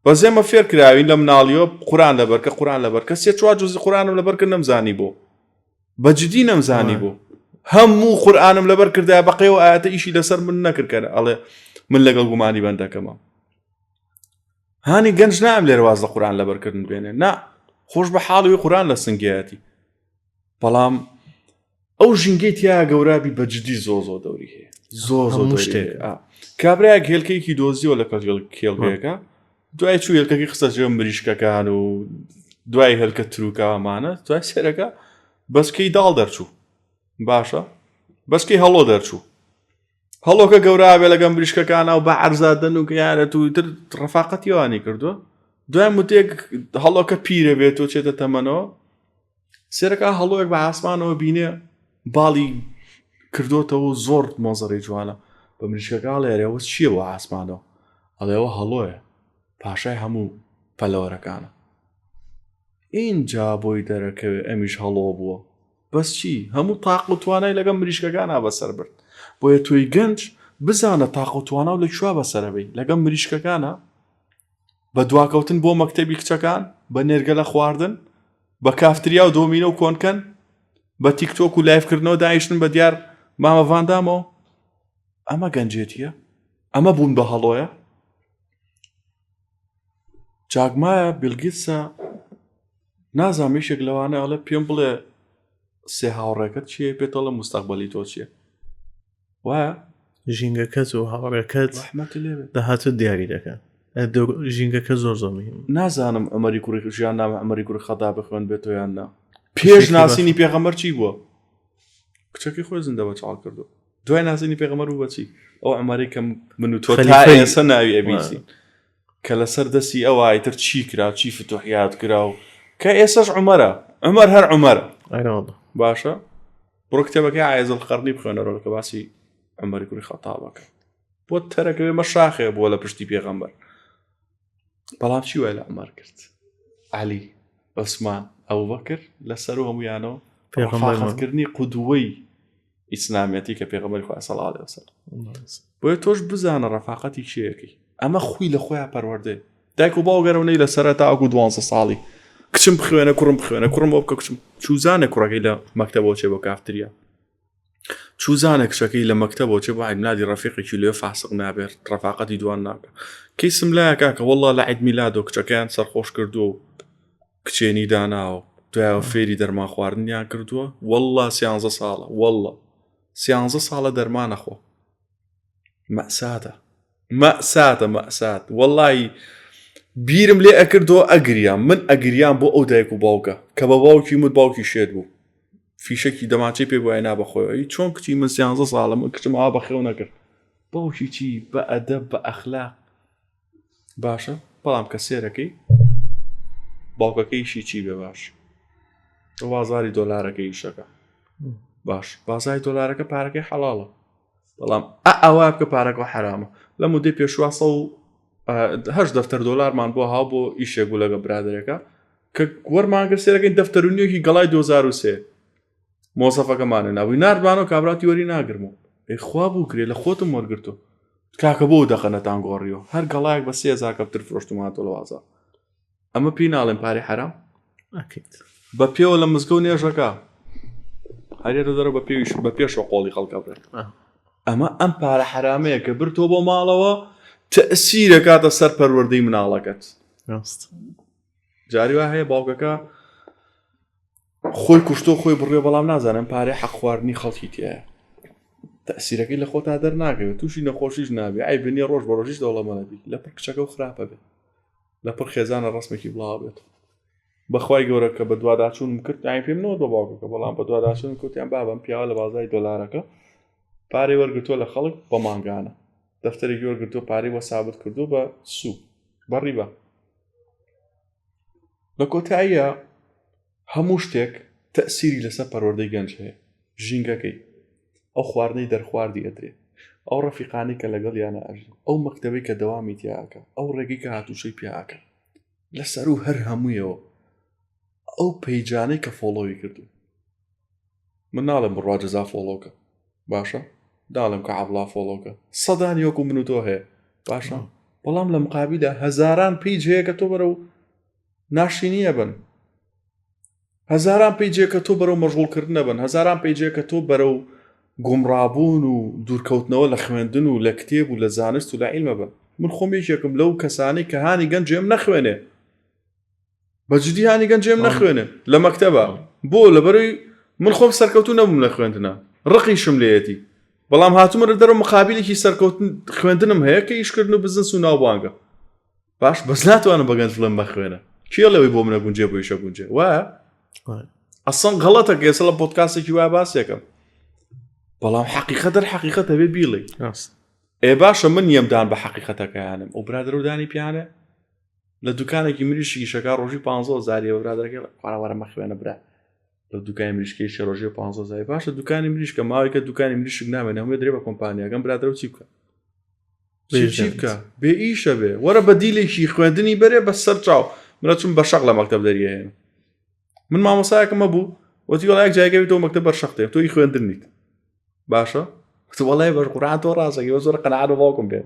بەس ئێمە فێر کراوین لە مناڵیەوە قوران لەبەرکە قوران لەبەرکە سێ چوار جوزی قورانم لەبەر کرد نەمزانی بۆ بە جدی نەمزانی بۆ هەموو قورئانم لەبەر کردای بەقەیەوە ئاەتە ئیشی لەسەر من نەکرد کە ئەڵێ من لەگەڵ گومانی بەندەکەمە هانی گەنج نام لێرە واز لە قورئان لەبەرکردن بێنێ نا خۆش بە حاڵی قورئان لە سنگیەتی بەڵام ئەو ژینگەی تیا گەورابی بە جدی زۆ زۆ دەوری هەیە زۆ زۆ شتێک کابراایەک هێلکەیەکی دۆزیەوە لە کەڵ کێڵگەیەەکە دوای چوو هێلکەکەی خستە ژێر مریشکەکان و دوای هێلکە تروکامانە دوای سێرەکە بەسکەی داڵ دەرچوو باشە بەسکەی هەڵۆ دەرچوو هەڵۆکە گەورە ئابێ لەگەم بریشکەکانە و بە عەرزا دەن و گیانەت و تر ڕەفاقەتی ئەوانی کردووە دوای متێک هەڵۆکە پیرە بێت و چێتە تەمەنەوە سێرەکە هەڵۆیەک بە ئاسمانەوە بینێ باڵی کردوتەوە زۆر مۆزەری جوانە بە مریشکەکە ئەڵێرەوە چییە بۆ ئاسمانەوە ئەڵێەوە هەڵۆیە پاشای هەموو پەلەوەرەکانە ئینجا بۆی دەرەکەوێ ئەمیش هەڵۆ بووە بەس چی هەموو تاق و توانای لەگەڵ مریشکەکانا بەسەر برد بۆیە تۆی گەنج بزانە تاق و تواناو لە کوێ بەسەرەبەی لەگەڵ مریشکەکانە بە دواکەوتن بۆ مەکتەبی کچەکان بە نێرگەلە خواردن بە کافتریا و دۆمینە و کۆنکەن بە تیکتۆک و لایفکردنەوە دانیشتن بە دیار مامە ڤاندامەوە ئەمە گەنجێتیە ئەمە بوون بە هەڵۆیە جاگمایە بیلگیتسە نازانم یەکێک لەوانە ئەڵێ پێم بڵێ سێ هاوڕێکەت چییە پێت ئەڵێ مستەقبەلی تۆ چییە وایە ژینگەکەت و هاوڕێکەت ڕەحمەتی لێ بێت داهاتوت دیاری دەکەن ژینگەکە زۆر زۆر مهم نازانم عمەری کوڕی ژیان نامە عمەری کوڕی خەتا بخوێن بێتەوە یان نا پێش ناسینی پێغەمبەر چی بووە کچەکەی خۆی زیندە بە چاڵ کردو دوای ناسینی پێغەمبەر بوو بەچی ئەو عمەری کە من و تۆ تا ئێستا ناوی ئەبیسی کە لەسەر دەستی ئەوە ئیتر چی کرا چی فتوحیات کرا و کە ئێسەش عومەرە عومەر هەر عومەرە باشە بڕۆ کتێبەکەی عایز القەرنی بخوێنەرەوە کە باسی عومەری کوڕی خەتابەکە بۆ تەرەکەوێ مە شاخێ بووە لە پشتی پێغەمبەر بەڵام چی وای لە عومەر کرد عەلی عوسمان ئەبوبەکر لەسەر و هەمویانەوە پێغەمبەرکردنی قودوەی ئیسلامیەتی کە پێغەمبەری خوا صلی الله علیه وسلم بۆیە تۆش بزانە ڕەفاقەتی کێیەکەی ئەمە خوی لە خۆیان پەروەردەیە دایک و باوگەرەوە نەی لە سەرەتا ئەگو دوانزە ساڵی کچم بخوێنە کوڕم بخوێنە کوڕم بۆ بکە کچم چوزانە کوڕەکەی لە مەکتەبەوە چێ بۆ کافتریا چوزانە کچەکەی لە مەکتەبەوە چێ بۆ عیدمیلادی ڕەفیقێکی لێ فاسق نابێت ڕەفاقەتی دوان ناکە کەیسم لایە کاکە والله لە عید میلادۆ کچەکەیان سەرخۆش کردووە و کچێنی داناوە دوایەوە فێری دەرمان خواردنیان کردووە واللە سیانزە ساڵە واللە سیانزە ساڵە دەرمانە خۆ مەساتە مەساتە مەسات وەڵی بیرم لێ ئەکردەوە ئەگریان من ئەگریان بۆ ئەو دایک و باوکە کە بە باوکی مت باوکی شێت بوو فیشەکی دەمانچەی پێ بووای نا بەخۆی چۆن کچی من سیانزە ساڵە من کچم ئاوا بەخێو نەکرد باوکی چی بە ئەدەب بە ئەخلاق باشە بەڵام کە سێرەکەی باوکەکەیشی چی بێ باش بازاری دۆلارەکە ئیشەکە باش بازاری دۆلارەکە پارەکەی حەڵاڵە بەڵام ئەوە بکە پارەکە حرامە لە مدەی پێشوا سە و هەش دەفتەر دۆلارمان بۆ هاو بۆ ئیشێک بوو لەگە برادێکە کە وەرمانگر سێرەکەین دەفتەرونیەکی گەڵای 2023 مۆسەفەکەمانە نابووی ناردمانەوە کابراتی وەری ناگرم و ئەی خوا بوو کرێ لە خۆتم وەرگرتو کاکە بۆ دەقەنەتان گۆڕیەوە هەر گەڵایەک بە سێزار کەپتر فرۆشتمانەوە لە بازاڕ ئەمە پێی ناڵێن پارەی حەرام بە پێوە لە مزگەوت نێژەکە هەرێتە دەرەوە بە پێویش بە پێشەوە قۆڵی خەڵکە بێت ئەمە ئەم پارە حرامەیە کە برتۆ بۆ ماڵەوە تەسیرە کاتە سەر پەروەردەی مناڵەکەت جاری وا هەیە باوکەکە. خۆی کوشتۆ خۆی بڕێ بەڵام نازانم پارەی حەق خواردنی خەڵکی تایە تەسیرەکەی لە خۆتا دەرناکەوێت تووشی نەخۆشیش نابێ ئای بنیە ڕۆژ بە ڕۆژیش دەوڵەمەنەبی لە پڕ کچەکە و خراپە بێ لە پڕ خێزانە ڕسمێکی بڵاو بێت بەخوای گەورە کە بەدواداچوونم کرد یانی پێم نەوت بە باوکەکە بەڵام بەدواداچوون کوتیان بابم پیاوە لە بازای دۆلارەکە پارەی وەرگتووە لە خەڵک بە مانگانە دەفتەرێکی وەرگتووە پارەی بۆ سابت کردو بە سوو بەڕیبە لە کۆتاییە هەموو شتێک تەسیری لەسەر پەروەردەی گەنج هەیە ژینگەکەی ئەو خواردنەی دەرخواردی ئەدرێ ئەو ڕەفیقانی کە لەگەڵ یانە ئەژی ئەو مەکتەبەی کە دەوامی تیاکە ئەو ڕێگەی کە هاتوچۆی پیاکە لەسەر و هەر هەموویەوە ئەو پەیجانەی کە follow ی کردو من ناڵێم بڕوا جەزا follow کە باشە داڵێم کە عەبڵا follow کە سەدانی وەکو من و تۆ هەیە باشە بەڵام لە مقابیلە هەزاران page هەیە کە تۆ بەرەو ناشینیە بن هەزاران page ێک کە تۆ بەرەو مەشغوڵکردنە بن هەزاران page ێک کە تۆ بەرەو گومڕابوون و دوورکەوتنەوە لە خوێندن و لە کتێب و لە زانست و لە عیلمە بن من خۆم یەکێکم لەو کەسانەی کە هانی گەنجێم نەخوێنێ بە جدی هانی گەنجێم نەخوێنێ لە مەکتەبە بۆ لەبەرەی من خۆم سەرکەوتو نەبووم لە خوێندنە ڕقیشم لێیەتی بەڵام هاتومە لە دەرەوە مقابلێکی سەرکەوتن خوێندنم هەیە کە ئیشکردن و بزنس و ناوبانگە باش بەس ناتوانم بە گەنج بڵێم مەخوێنە کێ لەوەی بۆ منە گونجێ بۆ ئیشە گونجێ وایە ئەسڵەن غەڵەتە کە ئێستا لە پۆدکاستێکی وایە باسێکم بەڵام حەقیقەت دەر حەقیقەت هەبێ بیڵێ ئێ باشە من یەم دان بە حەقیقەتەکەیانم ئەو برادەر و دانی پیانە لە دوکانێکی مریشکی شەکا ڕۆژی 15 زاریە برادەرەکە خوارە وەرە مەخوێنە برا لە دوکانی مریشکەی ڕۆژی 15 زاری باشە دوکانی مریشکە ماوەیەکە دوکانی مریشک نامێنێ هەمووی درێ بە کۆمپانیاکەم برادەر و چی بکە چی بکە بێ ئیشە بێ وەرە بە دیلێکی خوێندنی بەرێ بە سەر چاو منە چون بە شەق لە مەکتەب دەریهێنم من مامۆسایەکم هەبوو وتی وڵایەک جایگەوی تۆ مەکتەب بەر شەق تێ تۆی خوێندن نیت باشە وڵای بەر قورآن تۆ ڕاستەکەی وە زۆر قەناعەت بە باوکم بێ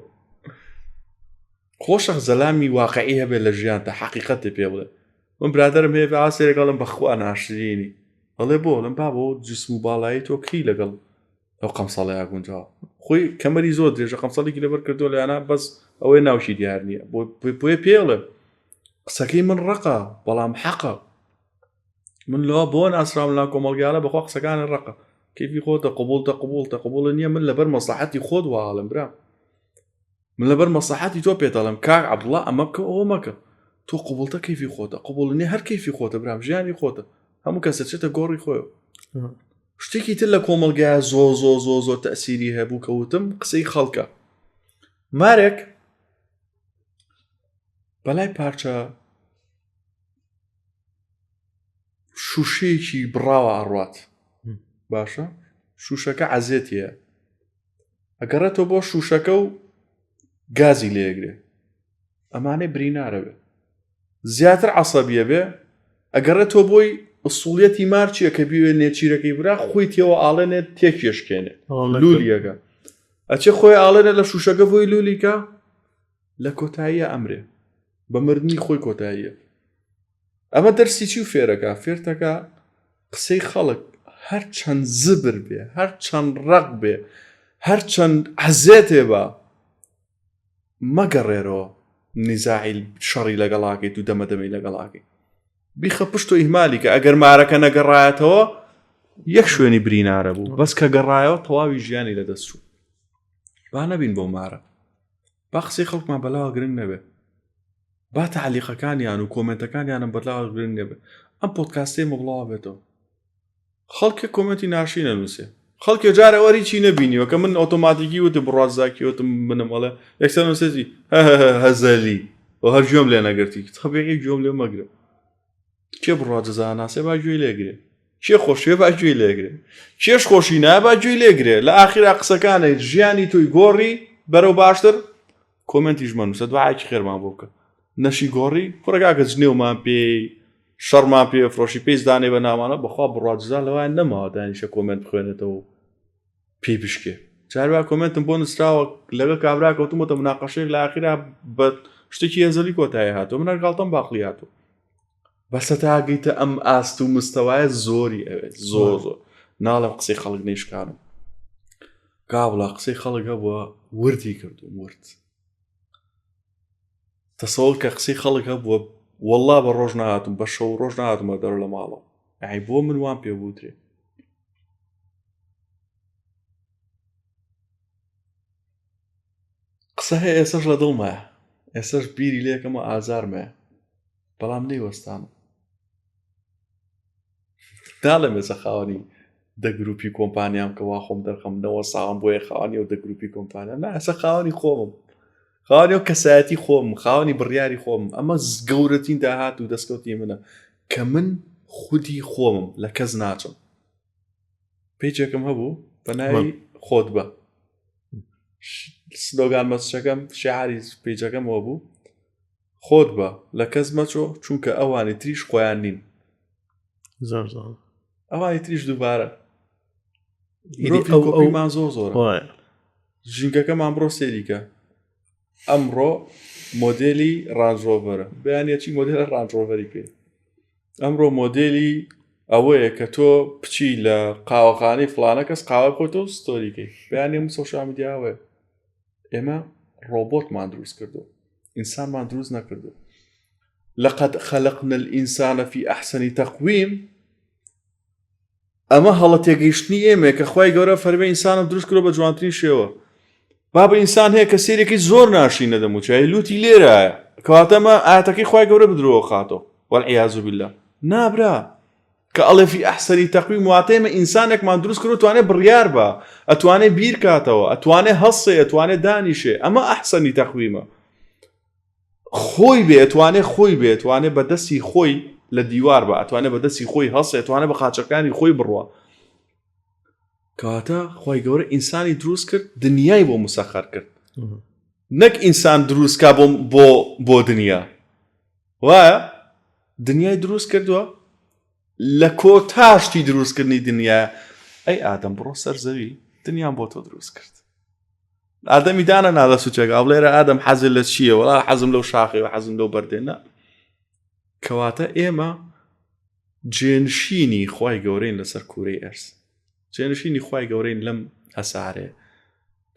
خۆشە زەلامی واقعی هەبێ لە ژیان تا حەقیقەتی پێ بڵێ من برادرم هەیە بە ئاسێرەگەڵم بەخوا ناشرینی ئەڵێ بۆ لەم بابۆ جسم و باڵایی تۆ کی لەگەڵ ئەو قەمسەڵەیە گونجاوە خۆی کەمەری زۆر درێژە قەمسەڵێکی لەبەر کردو لەیانە بەس ئەوەی ناوشی دیار نییە بۆ بۆیە پێڵێ قسەکەی من ڕقە بەڵام حەقە من لەوە بۆ ناسرام لا کۆمەڵگالە بەخوا قسەکانی ڕقە کەیفی خۆتە قبوڵتە قبوڵتە قبوڵە نییە من لەبەر مەسلحەتی خۆت واڵم برا من لەبەر مەسلحەتی تۆ پێت دەڵێم کاک عەبدوڵا ئەمە بکە ئەوە مەکە تۆ قبوڵتە کەیفی خۆتە قبوڵ نییە هەر کەیفی خۆتە برام ژیانی خۆتە هەموو کەسە چێتە گۆڕی خۆیەوە شتێکی تر لە کۆمەڵگای زۆ زۆ زۆ زۆر تەسیری هەبوو کە وتم قسەی خەڵکە مارێک بەلای پارچە شوشەیەکی بڕاوە ئەڕات باشە شوشەکە عەزێتیە ئەگەڕێتەوە بۆ شوشەکە و گازی لێگرێ ئەمانەی برینارە بێ زیاتر عسەبیە بێ ئەگەڕێتەوە بۆی ئوسوڵیەتی مار چییە کە بیوێ نێچیرەکەی برا خۆی تێوە ئاڵێنێت تێکێشکێنێ لولیەکە ئەچێ خۆی ئاڵێنێ لە شوشەکە بۆی لولیکە لە کۆتاییە ئەمرێ بە مردنی خۆی کۆتاییە ئەمە دەرسی چی و فێرەکە فێرتەکە قسەی خەڵک هەر چەند زبر بێ هەر چەند ڕق بێ هەر چەند عەزێتێ بە مەگەڕێرەوە نیزاعی شەڕی لەگەڵاکەیت و دەمە دەمەی لەگەڵاکەی بیخە پشت و ئیهمالی کە ئەگەر مارەکە نەگەڕایەتەوە یەک شوێنی برینارە بوو بەس کە گەڕایەوە تەواوی ژیانی لەدەست چوو با نەبین بۆ مارە با قسەی خەڵکمان بەلاوە گرنگ نەبێ با تەعلیقەکانیان و کۆمێنتەکانیانم بەلاوە گرنگ نەبێ ئەم پۆدکاستەی مە بڵاوە بێتەوە خەڵکێ کۆمێنتی ناشی نەنووسێ خەڵکێ جارە وەری چی نەبینیوە کە من ئۆتۆماتیکی وتم بڕات زاکی وتم منم ئەڵێ یەکسەر نووسێتی هەزەلی و هەر گوێم لێ نەگرتی تەبیعی گوێم لێ مەگرە کێ بڕوا جەزا ناسێ با گوێی لێگرێ کێ خۆشیە با گوێی لێگرێ کێش خۆشی نا با گوێی لێگرێ لە ئاخیرا قسەکانە ژیانی تۆی گۆڕی بەرەو باشتر کۆمنتیش مەنووسە دوعاکی خێرمان بۆ بکە نەشی گۆڕی کوڕەکە جنێومان پێی شەڕمان پێ فرۆشی پێی دانێ بە ناوانە بەخوا بڕوا جزا لەوان نەماوە دانیشە کۆمنت بخوێنێتەوە و پێی بشکێ جاروا کۆمنتم بۆ نووسراوە لەگە کابرا کەوتمەتە مناقەشەیەک لە ئاخیرا بە شتێکی هەزەلی کۆتایی هاتووە من هەر گاڵتەم باقلی هاتوو بەسە تا گەیتە ئەم ئاست و مستەوایە زۆری ئەوێت زۆر زۆر ناڵێم قسەی خەڵک نەیشکانم گاوڵا قسەی خەڵک هەبووە وردی کردوم ورد تەسەوەر کە قسەی خەڵک هەبووە والله بە ڕۆژ نهاتم بە شەو ڕۆژ نهاتمە دەرە لە ماڵەوە. ئەی بۆ من وام پێ بوترێ قسە هەیە ئێسەش لە دڵمایە ئێسەش بیری لێکەمە ئازارمەیە بەڵام نەیوەستام ناڵێم ئێستا خاوەنی دە گروپی کۆمپانیام کە وا خۆم دەرخەم نەوەساوم بۆیە خاوەنی ئەو دە گروپی کۆمپانیا نا ئێستا خاوەنی خۆمم خاوەنی ئەو کەسایەتی خۆم خاوەنی بڕیاری خۆم ئەمە گەورەترین داهات و دەستکەوتی منە کە من خودی خۆمم لە کەس ناچم پیجێکم هەبوو بە ناوی خۆت بە سلۆگان مەسجەکەم شعاری پیجەکەمەوە بوو خۆت بە لە کەس مەچۆ چونکە ئەوانی تریش خۆیان نین زۆر زۆر ئەوانی تریش دووبارە ئەومان زۆر زۆر ژینگەکەمان بڕۆ سێریکە ئەمڕۆ مۆدێلی ڕانجڕۆڤەرە بەیانە چی مۆدێل ڕانجڕۆڤەری پێ ئەمڕۆ مۆدێلی ئەوەیە کە تۆ بچی لە قاوەخانەی فلانە کەس قاوە خۆتۆ ستۆریکەی بەیانی ئەم سۆشیال میدیاوەیە ئێمە ڕۆبۆتمان دروست کردو ئینسانمان دروست نەکردو لقد خلقنا الإنسان في أحسن تقويم ئەمە هەڵە تێگەیشتنی ئێمە کە خوای گەورە فەرمی ئینسانم دروست کردو بە جوانترین شێوە بابە ئینسان هەیە کە سێرێکی زۆر ناشینە دەموچای لوتی لێرایە کەواتە ئەمە ئاەتەکەی خوای گەورە بدرۆ خاتۆ والعیاذ بالله نابرا کە ئەڵێ فی ئەحسەنی تەقویم واتە ئێمە ئینسانێکمان دروست کردو توانێ بڕیار بە ئەتوانێ بیر کاتەوە ئەتوانێ هەڵسێ ئەتوانێ دانیشێ ئەمە ئەحسەنی تەقویمە خۆی بێ ئەتوانێ خۆی بێ ئەتوانێ بە دەستی خۆی لە دیوار بە ئەتوانێ بە دەستی خۆی هەڵسێ ئەتوانێ بە قاچەکانی خۆی بڕوا کەواتە خی گەورە ئینسانی دروست کرد دنیای بۆ مسەخەر کرد نەک ئینسان دروستکا بۆ بۆ بۆ دنیا وایە دنیای دروست کردووە لە کۆتاشتی دروستکردنی دنیا ئەی ئادەم بڕۆ سەر زەوی دنیام بۆ تۆ دروست کرد ئادەمی دانە نالە سوچێک ئاڵێرە ئادەم حەزل لە چییە وڵا حەزم لەو شاخی و حەزم لەو بەردێنە کەواتە ئێمە جێنشینی خی گەورەین لەسەر کوورەی ئەرز جێنشینی خوای گەورەین لەم هەسارەیە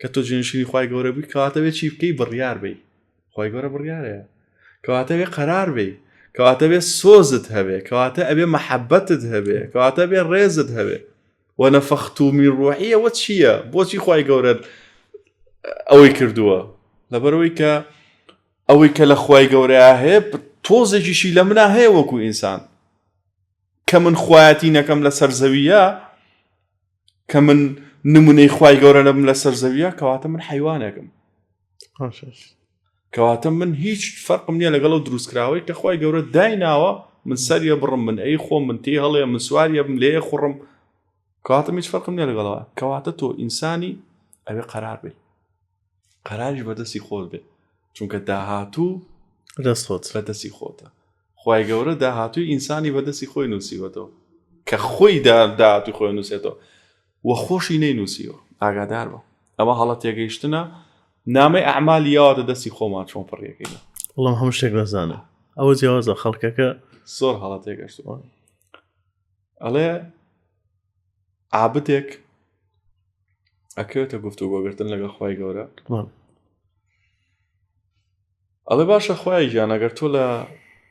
کە تۆ جێنشینی خوای گەورە بووی کەواتە بێ چی بکەی بڕیار بی خوای گەورە بڕیارەیە کەواتە بێ قەرار بی کەواتە بێ سۆزت هەبێ کەواتە ئەبێ مەحەبەتت هەبێ کەواتە بێ ڕێزت هەبێ وەنەفەخت من ڕوحی ئەوە چییە بۆچی خوای گەورە ئەوەی کردووە لەبەرەوەی کە ئەوەی کە لە خوای گەورەیە هەیە تۆزێکیشی لە منا هەیە وەکو ئینسان کە من خوایەتی نەکەم لەسەر زەویە کە من نمونەی خوای گەورە نەبم لەسەر زەویە کەواتە من حیوانێکم کەواتە من هیچ فەرقم نییە لەگەڵ ئەو دروستکراوەی کە خوای گەورە دایناوە من سەریە بڕم من ئەی خۆم من تێ هەڵێ من سواریە بم لێ خوڕم کەواتە هیچ فەرقم نییە لەگەڵەوە کەواتە تۆ ئینسانی ئەوێ قەرار بێ قەراریش بەدەستی خۆت بێ چونکە داهاتوو دەست بەدەستی خۆتە خوای گەورە داهاتووی ئینسانی بەدەستی خۆی نووسیوەتەوە کە خۆی داهاتووی خۆی نووسێتەوە و خۆشی نەینووسیوە ئاگادار بە ئەمە هەڵە تێگەیشتنە نامەی ئەعمالی یاوەتە دەستی خۆمان چۆن پڕیەکەینەوە وەڵام هەموو شتێک دەزانێ ئەوە جیاوازە خەڵکەکە زۆر هەڵە تێگەشتووە ئەڵێ عابدێک ئەکەوێتە گفتوگۆگرتن لەگەڵ خوای گەورە ئەڵێ باشە خوایە گیان ئەگەر تۆ لە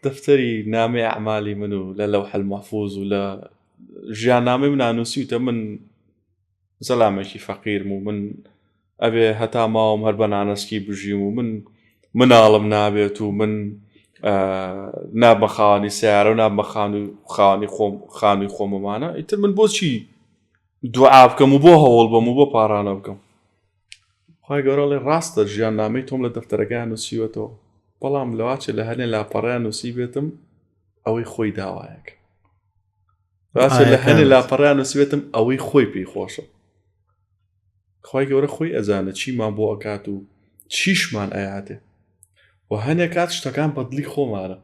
دەفتەری نامەی ئەعمالی من و لە لەوح المحفوظ و لە ژیاننامەی من نووسیوتە من زەلامێکی فەقیرم و من ئەبێ هەتا ماوم هەر بە نانەسکی بژیم و من مناڵم نابێت و من نابمە خاوەنی سیارە و نابمە خانوو خاوەنی خۆم خانووی خۆمەمانە ئیتر من بۆچی دوعا بکەم و بۆ هەوڵ بەم و بۆ پارانە بکەم خوای گەورە ئەڵێ ڕاستە ژیاننامەی تۆم لە دەفتەرەکەیان نووسیوەتەوە بەڵام لەواچێ لە هەنێ لاپەڕیان نووسی بێتم ئەوەی خۆی داوایەک ڕاستە لە هەنێ لاپەڕیان نووسیبێتم ئەوەی خۆی پێی خۆشە خی گەورە خۆی ئەزانە چیمان بۆ ئەکات و چیشمان ئەیاتێ و هەنێک کات شتەکان بەدلی خۆمانە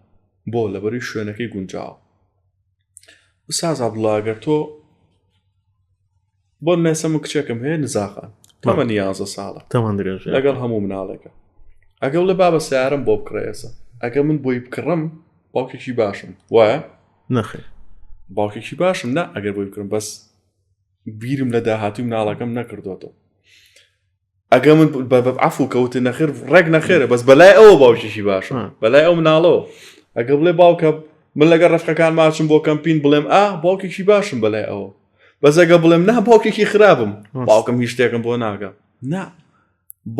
بۆ لەبەری شوێنەکەی گونجاوە ساز عبدڵاگەر تۆ بۆ نمێسە من کچێکم هەیە نزاخان تەمەنی یازە ساڵە تەمەن درێژ لەگەڵ هەموو مناڵێکە ئەگەڵ لە بابە سیارم بۆ بکڕێ ئێستا ئەگە من بۆی بکڕم باوکێکی باشم وایە نەخێر باوکێکی باشم نا ئەگەر بۆی بکڕم بەس بیرم لە داهاتوی مناڵەکەم نەکردوەوە ئەگە من عفو کەوتە نەخێر ڕێک نەخێرە بەس بەلای ئەوە باوکێکی باشە بەلای ئەو مناڵەوە ئەگە بڵێ باوکە. من لەگەڵ ڕەفقەکان ماچم بۆ کەمپین بڵێم ئا باوکێکی باشم بەلای ئەوە بەس ئەگە بڵێم نا باوکێکی خراپم باوکم هیچ شتێکم بۆ ناکە نا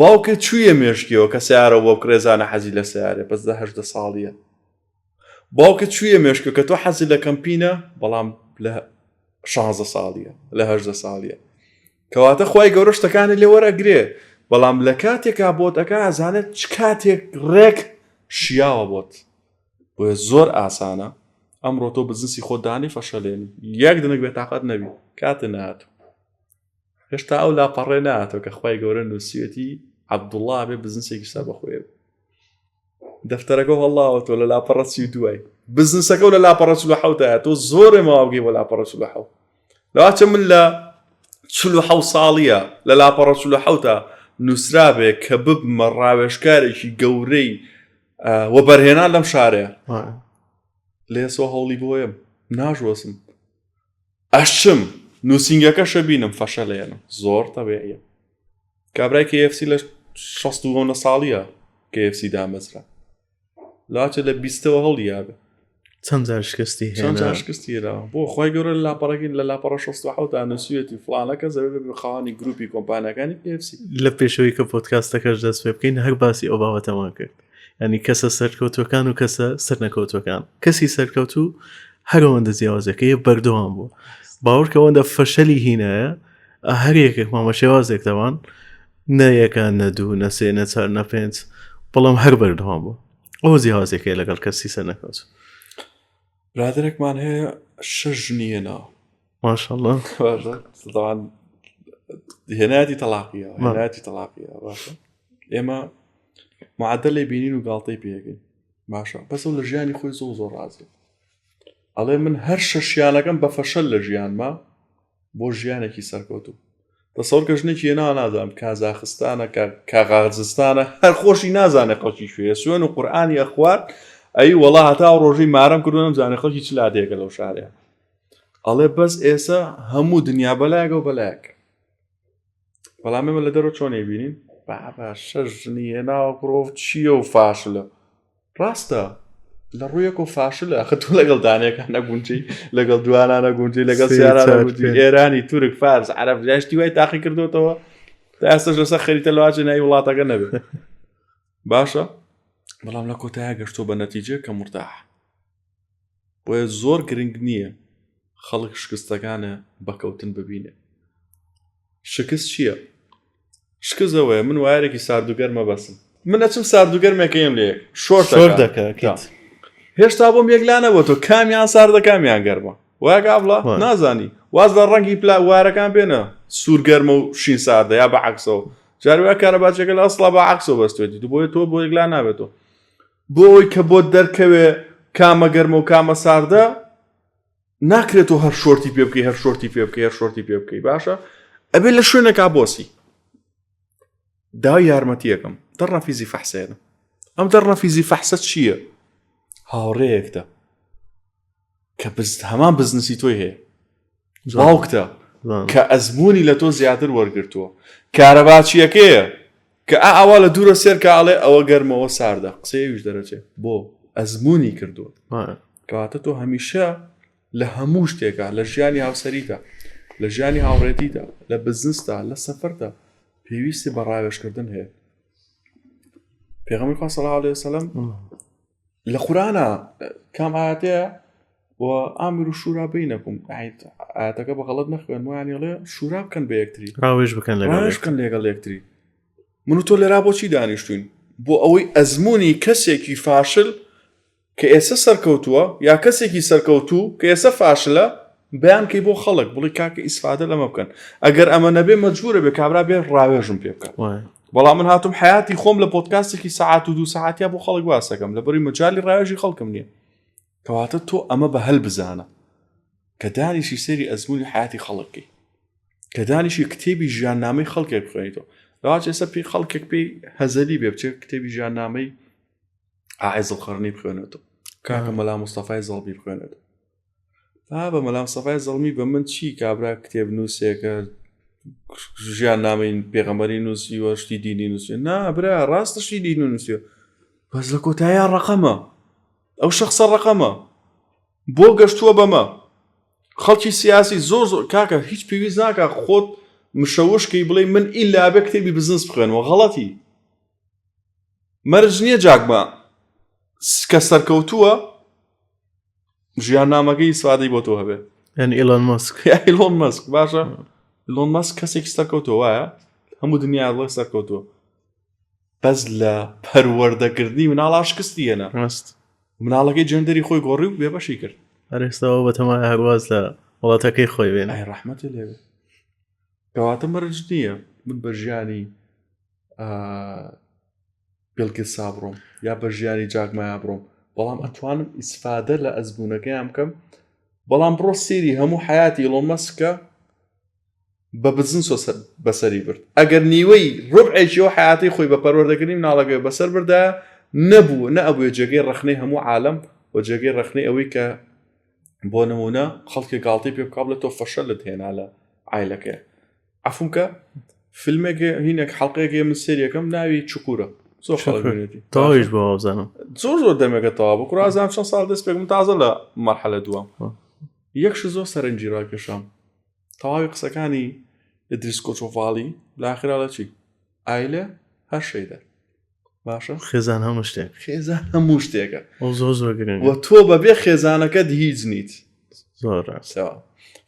باوکە چویە مێشکیەوە کە سیارە بۆ بکڕێزانە حەزی لە سیارێ بەس لە هەشدە ساڵیە باوکە چویە مێشکە کە تۆ حەزی لە کەمپینە بەڵام لە شانزە ساڵیە لە هەژدە ساڵیە کەواتە خوای گەورە شتەکانی لێ وەرەگرێ بەڵام لە کاتێکا بۆت ئەکا ئەزانێت چ کاتێک ڕێک شیاوە بۆت بۆیە زۆر ئاسانە ئەمڕۆ تۆ بزنسی خۆت دانی فەشەلێنی یەک دنک بێتاقەت نەبی کاتە نهاتوو هێشتا ئەو لاپەڕێ نهاتەوە کە خوای گەورە نووسیەتی عەبدوڵڵا بێ بزنسێکی سەر بەخۆیە دەفتەرەکە هەڵاوە تۆ لە لاپەڕە چی دوای بزنسەکە و لە لاپەڕە 47 تۆ زۆرێ ماوەگەی بۆ لاپەڕە 47 لەواچە من لە 47 ساڵیە لە لاپەڕە 47 نووسرابێ کە ببمە ڕاوێژکارێکی گەورەی وەبەرهێنان لەم شارەیە لێسۆ هەوڵی بۆیم ناژوەسم ئەشچم نووسینگەکەشە بینم فەشەلێنم زۆر تەبیعیە کابرای KFC لە 69 ساڵیە KFC دامەزرا لاچە لە بیستەوە هەڵیابێ چەند جار شکستی چەند جار شکستی هێناوە بۆ خی گەورە لە لاپەڕەکەی لە لاپەڕە 67 نووسیوێتی فڵانە کەس دەبێت بە خاوەنی گروپی کۆمپانیاکانی KFC لە پێشەوەی کە پۆدکاستەکەش دەست پێ بکەین هەر باسی ئەو بابەتەمان کرد ینی کەسە سەرکەوتوەکان و کەسە سەرنەکەوتوەکان کەسی سەرکەوتوو هەرەوەندە جیاوازەکەی بەردەوام بوو باوەڕکە ئەوەندە فەشەلی هینایە هەر یەکێک مامە شێوازێک دەوان نە یەکە نە دوو نە سێ نە چار نە پێنج بەڵام هەر بەردەوام بوو ئەو جیاوازێکەیە لەگەڵ کەسی سەرنەکەوت برادێکمان هەیە شەش ژنی هێناوە ماشاءاللە باشە طبعا هێنایەتی تەلاقیە هێنایەتی تەلاقیە باشە ئێمە معدەلێ بینین و گاڵتەی پێەکەین باشە بەس ئەو لە ژیانی خۆی زۆر زۆر ڕازی ئەڵێ من هەر شەشیانەکەم بە فەشەل لە ژیانما بۆ ژیانێکی سەرکەوتوو تەسەور کە ژنێکی هێنا نازانم کازاخستانە کە کاغازستانە هەر خۆشی نازانێ خەڵکی کوێیە سوێن و قورئانی ئەخوارد ئەی وەڵا هەتا ئەو ڕۆژەی مارەم کردو نەمزانێ خەڵکی چ لادێکە لەو شارەیە ئەڵێ بەس ئێسە هەموو دنیا بەلایەکە و بەلایەک بەڵام ئێمە لە دەرەوە چۆن ئەیبینین بابا شەش ژنی هێناوە کوڕۆ چییە و فاشلە ڕاستە لە ڕوویەکەوە فاشلە ئەخە تۆ لەگەڵ دانەکان نەگونجی لەگەڵ دوانە نەگونجی لەگەڵ سیارە نەگونجی ئێرانی تورک فارس عەرەب جاشتی وای تاقی کردوتەوە تا ئێستاش لەسەر خەریتە لەواچێ ناوی وڵاتەکە نەبێت باشە بەڵام لە کۆتایە گەشتۆ بە نەتیجە کە مرتاح بۆیە زۆر گرنگ نییە خەڵک شکستەکانە بەکەوتن ببینێ شکست چییە؟ شکست ئەوەیە من وایەرێکی سارد و گەرمە بەسم من ئەچم سارد و گەرمێکەکەیم لە یەک شۆرت شۆرت دەکا ئەکەیت. هێشتا بۆم یەکلا نەبووە تۆ کامیان ساردە کامیان گەرمە وایە گابڵە وایە. نازانی واز لە ڕەنگی پلا وایەرەکان بێنە سوور گەرمە و شین ساردە یا بە عەکسەوە جاری وایە کارەباچیەکە لە ئەسڵا بە عەکسەوە بەستێتی تو بۆیە تۆ بۆ یەکلا نابێتەوە بۆ ئەوەی کە بۆت دەرکەوێ کامە گەرمە و کامە ساردە ناکرێت تۆ هەر شۆرتی پێ بکەی هەر شۆرتی پێ بکەی هەر شۆرتی پێ بکەی باشە ئەبێ لە شوێنێکا بۆسی داوای یارمەتیەکەم دەڕنەفیزی فەحسێنە ئەم دەڕنەفیزی فەحسە چییە هاوڕێیەکتە کە بز هەمان بزنسی تۆی هەیە باوکتە کە ئەزمموی لە تۆ زیاتر وەرگتووە کارەباچیەکەیە کە ئا ئاوا لە دوورە سێر کە ئەڵێ ئەوە گەرمەوە ساردە قسەی ئەویش دەرەچێ بۆ ئەزمموی کردووە کەواتە تۆ هەمیشە لە هەموو شتێکا لە ژیانی هاوسەریدا لە ژیانی هاوڕێتیدا لە بزنستا لە سەفەردا پێویستی بە ڕاوێژکردن هەیە پێغەمبەری خوا صلی الله علیه وسلم لە قورئانا کام ئاەتەیە و ئامر و شورا بینەکم ئاەتەکە بە غەڵت نەخوێن ویان ئەڵێ شورا بکەن بە یەکتری ڕاوێژ بکەن لەگەڵ ڕاوێژ بکەن لەگەڵ یەکتری من و تۆ لێرا بۆچی دانیشتوین بۆ ئەوەی ئەزمموی کەسێکی فاشل کە ئێستا سەرکەوتووە یا کەسێکی سەرکەوتوو کە ئێستا فاشلە بەیان کەی بۆ خەڵک بڵی کاکە ئیسفادە لەمە بکەن ئەگەر ئەمە نەبێ مەجبورە بێ کابرا بێ ڕاوێژم پێ بکە بەڵام من هاتوم حیاتی خۆم لە پۆدکاستێکی سەعات و دوو سەعاتیا بۆ خەڵک باسەکەم لە بەری مەجالی ڕاوێژی خەڵکم نییە کەواتە تۆ ئەمە بە هەل بزانە کە دانیشی سەیری ئەزمموی حیاتی خەڵکەکەی کە دانیشی کتێبی ژیاننامەی خەڵکێک بخوێنیتەوە لەواچ ئێستا پێی خەڵکێک پێی هەزەلی بێ بچێت کتێبی ژیاننامەی ئاعز القرنی بخوێنێتەوە کاکە مەلا مستەفای زەڵبی بخوێنێتەوە بابە مەلا مستەفای زەڵمی بە من چی کابرا کتێب نووسێکە ژیان نامەی پێغەمبەری نووسیوە شتی دینی نووسی نا برا ڕاستە شتی دینی نووسیوە بەس لە کۆتاییا ڕقەمە ئەو شخصە ڕقەمە. بۆ گەشتووە بەمە خەڵکی سیاسی زۆر زۆر کاکە هیچ پێویست ناکە خۆت مشەوشکەی بڵێ من ئیلا بێ کتێبی بزنس بخوێنەوە غەڵەتی مەرج نییە جاکما کە سەرکەوتووە ژیاننامەکەی ئیسفادەی بۆ تۆ هەبێ یعنی ئیلۆن مەسک ئیلۆن مەسک باشە ئیلۆن مەسک کەسێکی سەرکەوتووە وایە هەموو دنیا دڵێ سەرکەوتووە بەس لە پەروەردەکردنی مناڵا شکستی هێنا ڕاست مناڵەکەی جێندەری خۆی گۆڕی و بێبەشی کرد هەر ئێستاوە بەتەمای هەرواز لە وڵاتەکەی خۆی بێنێ ئای ڕەحمەتی لێ بێ کەواتە مەرج نییە من بە ژیانی بیڵ گێتسا بڕۆم یا بە ژیانی جاک مایا بڕۆم بەڵام ئەتوانم ئیسفادە لە ئەزمونونەکەیان بکەم بەڵام بڕۆ سێری هەموو حیاتی ئیلۆن مەسکە بە بزنس بەسەری برد ئەگەر نیوەی ڕبعێکی ئەو حیاتی خۆی بە پەروەردەکردنی مناڵەکەی بەسەر بردا نەبوو نە ئەبووە جێگەی ڕەخنەی هەموو عالەم و جێگەی ڕەخنەی ئەوەی کە بۆ نمونە خەڵکی گاڵتەی پێ بکا بڵێ تۆ فەشەلت هێنا لە عایلەکەی عەفوم کە فیلمێک هینێک حەڵقەیەک من سێریەکەم ناوی چکورە زۆر خەڵک بینێتی تەواویش بۆ وابزانم زۆر زۆر دەمێکە تەوا بوو کوڕازان چەند ساڵ دەست پێکم تازە لە مەرحەلە دووەم یەک شت زۆر سەرنجی ڕاکێشام تەواوی قسەکانی ئیدریس کۆچۆڤاڵی لە ئاخرا لە چی ئایلە هەر شەیدە باشە خێزان هەموو شتێک خێزان هەموو شتێکە ئەو زۆر زۆر گرنگ و تۆ بەبێ خێزانەکەت هیچ نیت زۆر ڕاست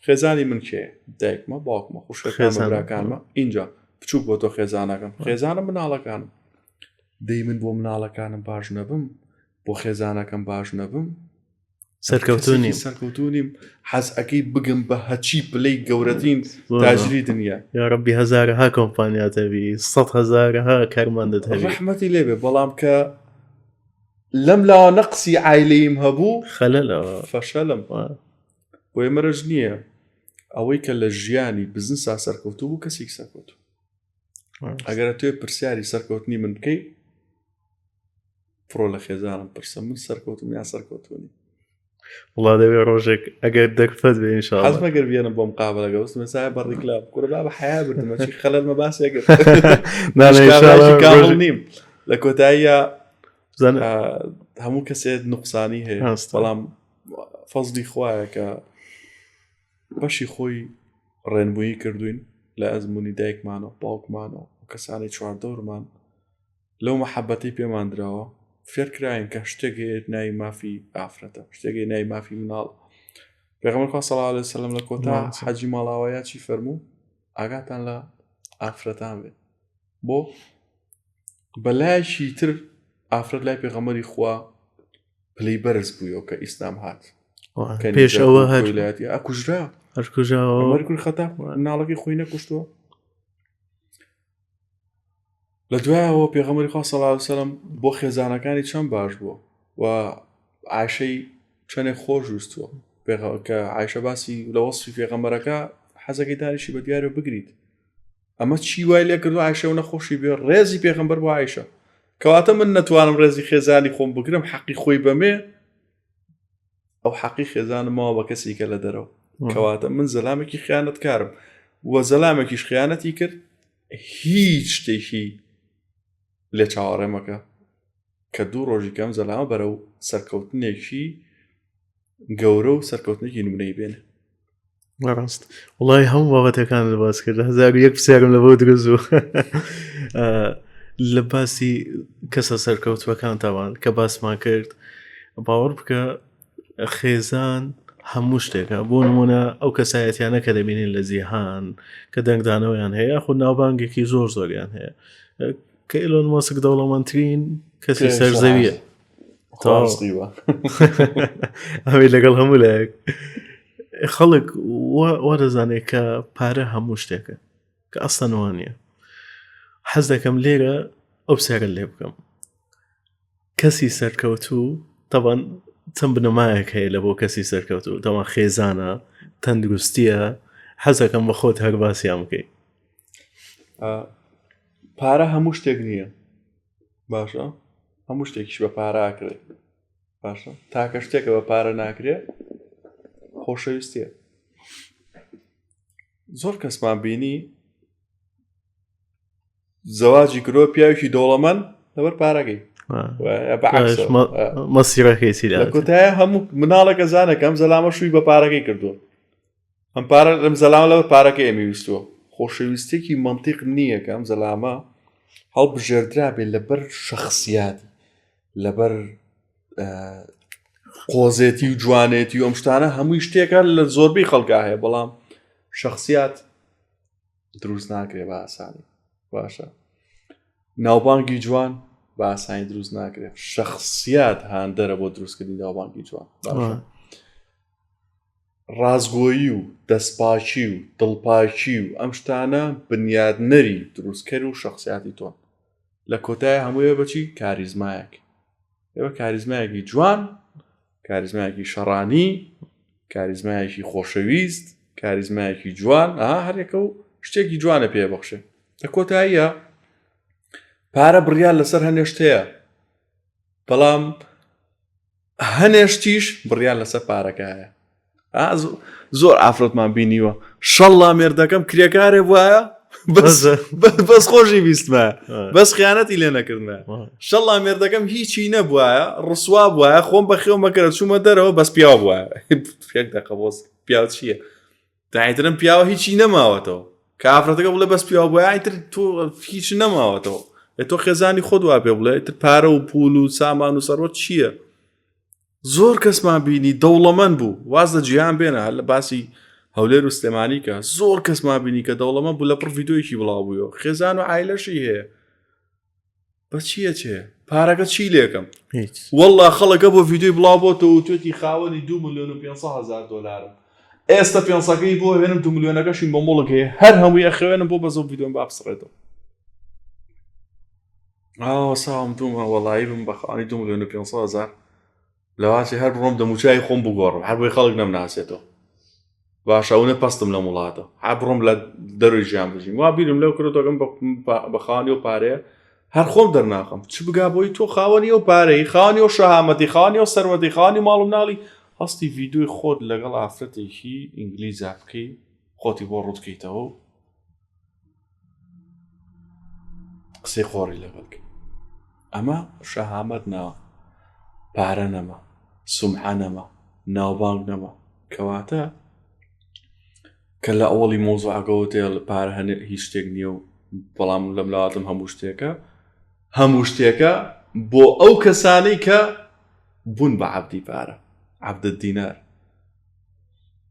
خێزانی من کێ دایکمە باوکمە خوشکەکانمە براکانمە اینجا بچوک بۆ تۆ خێزانەکەم خێزانە مناڵەکانم دەی من بۆ مناڵەکانم باش نەبم بۆ خێزانەکەم باش نەبم سەرکەوتوو نیم سەرکەوتوو نیم حەز ئەکەی بگم بە هەچی پلەی گەورەترین تاجری دنیا یا ڕەبی هەزارەها کۆمپانیات هەبی سەد هەزارەها کارمەندت هەبی ڕەحمەتی لێبێ بەڵام کە لەم لاوە نەقسی عایلەیم هەبوو خەلەلەوە فەشەلم بۆیە مەرج نییە ئەوەی کە لە ژیانی بزنسا سەرکەوتوو بوو کەسێک سەرکەوتوو ئەگەر تۆ پرسیاری سەرکەوتنی من بکەی بڕۆ لە خێزانم پرسە من سەرکەوتم یا سەرکەوتونی وڵا دەبێ ڕۆژێک ئەگەر دەرفەت بێ إن شاء الله حەزمە گەر بێنم بۆم قابلەکە وستم ئێستا بە ڕیکلام کورە بابە حیا بردمە چی خەلەل مە باسێک کرد. نا، نا، إن شاء الله کامڵ ڕۆژێک- نیم لە کۆتاییە بزانە هەموو کەسێک نوقسانی هەیە ڕاستە. بەڵام فەزلی خوایە کە بەشی خۆی ڕێنمویی کردوین لە ئەزمموی دایکمانەوە باوکمانەوە و کەسانی چواردەورمان لەو مەحەبەتەی پێمان دراوە فێرکراین کە شتێک هەیە ناوی مافی ئافرەتە شتێک هەیە ناوی مافی مناڵ پێغەمبەر خوا صلی الله علیه وسلم لە کۆتا حەجی ماڵاوەیە چی فەرموو ئاگاتان لە ئافرەتان بێت بۆ بەلایەکی تر ئافرەت لای پێغەمبەری خوا پلەی بەرز بوویەوە کە ئیسلام هات پێش ئەوە هەر ئەکوژرا هەرکوژاوە کوری خەتا مناڵەکەی خۆی نەکوشتووە لە دوایەوە پێغەمبەری خوا صلی الله علیه وسلم بۆ خێزانەکانی چەند باش بووە و عایشەی چەندێک خۆش ویستووە کە عایشە باسی لە وەصفی پێغەمبەرەکە حەزەکەی دانیشی بە دیارە بگریت ئەمە چی وای لێ کردو عایشە و نەخۆشی بێ ڕێزی پێغەمبەر بۆ عایشە کەواتە من نەتوانم ڕێزی خێزانی خۆم بگرم حەقی خۆی بەمێ ئەو حەقی خێزانم ماوە بە کەسی کە لە دەرەوە کەواتە من زەلامێکی خیانەتکارم و زەلامێکیش خیانەتی کرد هیچ شتێکی لێ چاوەڕێ مەکە کە دوو ڕۆژی کەم زەلامە بەرەو سەرکەوتنێکی گەورە و سەرکەوتنێکی نمونەی بێنێ ڕاست وڵی هەموو بابەتەکان لە باس کرد 1001 پرسیارم لە بۆ دروست بوو لە باسی کەسە سەرکەوتوەکان تاوان کە باسمان کرد باوەڕ بکە خێزان هەموو شتێکە بۆ نمونە ئەو کەسایەتیانە کە دەبینین لە جیهان کە دەنگدانەوەیان هەیە یاخود ناوبانگێکی زۆر زۆریان هەیە کە ئیلۆن مەسک دەوڵەمەندترین کەسی سەرزەویە ئەوەی لەگەڵ هەموو لایەک خەڵک وا دەزانێت کە پارە هەموو شتێکە کە ئەسڵەن وانە حەز دەکەم لێرە ئەو پرسیارە لێ بکەم کەسی سەرکەوتوو تەبەن چەند بنەمایەک هەیە لە بۆ کەسی سەرکەوتوو تەوان خێزانە تەندروستیە حەزەکەم بە خۆت هەر باسییان بکەیت پارە هەموو شتێک نییە باشە هەموو شتێکیش بە پارە ئاکرێت باشە تاکە شتێکە بە پارە ناکرێ خۆشەویستیە زۆر کەسمان بینی زەواجی کرۆ پیاوێکی دەوڵەمەند لەبەر پارەکەی. مەسیرەکەی چی لە کۆتایە هەموو مناڵەکە زانەکە ئەم زەلامە شووی بە پارەکەی کردووە ئەم پارە ئەم زەلامە لەبەر پارەکەی ئەمی ویستووە خۆشەویستێکی مەنتیق نییە کە ئەم زەلامە هەڵبژێردرا بێ لەبەر شخصیاتی لەبەر قۆزێتی و جوانێتی و ئەم شتانە هەمووی شتێکە لە زۆربەی خەڵکا هەیە بەڵام شخصیات دروست ناکرێ بە ئاسانی باشە ناوبانگی جوان بە ئاسانی دروست ناکرێت شخصیات هاندەرە بۆ دروستکردنی ناوبانگی جوان باشە ڕاستگۆیی و دەستپاکی و دڵپاکی و ئەم شتانە بنیادنەری دروستکەر و شخصیاتی تۆن لە کۆتای هەموویە بەچی کاریزمایەک ئێوە کاریزمایەکی جوان کاریزمایەکی شەڕانی کاریزمایەکی خۆشەویست کاریزمایەکی جوان ئا هەرێکە و شتێکی جوانە پێ بەخشێ لە کۆتاییە پارە بڕیار لەسەر هەنێشتەیە بەڵام هەنێ شتیش بڕیار لەسەر پارەکە هەیە زۆر ئافرەتمان بینیوە شەڵا مێردەکەم کرێکارێ وایە بەس بەس خۆشی بیستمە بەس خیانەتی لێ نەکردمە شەڵا مێردەکەم هیچی نەبوایە ڕسوا بواە خۆم بەخێو مەکرە چوومە دەرەوە بەس پیاو بووە یەک دقە بۆس پیاو چییە دایترم پیاوە هیچی نەماوەتەوە کە ئافرەتەکە بڵێ بەس پیاو بووە ئیتر تۆ هیچ نەماوەتەوە ئێ تۆ خێزانی خۆت وا پێ بڵێ ئیتر پارە و پول و سامان و سەروەت چییە زۆر کەسمان بینی دەوڵەمەند بوو واز لە جیهان بێنە هەر لە باسی هەولێر و سلێمانی کە زۆر کەسمان بینی کە دەوڵەمەند بوو لە پڕ ڤیدۆیەکی بڵاو بوویەوە خێزان و عایلەشی هەیە بە چیە چێ پارەکە چی لێکەم هیچ والله خەڵەکە بۆ ڤیدیۆی بڵاو بۆتەوە و توێتی خاوەنی 2 ملیۆن و 500 هەزار دۆلارم ئێستا پێنسەکەی بۆ هێنم 2 ملیۆنەکەشیم بە موڵک هەیە هەر هەمووی ئەخەوێنم بۆ بەزۆ ڤیدیۆم با بسڕێتەوە ئاوە ساوم دومە وەڵایی بم بە خاوەنی 2 ملیۆن و 500 هەزار لەواچێ هەر بڕۆم دەموچوی خۆم بگۆڕم هەر بۆی خەڵک نەمناسێتەوە باشە ئەونە پەستم لەم وڵاتە هەر بڕۆم لە دەروی ژیان بژیم وا بیرم لەو کردۆگەم بە خاوەنی و پارەیە هەر خۆم دەرناخەم چ بگا بۆی تۆ خاوەنی ئەو پارەی خاوەنی ئەو شەهامەتی خاوەنی ئەو سەروەتی خاوەنی ماڵ و مناڵی هەستی ڤیدیۆی خۆت لەگەڵ ئافرەتێکی ئینگلیزا بکەی خۆتی بۆ ڕوتکەیتەوە قسەی قۆڕی لەگەڵ کەی ئەمە شەهامەت ناوە پارە نەما سومعە نەما ناوبانگ نەما کەواتە کە لە ئەوڵی مۆزعەکەەوە تێ پارە هەنێ هیچ شتێک نییە و بەڵام لەم لاواتم هەموو شتێکە هەموو شتێکە بۆ ئەو کەسانەی کە بوون بە عبدی پارە عبدە دینار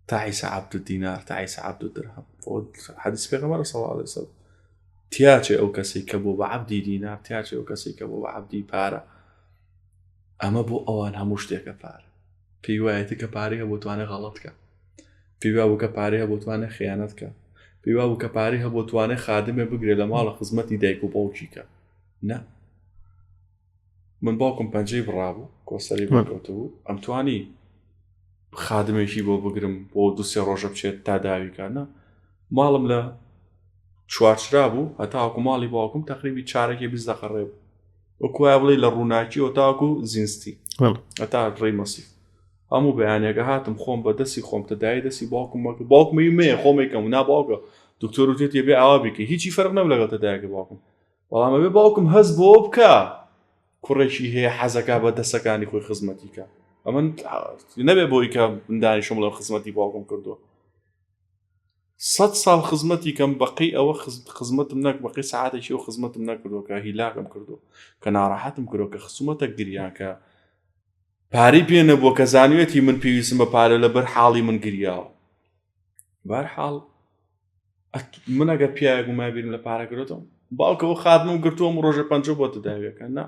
تعس عبد الدینار تعس عبد الدرهم حدیث پێغەمبەر صلی الله علیه وسلم تیاچێ ئەو کەسەی کە بۆ بە عەبدی دینار تیاچێ ئەو کەسەی کە بۆ بە عەبدی پارە ئەمە بۆ ئەوان هەموو شتێکە پارە پێی وایەتی کە پارەی هەبوو توانێ غەڵەت کە پێی وابوو کە پارەی هەبوو توانێ خیانەت کە پێی وابوو کە پارەی هەبوو توانێ خادمێ بگرێ لە ماڵە خزمەتی دایک و باوکی کە نا من باوکم پەنجەی بڕابوو کۆسەری بکەوتبوو ئەمتوانی خادمێکی بۆ بگرم بۆ دوسێ ڕۆژە بچێت تا داویکانە ماڵم لە چوارچرا بوو هەتاوەکو ماڵی باوکم تقریبی چارەکی بیست دەقە ڕێ بوو وەکو وایە بڵێ لە ڕووناکیەوە تاوەکو زینستی هەتا ڕێی مەسیف هەموو بەیانێکە هاتم خۆم بە دەستی خۆم تەدای دەستی باوکم وەک باوکم مەیە خۆمێکەم نا باوکە دکتۆر وتێتی بێ ئاوا بیکە هیچی فەرق نەبوو لەگەڵ تەدایەکە باوکم بەڵام ئەبێ باوکم هەست بۆ بکە کوڕێکی هەیە حەزەکە بە دەسەکانی خۆی خزمەتی کە ئەمن نەبێ بۆی کە مندانیشم لە خزمەتی باوکم کردووە سەد ساڵ خزمەتی کەم بەقەی ئەوە خزمەتم نەک بەقەی سەعاتێکی ئەو خزمەتم نەکردووە کە هیلاکم کردووە کە ناڕەحەتم کردووە کە خسومەتە گریان کە پارەی پێ نەبووە کە زانوێتی من پێویستم بە پارە لەبەر حاڵی من گریاوە بار حاڵ من ئەگە پیاوێک بوومە بیرم لە پارە کردەوە باوکەوە خاتمم گرتووە و ڕۆژە پەنجە بۆ تداویەکە نا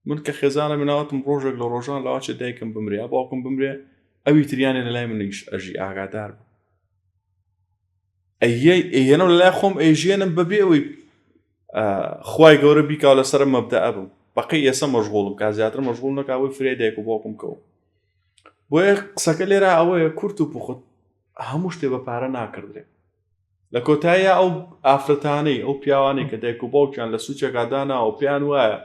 من کە خێزانە مناوتم ڕۆژێک لە ڕۆژان لەواچێ دایکم بمرێ یا باوکم بمرێ ئەوی تریانە لە لای منیش ئەژی ئاگادار بوو ئەیهێنم لەلای خۆم ئەیژێنم بەبێ ئەوەی خوای گەورە بیکا لەسەر مەبدە ئەبم بەقەی ئێسە مەشغوڵم کا زیاتر مەشغوڵ نەکا بۆی فرێ دایک و باوکم کەوم بۆیە قسەکە لێرە ئەوەیە کورت و پوخت هەموو شتێ بە پارە ناکردرێ لە کۆتاییا ئەو ئافرەتانەی ئەو پیاوانەی کە دایک و باوکیان لە سوچێکا داناوە پێیان وایە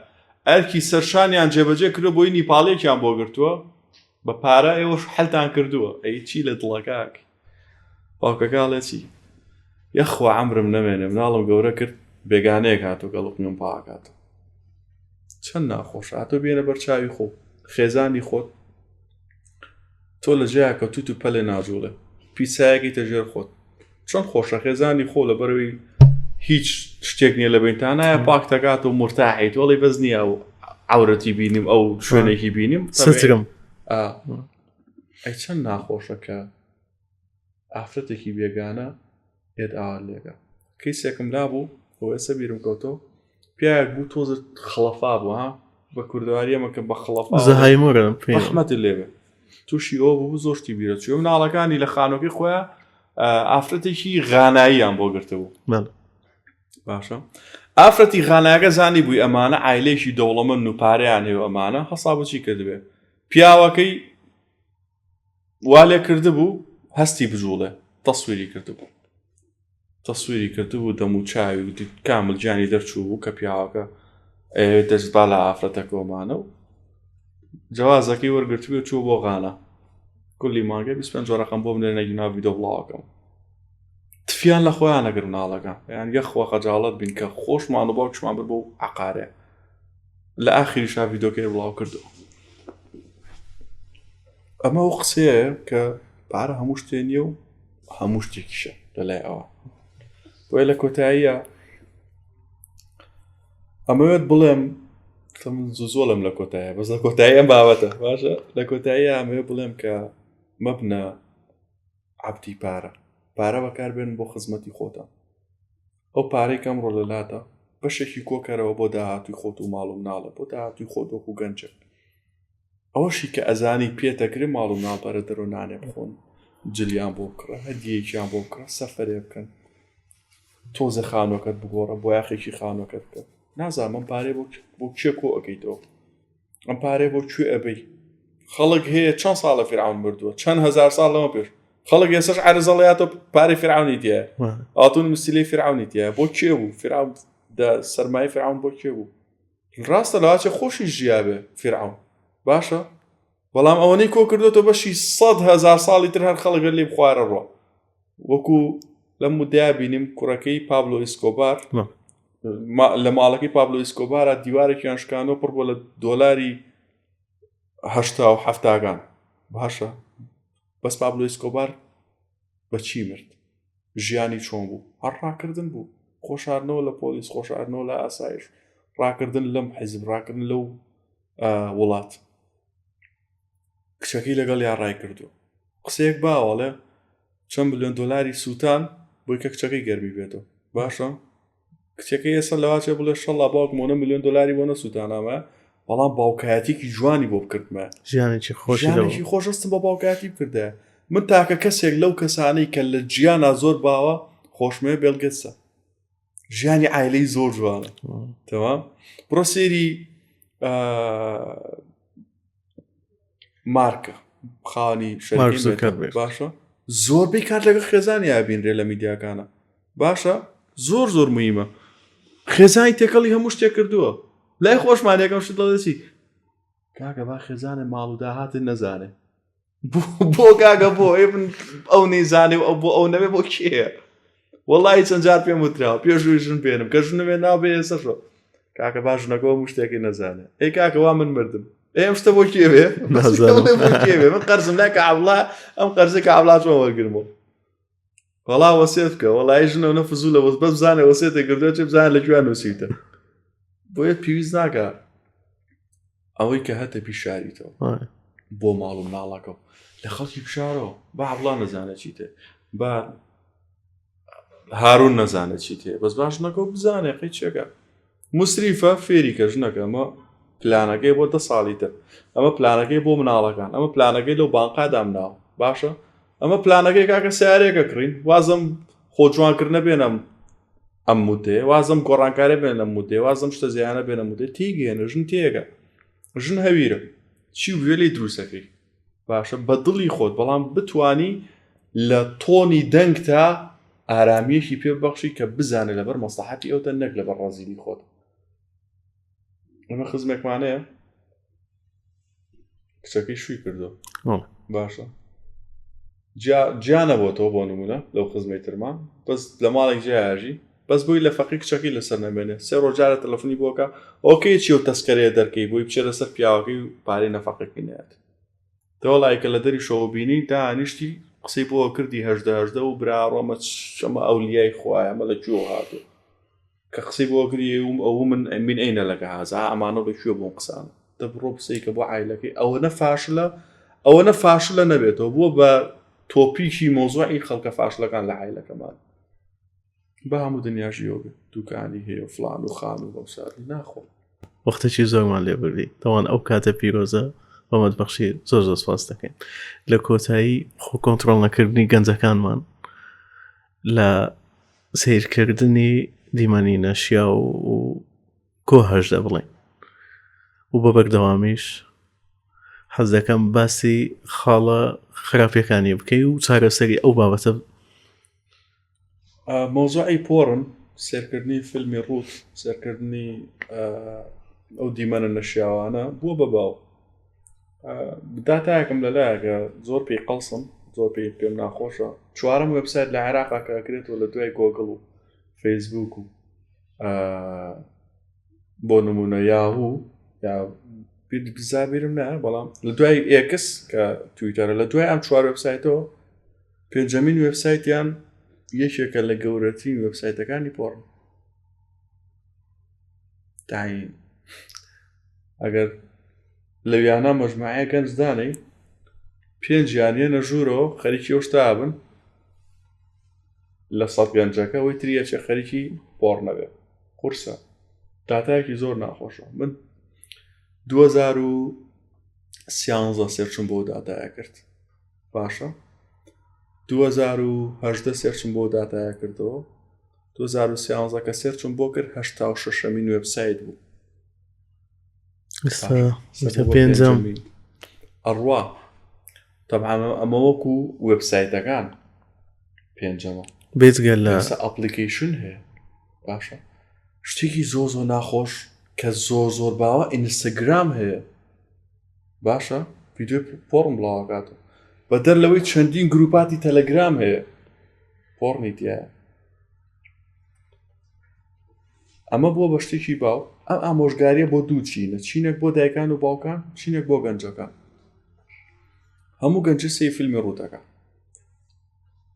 ئەرکی سەرشانیان جێبەجێ کردو بۆی نیپاڵێکیان بۆ گرتووە بە پارە ئێوەش حەلتان کردووە ئەی چی لە دڵەکە باوکەکە ئەڵێ چی یەخوا عەمرم نەمێنێ مناڵم گەورە کرد بێگانەیەک هاتوو گەڵقنم پاکات. چەند ناخۆشە ئەتۆ بێنە بەر چاوی خۆ خێزانی خۆت تۆ لە جێیا کەوتویت و پەلێ ناجوڵێ پیسایەکی تە ژێر خۆت چۆن خۆشە خێزانی خۆ لە بەرەوەی هیچ شتێک نییە لە بینتانایە پاک دەکات و مرتاحیت وەڵی بەس نییە ئەو عورەتی بینیم ئەو شوێنێکی بینیم سترم ئەی چەند ناخۆشە کە ئافرەتێکی بێگانە ئێت ئاوا لێکە کەیسێکم لابوو بۆ ئێستا بیرم کەوتەوە پیاوێک بوو تۆزە خڵەفا بوو ها بە کوردەواری ئەمە کە بە خڵەفا زەهایمۆرە ڕەحمەتی لێبێ تووشی ئەوە بوو زۆر شتی بیرە چوو مناڵەکانی لە خانۆکەی خۆیان ئافرەتێکی غاناییان بۆ گرتبوو باشە ئافرەتی غاناگە زانی بووی ئەمانە ئایلێکی دەوڵەمەند و پارەیان هەیە ئەمانە هەسا بچی کردبێ پیاوەکەی وا لێ کردبوو هەستی بجوڵێ تەسویری کردبوو تەسویری کردبوو دەم و چاوی و کامل گیانی دەرچوو بوو کە پیاوەکە ئەیەوێت دەست با لە ئافرەتەکەمانە و جوازەکەی وەرگرتبوو و چوو بۆ غانا کولی مانگە 25 ڕقم بۆ بنێرە نەگینا ڤیدۆ بڵاوەکەم تفیان لە خۆیان نەگر مناڵەکە یان یەخوا خەجاڵەت بین کە خۆشمان و باوکشمان بر بۆ عقارێ لە ئاخریشا ڤیدۆکەی بڵاو کردەوە ئەمە ئەو قسەیە کە پارە هەموو شتێ نییە و هەموو شتێکیشە لەلای ئەوە بۆیە لە کۆتاییە ئەمەوێت بڵێم من زوو زۆڵم لە کۆتایە بەس لە کۆتایی ئەم بابەتە باشە لە کۆتایی ئەمەوێت بڵێم کە مەبنە عەبدی پارە پارە بەکاربێن بۆ خزمەتی خۆتان ئەو پارەی کە ئەمڕۆ لە لاتە بەشێکی کۆکەرەوە بۆ داهاتووی خۆت و ماڵ و مناڵە بۆ داهاتووی خۆت وەکو گەنجێک ئەوەشی کە ئەزانی پێتەکرێ ماڵ و مناڵ بەرە دەرۆ نانێ بخۆن جلیان بۆ بکڕە هەدیەیەکیان بۆ بکڕە سەفەرێ بکەن تۆزە خانوەکەت بگۆڕە بۆیاخێکی خانوەکەت بکە نازانم ئەم پارەیە بۆ کێ کۆ ئەکەیتەوە ئەم پارەیە بۆ کوێ ئەبەی خەڵک هەیە چەند ساڵە فرعون مردووە چەند هزار ساڵ لەمە پێش خەڵک ئێسش عرزەڵیاتەوە پارەی فرعونی تایە ئاڵتون مسیلەی فرعونی تایە بۆ کێ بوو فرعون سەرمایە فرعون بۆ کێ بوو ڕاستە لەواچێ خۆشی ژیابێ فرعون باشە بەڵام ئەوەنەی کۆ کردوێتەوە بەشی هزار ساڵی تر هەر خەڵک لێ بخوارە ڕۆ وەکو لەم مدەیا بینیم کوڕەکەی پابلۆ ئیسکۆبار لە ماڵەکەی پابلۆ ئیسکۆبارە دیوارێکیان شکانەوە پڕ بۆ لە دۆلاری هەشتا و هەفتاگان باشە بەس پابلۆ ئیسکۆبار بەچی مرد ژیانی چۆن بوو هەر ڕاکردن بوو خۆشارنەوە لە پۆلیس خۆشارنەوە لە ئاسایش ڕاکردن لەم حیزب ڕاکردن لەو وڵات کچەکەی لەگەڵ یا ڕای کردو قسەیەک باوەڵێ چەند ملیۆن دۆلاری سووتان بۆی کە کچەکەی گەرمی بێتەوە باشە کچەکەی ئێستا لەواچێ بڵێ شەڵا باوکم ئەوەنە ملیۆن دۆلاری بۆ نەسووتانامە بەڵام باوکایەتێکی جوانی بۆ بکردمە ژیانێکی خۆش ژیانێکی خۆش هەستم بە باوکایەتی بکردە من تاکە کەسێک لەو کەسانەی کە لە جیانا زۆر باوە خۆشمەوێ بێڵگەتسە ژیانی عیلەی زۆر جوانە تەمام بڕۆ سێری مارکە خانی باشە زۆربەی کات لەگەڵ خێزانی یابینرێ لە میدیاکانە باشە زۆر زۆر مهمە خێزانی تێکەڵی هەموو شتێک کردووە لای خۆشمان یەکەم شت دەڵێ کاکە با خێزانە ماڵ و داهاتن نەزانێ بۆ کاکە بۆ ئێ من ئەو نەیزانێ و ئەو بۆ ئەو نەبێ بۆ کێیە وەڵی چەند جار پێم وتراوە پێشووی ژن بێنم کە ژنم هێنا بێ ئێسەشەوە کاکە با ژنەکە هەموو شتێکی نەزانێ ئەی کاکە وا من مردم ئێ ئەم شتە بۆ کێ بێ نازانم. بۆ کێ بێ من قەرزم لای کە عەبڵا ئەم قەرزە کە عەبڵا چۆن وەرگرمەوە وەڵا وەسێت بکە وەڵی ژنە نە فزوو لە وەس بەس بزانێ وەسێتێ کردووە چێ بزانێ لە کوێ نووسیتە بۆیە پێویست ناکا ئەوەی کە هەتە پیشاریتەوە بۆ ماڵ و مناڵەکە لە خەڵکی بشارەوە با عەبڵا نەزانێت چیتە با هارون نەزانێت چیت هەیە بەس باش نەکە و بزانێ قەی چێکە مسریفە فێری کە ژنەکە ئەمە پلانەکەی بۆ دە ساڵی تر ئەمە پلانەکەی بۆ مناڵەکان ئەمە پلانەکەی لەو بانقا دامناوە باشە ئەمە پلانەکەی کاکە سیارێکە کڕین وازم خۆ جوانکردنە بێنم ئەم مودەیە وازم گۆڕانکارە بێن لەم مودەیە وازم شتە زیانە بێنە مودە تیگەێنە ژن تێگە ژن هەویرە چی وێ لێی دروستەکەی باشە بە دڵی خۆت بەڵام بتانی لە تۆنی دەنگتا ئارامیەکی پێ بەخشی کە بزانێت لەبەر مەسلحەتی ئەوتە نەک لەبەر ڕەزیلی خۆت ئەمە خزمێکمانەیە کچەکەی شووی کردو باشە جیا نەبووەوە بۆ نمونە لەو خزمەی ترمان بەس لە ماڵێک جیاژی بەس بۆی لە فەقی کچەکەی لەسەر نەمێنێ سێ ڕۆژ جارە تەلەفۆنی بۆکە ئۆکەی چی و تەسکەرەیە دەرکەی بۆی بچێتە سەر پیاوەکەی و پارەی نەفەقەکەی نەیات دەوەڵای کە لە دەری شەوە بینی دانیشتی قسەی بۆ کردی هەژدە هەژدە و برا ڕۆمە چەمە ئەولیای خوایە ئەمە لە کوێوە هاتوو کە قسەی بۆ کردی ئەو من من ئەینە لەکە هازا ئەمانە لە کوێ بوون قسانە دە بڕۆ قسەی کە بۆ عایلەکەی ئەوەنە فاشلە ئەوەنە فاشلە نەبێتەوە بووە بە تۆپیکی مۆزوعی خەڵکە فاشلەکان لە عایلەکەمان بە هەموو دنیاژیەوە بێ دوکانی هەیە و فلان و خان و بەوساری ناخۆم وەختێکی زۆرمان لێ بردی تاوان ئەو کاتە پیرۆزە بەمەت بەخشی زۆر زۆر سپاس دەکەین لە کۆتایی خۆ کۆنتترۆل نەکردنی گەنجەکانمان لە سیرکردنی دیمەنی نەشیا و کۆ هەژدە بڵێن و بە بەردەوامیش حەز دەکەم باسی خاڵە خراپەکانی بکەی و چارەسەری ئەو بابەتە مەوزوعی پۆڕن سێرکردنی فیلمی ڕووت سێرکردنی ئەو دیمەنە نەشیاوانە بووە بە باو داتایەکم لەلایەکە زۆر پێی قەڵسم زۆر پێی پێم ناخۆشە چوارەم وبسایت لە عێراقا کە کرێتەوە لە دوای گۆگڵ و فەیسبوک و بۆ نمونە یاهوو یا بزابیرم نایە بەڵام لە دوای ئێکس کە تویتەرە لە دوای ئەم چوار وبسایتەوە پێنجەمین وێبسایتیان یەکێکە لە گەورەترین وێبسایتەکانی پۆڕن تاین ئەگەر لەویانە مەژموعەیە گەنج دانەی پێنجیان یەنە ژوورەوە خەریکی ئەو شتا بن لە سەد گەنجەکە ئەوەی تریەچێ خەریکی پۆڕ نەبێ قورسە داتایەکی زۆر ناخۆشە من 2013 سێرچم بۆ داتایە کرد باشە 2018 سێرچم بۆ داتایە کردەوە 2013 کە سێرچم بۆ کرد 86 مین وێبسایت بوو پێنجەم ئەڕوا تەبعا ئەمە وەکو وێبسایتەکان پێنجەمە بێجگە لە ئەپلیکیشن هەیە باشە شتێکی زۆر زۆر ناخۆش کە زۆر زۆر باوە ئینستاگرام هەیە باشە ڤیدیۆی پۆڕن بڵاوەکاتەوە بەدەر لەوەی چەندین گروپاتی تەلەگرام هەیە پۆڕنی تایە ئەمە بووە بە شتێکی باو ئەم ئامۆژگاریە بۆ دوو چینە چینێک بۆ دایکان و باوکان چینێک بۆ گەنجەکان هەموو گەنجە سەی فیلمی ڕووتەکە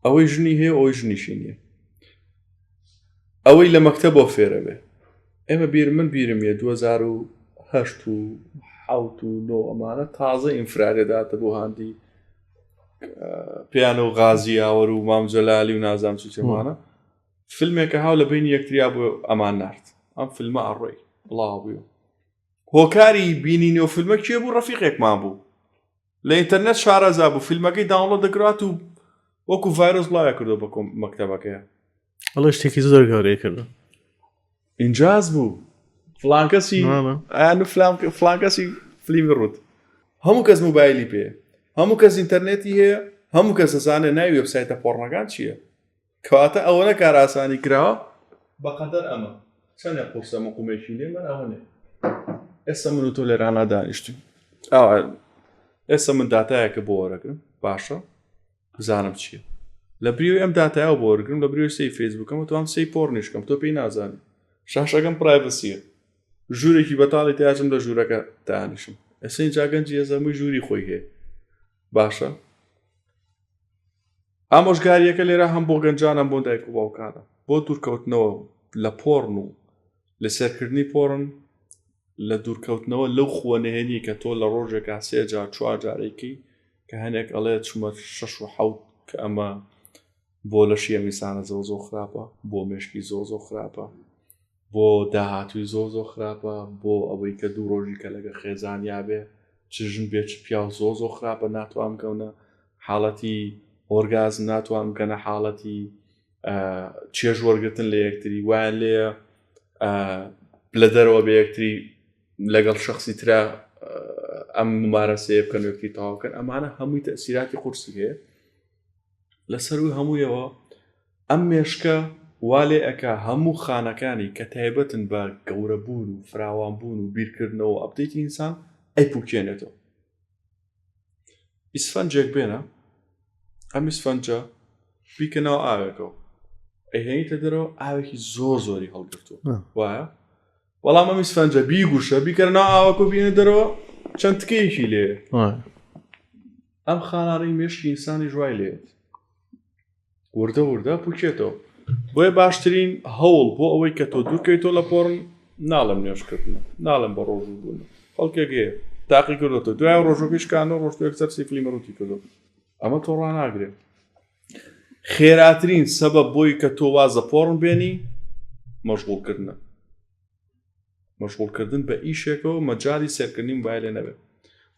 ئەوەی ژنی هەیە ئەوەی ژنیشی نییە ئەوەی لە مەکتەبەوە فێرە بێ ئێمە بیر من بیرم یە 2008 و حوت و نۆ ئەمانە تازە ئینفرارێ داتە بۆ هاندی پیان و غازی یاوەر و مام جەلالی و نازام چی چێمانە فیلمێکە هاو لە بینی یەکتریا بۆ ئەمان نارد ئەم فیلمە ئەڕۆی بڵاو بوو هۆکاری بینینی و فیلمە کێ بوو ڕەفیقێکمان بوو لە ئینتەرنێت شارەزا بوو فیلمەکەی داونڵۆد دەکرات و وەکو ڤایرۆس بڵاوی کردەوە بە مەکتەبەکەی. ئەڵێ شتێکی زۆر گەورەی کردو. ئینجاز بوو فلان کەسی ئەیان فلان فلان کەسی فلیمی ڕوت هەموو کەس موبایلی پێ هەموو کەس ئینتەرنێتی هەیە هەموو کەس دەزانێت ناوی وێبسایتە پۆڕنەکان چییە کەواتە ئەوەنە کارئاسانی کراوە بەقەدەر ئەمە چەندێ قورسە مقومێکی لێ من ئەوە نێ ئێستا من و تۆ لێرانە دانیشتین ئێستا من داتایەکە بۆ وەرەگرم باشە بزانم چییە لە بریەوەی ئەم داتایە بۆ وەرگرم لە بریەوەی سەی فەیسبوکەمە توام سەی پۆڕنیشکەم تۆ پێی نازانی شاشەکەم پرایڤسیە ژوورێکی بەتاڵی تیاچم لە ژوورەکە دانیشم ئێستا اینجا گەنجی ئێزەمووی ژووری خۆی هەیە باشە ئامۆژگاریەکە لێرە هەم بۆ گەنجان هەم بۆ دایک و باوکانە بۆ دوورکەوتنەوە لە پۆڕن و لە سێرکردنی پۆڕن لە دوورکەوتنەوە لەو خووە نهێنی کە تۆ لە ڕۆژێکا سێ جار چوار جارێکی کە هەنێک ئەڵێ چوومە شەش و حەوت کە ئەمە بۆ لەشی ئەم ئینسانە زۆر زۆر خراپە بۆ مێشکی زۆر زۆر خراپە بۆ داهاتووی زۆر زۆر خراپە بۆ ئەوەی کە دوو ڕۆژی کە لەگە خێزانیا بێ چ ژن بێ چ پیاو زۆر زۆر خراپە ناتوان بکەونە حاڵەتی ئۆرگازم ناتوان بکەنە حاڵەتی چێژ وەرگتن لە یەکتری وایان لێیە لە دەرەوە بە یەکتری لەگەڵ شخصی ترا ئەم ممارەسەیە بکەن یەکتری تەواوکەن ئەمانە هەمووی تەسیراتی قورسی هەیە لە سەروی هەموویەوە ئەم مێشکە وا لێ ئەکا هەموو خانەکانی کە تایبەتن بە گەورەبوون و فراوانبوون و بیرکردنەوە و ئەپدەیتی ئینسان ئەیپوکێنێتەوە. ئیسفەنجێک بێنە ئەم ئیسفەنجە بیکە ناو ئاوێکەوە. ئەیهێنیتە دەرەوە ئاوێکی زۆر زۆری هەڵگرتووە وایە بەڵام ئەم ئیسفەنجە بیگوشە بیکەرە ناو ئاوەکە و بینە دەرەوە چەند تکەیەکی لێ ئەم خانانەی مێشکی ئینسانی ژوای لێت وردە وردە پوکێتەوە بۆیە باشترین هەوڵ بۆ ئەوەی کە تۆ دوورکەیتەوە لە پۆڕن ناڵێم نوێژکردنە ناڵێم بە ڕۆژوو بوون خەڵکێک هەیە تاقی کردێتەوە دوای ڕۆژەکەی شکانەوە ڕۆژ یەکسەر سیفلی مەڕوتی کردو ئەمە تۆ ڕاناگرێت خێراترین سەبەب بۆی کە تۆ واز لە پۆڕن بێنی مەشغوڵکردنە مەشغوڵکردن بە ئیشێکەوە مەجای سێرکردنی موبایلێ نەبێت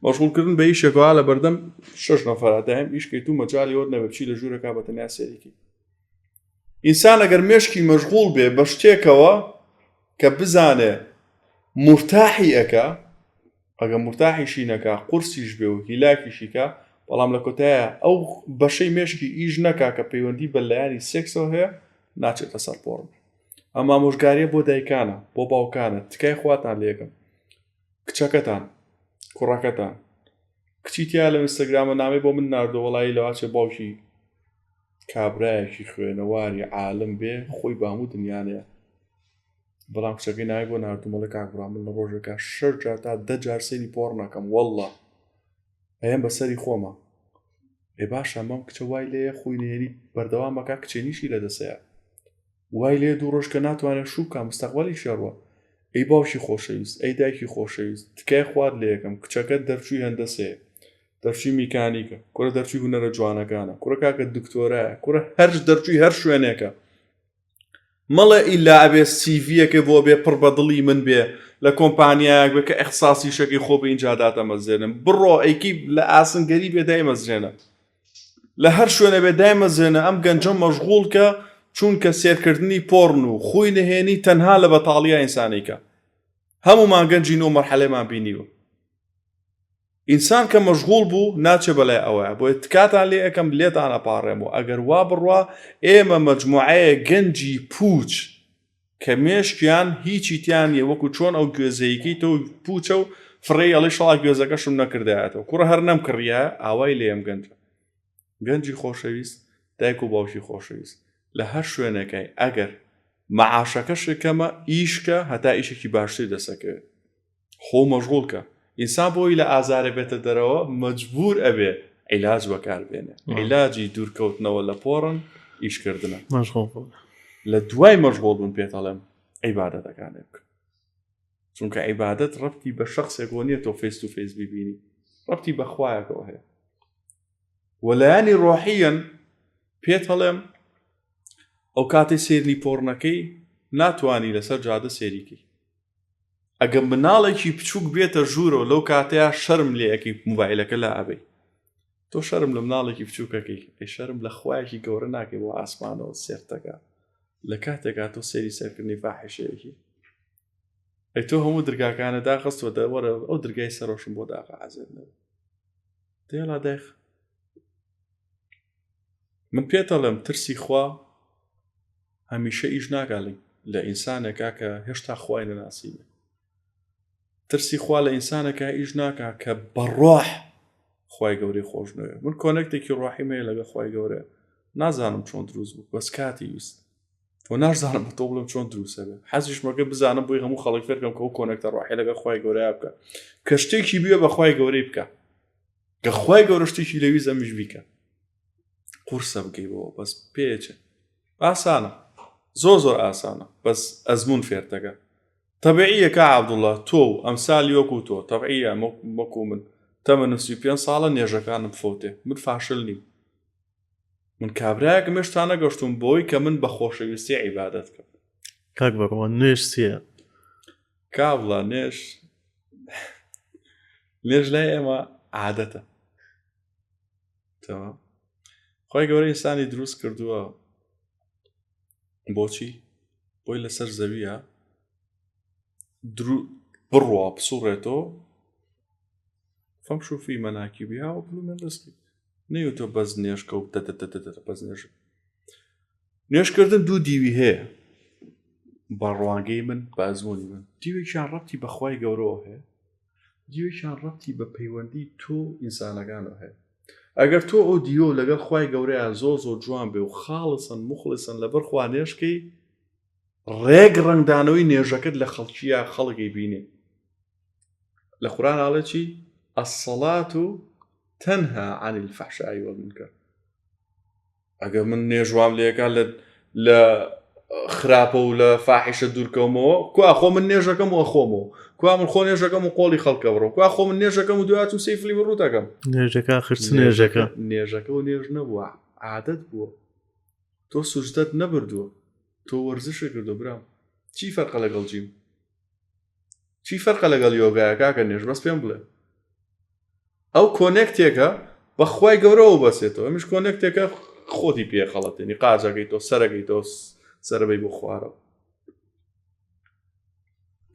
مەشغوڵکردن بە ئیشێکەوە لە بەردەم شش نەفەرا دایم ئیشکەیت و مەجای وەر نەبێت چی لە ژوورەکە بە تەنیا سێریکی ئینسان ئەگەر مێشکی مەشغوڵ بێ بە شتێکەوە کە بزانێ مرتاحی ئەکا ئەگە مورتاحیشی نەکا قورسیش بێ و هیلاکیشی کا بەڵام لە کۆتایە ئەو بەشەی مێشکی ئیش نەکا کە پەیوەندی بە لایەنی سێکسەوە هەیە ناچێتە سەر پۆڕن ئەم ئامۆژگاریە بۆ دایکانە بۆ باوکانە تکای خواتان لێکم کچەکەتان کوڕەکەتان کچی تیا لە ئینستاگرامە نامەی بۆ من ناردۆ وەڵایی لەواچێ باوکی کابرایەکی خوێنەواری عالم بێ خۆی بە هەموو دنیانەیە بەڵام کچەکەی ناوی بۆ ناردوم ئەڵێ کاک برا من لە ڕۆژێکا شەش جار تا دە جار سەیری پۆڕ نەکەم واللە ئەیەم بەسەری خۆمە ئێ باشە مەم کچە وای لێیە خۆی نهێنی بەردەوام بەکا کچێنیشی لە دەسەیە وای لێ دوو ڕۆژ کە ناتوانێت شوو بکا مستەقبەلی شێڕوە ئەی باوکی خۆشەویست ئەی دایکی خۆشەویست تکای خوات لێ یەکەم کچەکەت دەرچووی هەندەسەیە دەرچووی میکانیکە کوڕە دەرچووی هونەرە جوانەکانە کوڕە کاکە دکتۆرایە کوڕە هەر دەرچووی هەر شوێنێکە مەڵێ ئیلا ئەبێ سیڤیەکەی بۆ بێ پڕ بە دڵی من بێ لە کۆمپانیایەک بێ کە ئیخساسی شەکەی خۆ بێ ئینجا داتەمەزرێنم بڕۆ ئەیکی لە ئاسنگەری بێ دایمەزرێنە لە هەر شوێنە بێ دایمەزرێنە ئەم گەنجە مەشغوڵ کە چونکە سێرکردنی پۆڕن و خوی نهێنی تەنها لە بەتاڵیە ئینسانێکە هەمومان گەنجی نۆ مەرحەلەمان بینیوە ئینسان کە مەشغوڵ بوو ناچێ بەلای ئەوەیا بۆیە تکاتان لێ ئەکەم لێتان ئەپاڕێم و ئەگەر وا بڕوا ئێمە مەجموعەیەک گەنجی پوچ کە مێشکیان هیچی تیا نیە وەکو چۆن ئەو گوێزەیەکەی تۆ پوچە و فڕێی ئەڵێ شڵا گوێزەکەشم نەکردایەتەوە کوڕە هەر نەمکڕیایە ئاوای لێم گەنجە گەنجی خۆشەویست دایک و باوکی خۆشەویست لە هەر شوێنێکای ئەگەر مەعاشەکەشت کەمە ئیشکە هەتا ئیشێکی باشتر دەسەکەوێت خۆو مەشغوڵ کە. ئینسان بۆی لە ئازارێ بێتە دەرەوە مەجبور ئەبێ عیلاج بەکار بێنێ. عیلاجی دوورکەوتنەوە لە پۆڕن ئیش کردنە. مەشغوڵ بوون. لە دوای مەشغوڵ بوون پێت ئەڵێم عیبادەتەکانێ بکە. چونکە عیبادەت ڕەبتی بە شەخسێکەوە نییە تۆ face to face بیبینی. ڕەبتی بە خوایەکەوە هەیە. وە لایەنی ڕۆحیەن پێت ئەڵێم ئەو کاتەی سێرنی پۆڕنەکەی ناتوانی لەسەر جادە سێریکەی. ئەگە مناڵێکی بچووک بێتە ژوورەوە لەو کاتەیە شەرم لێ ئەەکەی موبایلەکە لا ئەبەی تۆ شەرم لە مناڵێکی بچووکەکەی ئەی شەرم لە خوایەکی گەورە ناکەی بۆ ئاسمانەوە سێرتەکە لە کاتێکا تۆ سێری سەرکردنی فاحشەیەکی ئەی تۆ هەموو درگاکانە داخستوە دەوەرە ئەو درگای سەرۆشم بۆ داخە عزێت نەبێ دێڵا دایخ من پێتەڵێم ترسی خوا هەمیشە ئیش ناکا لە ئینسانێکا کە هێشتا خوای نەناسیبێ ترسی خوا لە ئینسانێکا ئیش ناکا کە بە ڕۆح خوای گەورەی خۆش نەوێ من connect ێکی ڕۆحیم هەیە لەگە خوای گەورە نازانم چۆن دروست بوو بەس کاتی ویست تۆ ناشزانم بە تۆ بڵێم چۆن دروستە بێ حەزیشمەکە بزانم بۆی هەموو خەڵک فێرکەم کە ئەو connect ە ڕۆحی لەگە خوای گەورەیا بکە کە شتێکی بوێ بە خوای گەورەی بکە کە خوای گەورە شتێکی لەویست ئەمیش بیکە قورسە بگەی بەوە بەس پێچێ ئاسانە زۆر زۆر ئاسانە بەس ئەزمون فێرتەکە تەبعیە کا عەبدوڵڵا تۆ و ئەمسالی وەکو تۆ تەبعیە وەکو من تەمەنم 35 ساڵە نێژەکانم فەوتێ من فاشل نیم من کابرایەکم هێشتا نەگەشتوم بۆی کە من بە خۆشەویستی عیبادەت کەم کاک بڕوا نوێژ چییە؟ کابڵا نوێژ نوێژ لای ئێمە عادەتە تەمام خۆی گەورە ئینسانی دروست کردووە بۆچی بۆی لەسەر زەویە بڕوا بسوڕێتەوە فەمشو فی مەناکیبها وکلوا من رزقی نەیوتۆ بەس نێشکە و دەدەدەدەدە بەس نێژ نوێژکردن دوو دیوی هەیە بە ڕوانگەی من بە ئەزموونی من دیوێکیان ڕەتی بەخوای گەورەوە هەیە دیوێکیان ڕەتی بە پەیوەندی تۆ ئینسانەکانەوە هەیە. ئەگەر تۆ ئەو دیۆ لەگەڵ خوای گەورەیا زۆر زۆر جوان بێ و خاڵسن مخلصن لەبەر خوا نێژکەی ڕێک ڕەنگدانەوەی نێژەکەت لە خەڵکیە خەڵکی بینێ لە قورآن ئاڵێ چی الصلاة تنهى عن الفحشاء والمنكر ئەگەر من نێژوام لێکا لە لە خراپە و لە فاحیشە دوورکەومەوە کوا خۆ من نێژەکەم و خۆمەوە کوا من خۆ نێژەکەم و قۆڵی خەڵکە بڕۆ کوا خۆ من نێژەکەم و دواتم سی فلیمی ڕووتەکەم نێژەکە آخر چ نێژەکە نێژەکە و نێژ نەبووە عادەت بووە تۆ سوجدەت نەبردووە تۆ وەرزشت کردو برام چی فەرقە لەگەڵ جیم چی فەرقە لەگەڵ یۆگایە کاکە نوێژ بەس پێم بڵێ ئەو connect ێکە بە خوای گەورەوە بەسێتەوە ئەمیش connect ێکە خۆتی پێ خەڵەتێنی قاچەکەی تۆ سەرەکەی تۆ سەرەبەی بۆ خوارەوە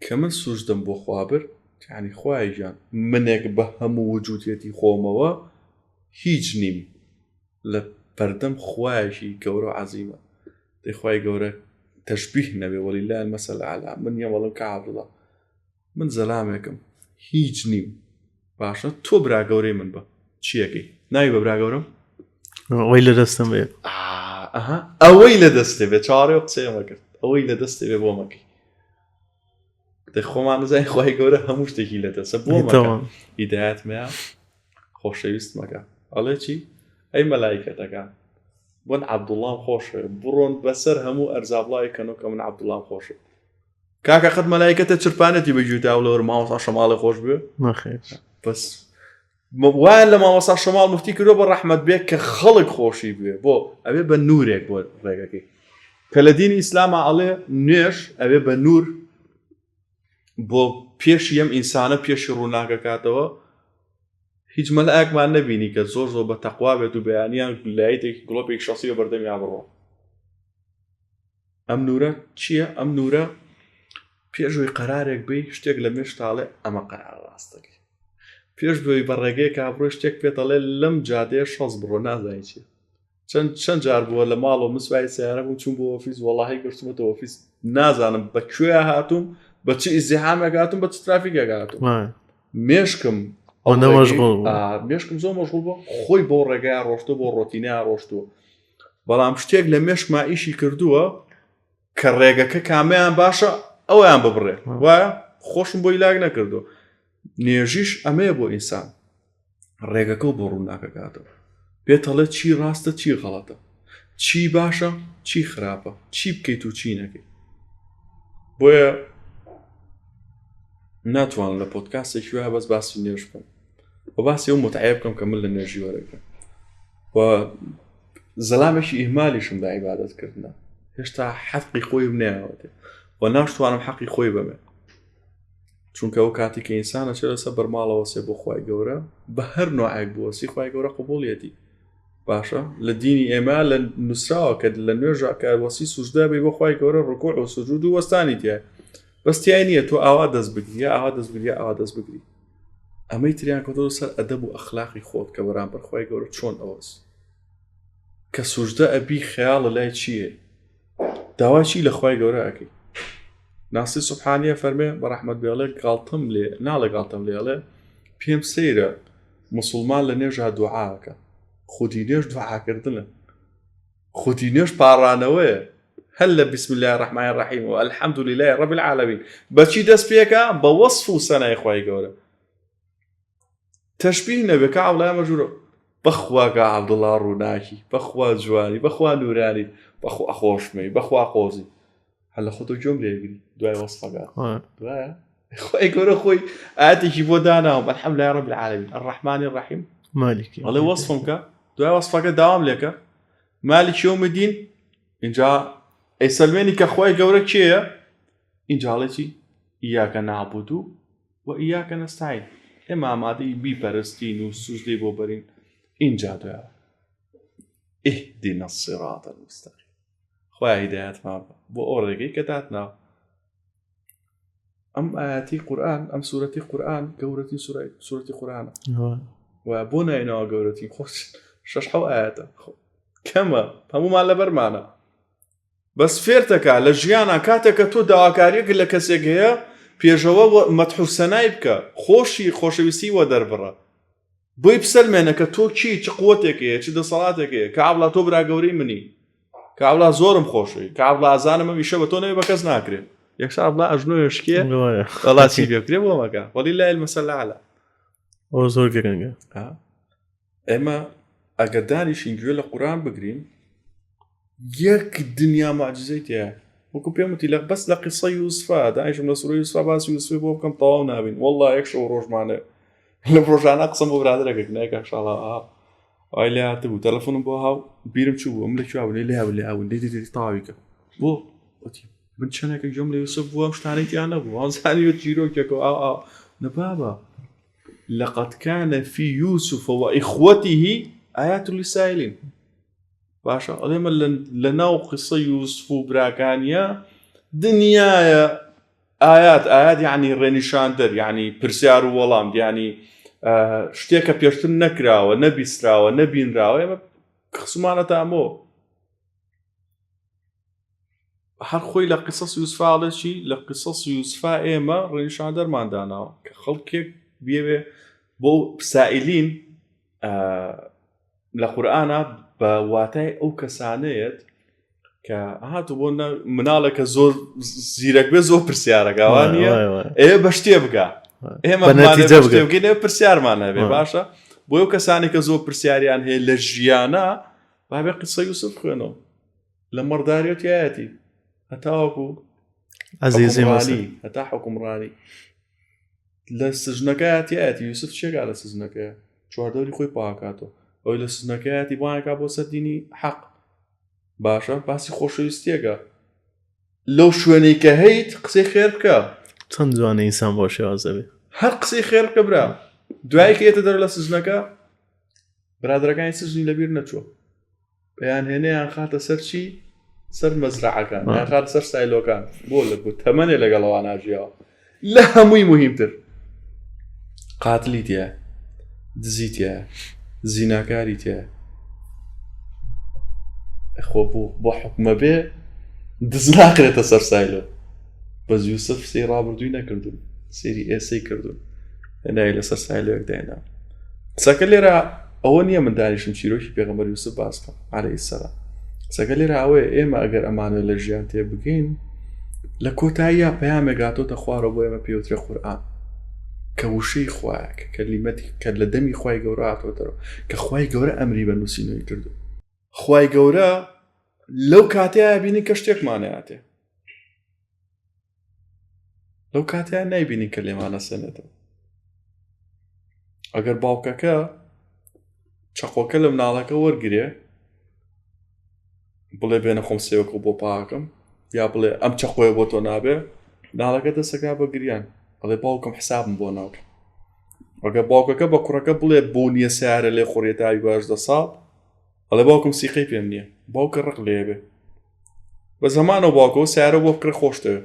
کە من سوژدەم بۆ خوا برد یعنی خوای گیان منێک بە هەموو وجودیەتی خۆمەوە هیچ نیم لە بەردەم خوایەکی گەورە و عەزیمە دەی خوای گەورە تەشبیه نەبێ وەلیللە المثل الاعلی من یەم ئەڵێم کاک عەبدوڵا من زەلامێکم هیچ نیم باشە تۆ برا گەورەی من بە چیەکەی ناوی بە برا گەورەم ئەوەی لە دەستم بێ ئەها ئەوەی لە دەستێ بێ چاوەڕێ و قسەیەمە کرد ئەوەی لە دەستێ بێ بۆ مەکەی دەی خۆمان نزای خی گەورە هەموو شتێکی لە دەسە بۆ هیدایەت مەیە خۆشەویست مەکە ئەڵێ چی ئەی مەلایکەتەکان بۆن عەبدوڵام خۆشە بڕۆن بەسەر هەموو ئەرزابڵای کەنەوە کە من عەبدوڵام خۆشە کاکە قەت مەلایکەتە چرپانەتی بە گوێتا و لەوەر مامۆستا شەماڵی خۆش بێ نەخێر بەس وایان لە مامۆستا شەماڵ مفتی کردووە بە ڕەحمەت بێ کە خەڵک خۆشی بوێ بۆ ئەوێ بە نورێک بۆ ڕێگەکەی کە لە دینی ئیسلاما ئەڵێ نوێژ ئەوێ بە نور بۆ پێشی ئەم ئینسانە پێشی ڕووناکەکاتەوە هیچ مەلایەکمان نەبینی کە زۆر زۆر بە تەقوا بێت و بەیانیان لایتێکی گڵۆپێکی شەسی بە بەردەمیا بڕۆ ئەم نورە چییە ئەم نورە پێشوی قەرارێک بی شتێک لە مێشتاڵێ ئەمە قەرار ڕاستەکەی پێش بۆی بە ڕێگەیەکا بڕۆی شتێک پێتەڵێ لەم جادەیە شەز بڕۆ نازانی چیە چەند چەند جار بووە لە ماڵەوە من سواری سیارە بووم چوون بۆ ئۆفیس وەڵاهی گەشتومەتە ئۆفیس نازانم بە کوێ هاتووم بە چ ئیزدیحامێک هاتووم بە چ ترافیکێک هاتووم مێشکم ئەوەندە مەشغوڵ بوو. مێشکم زۆر مەشغوڵ بوو خۆی بۆ ڕێگای ڕۆشتووە بۆ ڕۆتینە ڕۆشتووە بەڵام شتێک لە مێشکما ئیشی کردووە کە ڕێگەکە کامیان باشە ئەویان ببڕێ وایە خۆشم بۆی لاک نەکردو نێژیش ئەمەیە بۆ ئینسان ڕێگەکە و بۆ ڕووناکەکاتەوە پێتەڵێ چی ڕاستە چی غەڵەتە چی باشە چی خراپە چی بکەیت و چی نەکەیت بۆیە ناتوانم لە پۆتکاسێکی وایە بەس باسی نوێژ بکەم و باسی ئەو متعەیە بکەم کە من لە نوێژی وەرەگرم و زەلامێکی ئیهمالیشم لە عیبادەت کردنە هێشتا حەقی خۆیم نەیاوەتێ و ناشتوانم حەقی خۆی بەمێ چونکە ئەو کاتی کە ئینسانە چێ لەسەر بەرماڵەوە سێ بۆ خوای گەورە بە هەر نوعێک بوەسی خوای گەورە قبوڵیەتی باشە لە دینی ئێمە لە نووسراوە کە لە نوێژە کە وەسی سوژدە بی بۆ خوای گەورە ڕکوع و سجود و وەستانی تیا بەس تیای نییە تۆ ئاوا دەست بگری یا ئاوا دەست بگری یا ئاوا دەست بگری ئەمەی تریان کردەوە سەر ئەدەب و ئەخلاقی خۆت کە بەرامبەر خوای گەورە چۆن ئەوەس کە سوژدە ئەبی خەیاڵە لای چییە داوای چی لە خوای گەورە ئەکەی ناسی سوبحانیە فەرمێ بە ڕەحمەت بێڵێ گاڵتەم لێ ناڵێ گاڵتەم لێ ئەڵێ پێم سەیرە مسلمان لە نوێژا دوعاکە خودی نوێژ دوعاکردنە خودی نوێژ پاڕانەوەیە هەر لە بسم الله الرحمن الرحیم و الحمد لله رب العالمین بەچی دەست پێکە بە وەصف و سەنای خوای گەورە تەشبیه نەبێ کا عەبدوڵای مەژوورە بەخوا کا عەبدوڵا ڕووناکی بەخوا جوانی بەخوا نورانی بەخوا خۆشمەی بەخوا قۆزی هەر لە خۆتۆ گوێم لێگری دوای وەصفەکە دوایە خۆی گەورە خۆی ئاتێکی بۆ داناوم الحمد لله رب العالمین الرحمن الرحیم مالکی ئەڵێ وەصفم کە دوای وەصفەکە داوام لێکە مالک یوم الدین اینجا ئەیسەلمێنی کە خۆی گەورە کێیە اینجا ئەڵێ چی ئیاکە نعبد و ایاک نستعین ئێمە ئامادەی بیپەرستین و سوجدەی بۆ بەرین ئینجا دوایە اهدنا الصراط المستقیم خوایە هیدایەتمان بە بۆ ئەو ڕێگەی کە داتناوە ئەم ئاەتی قورآن ئەم سوورەتی قورآن گەورەترین سوورەتی قورآانە و بۆ ناینەوە گەورەترین خۆش شەش حەو ئاەتە کەمە هەمومان لەبەرمانە بەس فێرتەکا لە ژیانا کاتێک کە تۆ داواکاریەکت لە کەسێک هەیە پێشەوە مەدح و سەنای بکە خۆشی خۆشەویستی وە دەربڕە. بۆی بسەلمێنە کە تۆ کی چ قوتێک هەیە چ دەسەڵاتێک هەیە کە ئابڵا تۆ برا گەورەی منی کە ئابڵا زۆرم خۆشەوی کە ئابڵا ئازانم ئەم ئیشە بە تۆ نەبێ بە کەس ناکرێ یەکسەر ئابڵا ئەژنۆ شکێ وەڵا چی پێ بکرێ بۆ مەکە وەلی لای المثل الاعلى ئەوە زۆر گرنگە ئێمە ئەگەر دانیشین گوێ لە قورآن بگرین یەک دنیا معجزەی تیا وەکو پێم وتی لە بەس لە قسە یوسفا دانیشم لە سوورە یوسفا باسی یوسفی بۆ بکەم تەواو نابین والله یەک شەو ڕۆژمانە لە ڕۆژانە قسەم بۆ برادەرەکە نایکە شاڵا ئای لێ هاتبوو تەلەفۆنم بۆ هاو بیرم چوو بوو ئەم لە کوێ بوو لێ لێ بوون لێ لێ تەواوی کە بۆ وتی من چەندێکە گوێم لە یوسف بووە ئەم شتانەی تیا نەبوو ئەم زانیوە چیرۆکێکەوە ئاو ئاو نە بابە لقد كان في يوسف وإخوته آيات للسائلين باشە ئەڵێمە لە ناو قسە یوسف و براکانیە دنیاە ئايات ئايات یعنی ڕێنیشاندەر یعنی پرسیار و وەڵام یعنی شتێکە پێشتر نەکراوە نەبیستراوە نەبینراوە ئێمە خسمانە تامۆ هەر خۆی لە قسەس یوسفا ئەڵێ چی لە قسەس یوسفا ئێمە ڕێنیشاندەرمان داناوە کە خەڵکێک بێوێ بۆ سائلین لە قورآە بە واتای ئەو کەسانەیەت کە هاتوو بۆ مناڵێکە زۆر زیرەک بێ زۆر پرسیارەکەوە نیە ئێ بە شتێ بگا ئێمە بگەین پرسیارمان هەبێ باشە بۆ ئەو کەسانی کە زۆر پرسیاریان هەیە لە ژیانە بابێ قسە یوسف خوێنەوە لە مەڕداریەتیایەتی هەتاوەکو عزیزی هەتا حکومڕانی لە سژنەکەیەتیایەتی یوسف چێگا لە سزنەکەی چواردەوری خۆی پاکاتەوە ئەوی لە سزنەکەیەتی بانەکە بۆ سەر دینی حەق باشە باسی خۆشەویستیەکە لەو شوێنەی کە هەیت قسەی خێر بکە چەند جوانە ئینسان بۆ شێوازە بێ هەر قسەی خێر بکە برا دوای کە یێتە دەر لە سزنەکە برادەرەکانی سزنی لەبیر نەچووە پێیان هێنەیان خاتە سەر چی سەر مەزرعەکان یان خاتە سەر سایلۆکان بۆ لە بۆ تەمەنێ لەگەڵەوە ناژیاوە لە هەمووی مهمتر قاتلی تیا دزی تیا زیناکاری تیا خۆ بۆ بۆ حکومە بێ دز ناکرێتە سەر سایلۆ بەس یوسف سەی ڕابردووی نەکردون سەیری ئێسەی کردون هێنای لەسەر سایلۆیەک داینا قسەکە لێرە ئەوە نییە من دانیشم چیرۆکی پێغەمبەر یوسف باس بکەم عەلەیهی سەلام قسەکە لێرە ئەوەیە ئێمە ئەگەر ئەمانە لە ژیان تێ بگەین لە کۆتاییە پەیامێک هاتۆتە خوارەوە بۆ ئێمە پێوترێ قورئان کە وشەی خوایە کە کەلیمەتی کە لە دەمی خوای گەورە هاتۆتەوە کە خوای گەورە ئەمری بە نووسینەوەی کردو خوای گەورە لەو کاتەیە بینی کە شتێکمان هاتێ لەو کاتیان نایبینین کە لێمانە سێنێتەوە ئەگەر باوکەکە چەقۆکە لە مناڵەکە وەرگێ بڵێ بێنە خۆم سێوەکە بۆ پاکەم یا بڵێ ئەم چەقۆیە بۆ تۆ نابێ مناڵەکە دەسەکا بە گریان ئەڵێ باوکم حسابم بۆ ناکە ئەگە باوکەکە بە کوڕەکە بڵێ بۆ نییە سیارە لێ خۆڕێتاوی باشدە ساڵ ئەڵێ باوکم سیقەی پێم نییە باوکە ڕق لێ بێ بە زەمانەوە باوکەوە سیارە بۆ بکڕێ خۆشتەوێ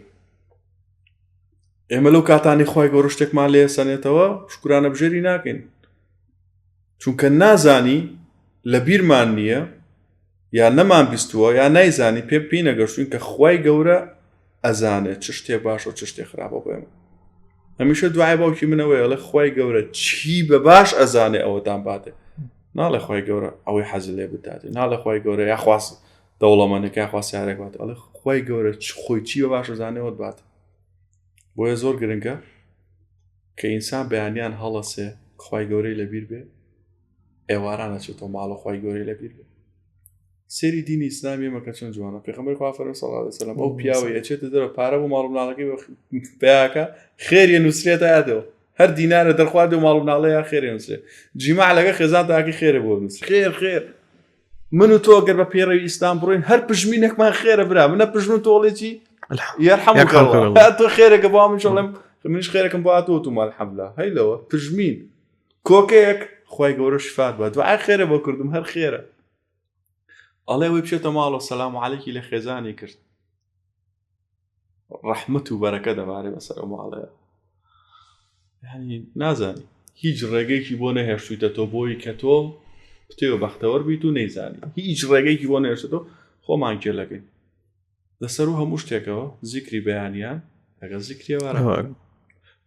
ئێمە لەو کاتانی خی گەورە شتێکمان لێ سەنێتەوە شکرانە بژێری ناکەین چونکە نازانی لە بیرمان نییە یا نەمان بیستووە یا نایزانی پێ پێی نەگەشتوین کە خی گەورە ئەزانێت چ شتێ باش و چ شتێ خراپە بۆ ئێمە هەمیشە دوای باوکی منەوەی ئەڵێ خی گەورە چی بە باش ئەزانێ ئەوەتان باتێ ناڵێ خی گەورە ئەوەی حەز لێ بداتێ ناڵێ خی گەورە یاخواست دەوڵەمەندەکە یاخوا سیارێک بات ئەڵێ خی گەورە خۆی چی بە باش ئەزانێ وەت بات بۆیە زۆر گرنگە کە ئینسان بەیانیان هەڵەسێ خی گەورەی لەبیر بێ ئێواران ئەچێتەوە ماڵە خی گەورەی لەبیر بێ سێری دینی ئیسلامی ئێمە کە چەند جوانە پێغەمبەری خوا فەرمی صلی الله علیه وسلم ئەو پیاوەی ئەچێتە دەرەوە پارە بۆ ماڵ و مناڵەکەی پیاکە خێریە نووسرێتە یادەوە هەر دینارە دەرخوارد و ماڵ و مناڵەیە خێرێ نووسرێ جیماع لەگە خێزان تاکی خێرە بۆ نووسرێ خێر خێر من و تۆ گەر بە پێڕەوی ئیسلام بڕۆین هەر پژمینێکمان خێرە برا منە پژمن تۆڵێکی یەرحەم تۆ خێرێکە بۆ من شڵم منیش خێرێکم بۆ تۆ تو الحمدلله هەی لەوە پژمین کۆکەیەک خی گەورە شفات بە دوعای خێرە بۆ کردم هەر خێرە ئەڵێ وی بچێتە ماڵەوە سەلام عەلەیکی لە خێزانی کرد ڕەحمەت و بەرەکە دەبارێ بەسەر ئەو ماڵەیە یعنی نازانی هیچ ڕێگەیەکی بۆ نەهێشتویتە تۆ بۆی کە تۆ بتەوە بەختەوەر بیت و نەیزانی هیچ ڕێگەیەکی بۆ نەهێشتە تۆ خۆمان کێلەکەین لەسەر و هەموو شتێکەوە زیکری بەیانیان لەگە زیکریەوە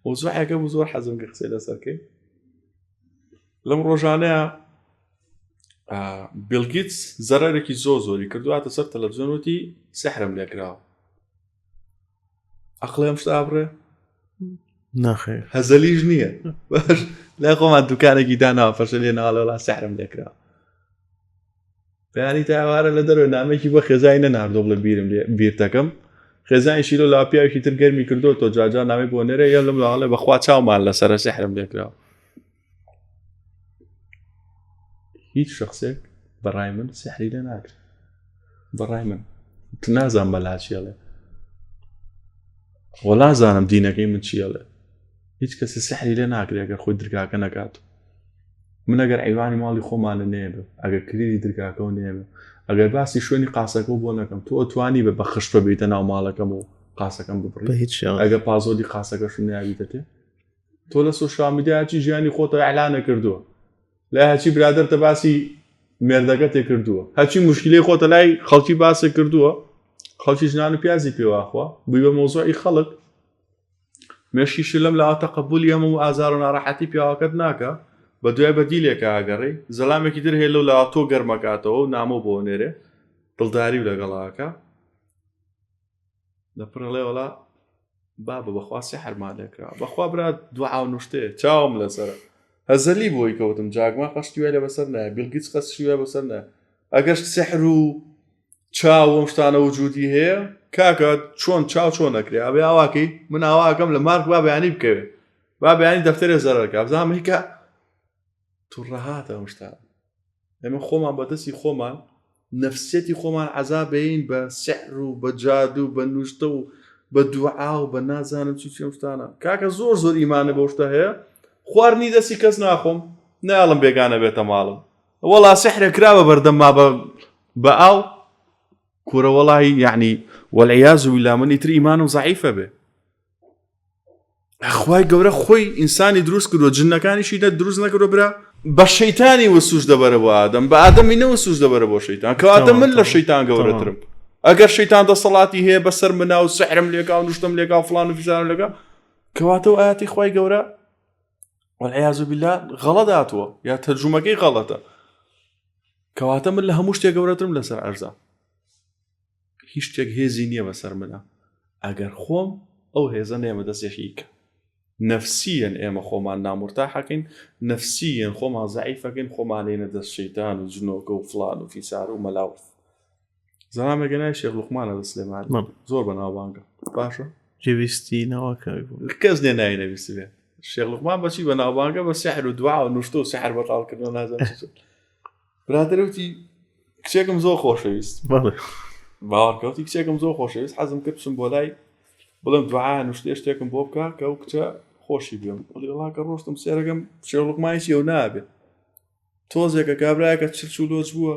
مۆزوعەکە بوو زۆر حەزم کە قسەی لەسەرکەی. لەم ڕۆژانەیە بیڵ گیتس زەرەرێکی زۆر زۆری کردواتە سەر تەلەڤزیۆن وتی سحرم لێکراوە ئەقڵی ئەم شتە ئابڕێ ناخێ هەزەلیش نییە باش لای خۆمان دوکانێکی داناوە فەرشە لێ ناڵێ وڵا سحرم لێکراوە بەیانی تا ئێوارە لە دەرەوە نامێکی بۆ خێزانی نەناردۆ بڵێ بیرم لێ بیرتەکەم خێزانی شیلۆ لا پیاوێکی تر گەرمی کردو تۆ جاجا ناوی بۆ نێرە یا لەم لاڵێ بەخوا چاومان لەسەرە سحرم لێکراوە هیچ شخصێک بەڕای من سحری لێ ناکرێت بەڕای من نازان بەلا چیڵێ وەلا زانم دینەکەی من چیڵێ هیچ کەسی سحری لێ ناکرێت گەر خۆی درگاکە نەکات من ئەگەر عیوانی ماڵی خۆمانە نێبم ئەگەر کلیلی درگاکەەوە نێبم ئەگەر باسی شوێنی قاسەکە بۆ نەکەم تۆ توانی بە بەخشت بە بیتە ناو ماڵەکەم و قاسەکەم ببڕی هیچ ئەگەر پازۆدی قاسەکەشم نابیتە تێ تۆ لە سۆشیال میدیا چی ژیانی خۆتە ئەلانە کردووە لای هەچی برادەرتە باسی مێردەکە تێ کردووە هەچی مشکلی خۆتە لای خەڵکی باسی کردووە خەڵکی ژنان و پیازی پێواخوا بووی بە مۆزۆی خەڵک مێشکی شلم لاوە تەقەبولی هەموو ئازار و ناڕەحەتی پیاوەکەت ناکە بە دوای بەدیلێکە ئەگەڕێی زەلامێکی تر هەیە لەو لاوە تۆ گەرمەکاتەوە و نامۆ بۆ نێرێ دڵداری و لەگەڵاکە لە پڕڵێ وڵا بابە بەخوا سحرمان لێکرا بەخوا برا دوعا و نوشتەیە چاوم لەسەرە هەزەلی بۆی کەوتم جاگما قەشتی وای لە بەسەر نایە بیڵگیچ قەشتی وای بەسەر نایە ئەگەر سحر و چاو ئەم شتانە وجودی هەیە کاکە چۆن چاو چۆن نەکرێ ئەبێ ئاواکەی من ئاواکەم لە مارک با بەیانی بکەوێ با بەیانی دەفتەرێ زەرەرکە بزانم هیکە توڕەهاتە ئەم شتانە ئێمە خۆمان بەدەستی خۆمان نەفسیەتی خۆمان عەزابەین بە سحر و بە جادو بە نوشتە و بە دوعا و بە نازانم چی چی ئەم شتانە کاکە زۆر زۆر ئیمانە بەو شتە هەیە خواردنی دەستی کەس ناخۆم ناڵم بێگانە بێتە ماڵم وەڵا سحرە کرا بە بەردەم ما بە بە ئاو کورە وەڵی یعنی والعیاذ بالله من ئیتر ئیمانم زەعیفە بێ خوای گەورە خۆی ئینسانی دروست کردوە جنەکانیشی نە دروست نەکردوە برا بە شەیتانی وسوش دەبەرە بۆ ئادەم بە ئادەمی نە وسوش دەبەرە بۆ شەیتان کەواتە من لە شەیتان گەورەترم ئەگەر شەیتان دەسەڵاتی هەیە بەسەر منا و سحرم لێکا و نوشتم لێکا و فڵان و فیسارم لێکا کەواتە و ئاەتی خوای گەورە والعیاذ بالله غەڵەت هاتووە یا تەرجومەکەی غەڵەتە کەواتە من لە هەموو شتێک گەورەترم لەسەر ئەرزا هیچ شتێک هێزی نییە بەسەر منە ئەگەر خۆم ئەو هێزە نێمە دەستێکی کە نەفسیەن ئێمە خۆمان نامورتاحەکەین نەفسیەن خۆمان زەعیفەکەین خۆمانێنە دەست شەیتان و جنۆکە و فلان و فیسار و مەلاو زەلامێکە ناوی شێخ لوقمانە لە سلێمانی زۆر بەناوبانگە باشە جێویستی ناوەکە کەس نێ ناوی نەویستی بێ شێخ لوقمان بەچی بەناوبانگە بە سحر و دوعا و نوشتە و سحر بەتاڵکردن نازانم چ چ. برادەر وتی کچێکم زۆر خۆشەویست باوەڕکەوتی کچێکم زۆر خۆشەویست حەزم کرد بچم بۆ لای بڵێم دوعا نوشتێ شتێکم بۆ بکە کە ئەو کچە خۆشی بێم وڵی وڵا کە ڕۆشتم سێرەکەم شێخ لوقمانیشی ئەو نابێ تۆزێکە کابراایەکە چرچ و لۆچ بووە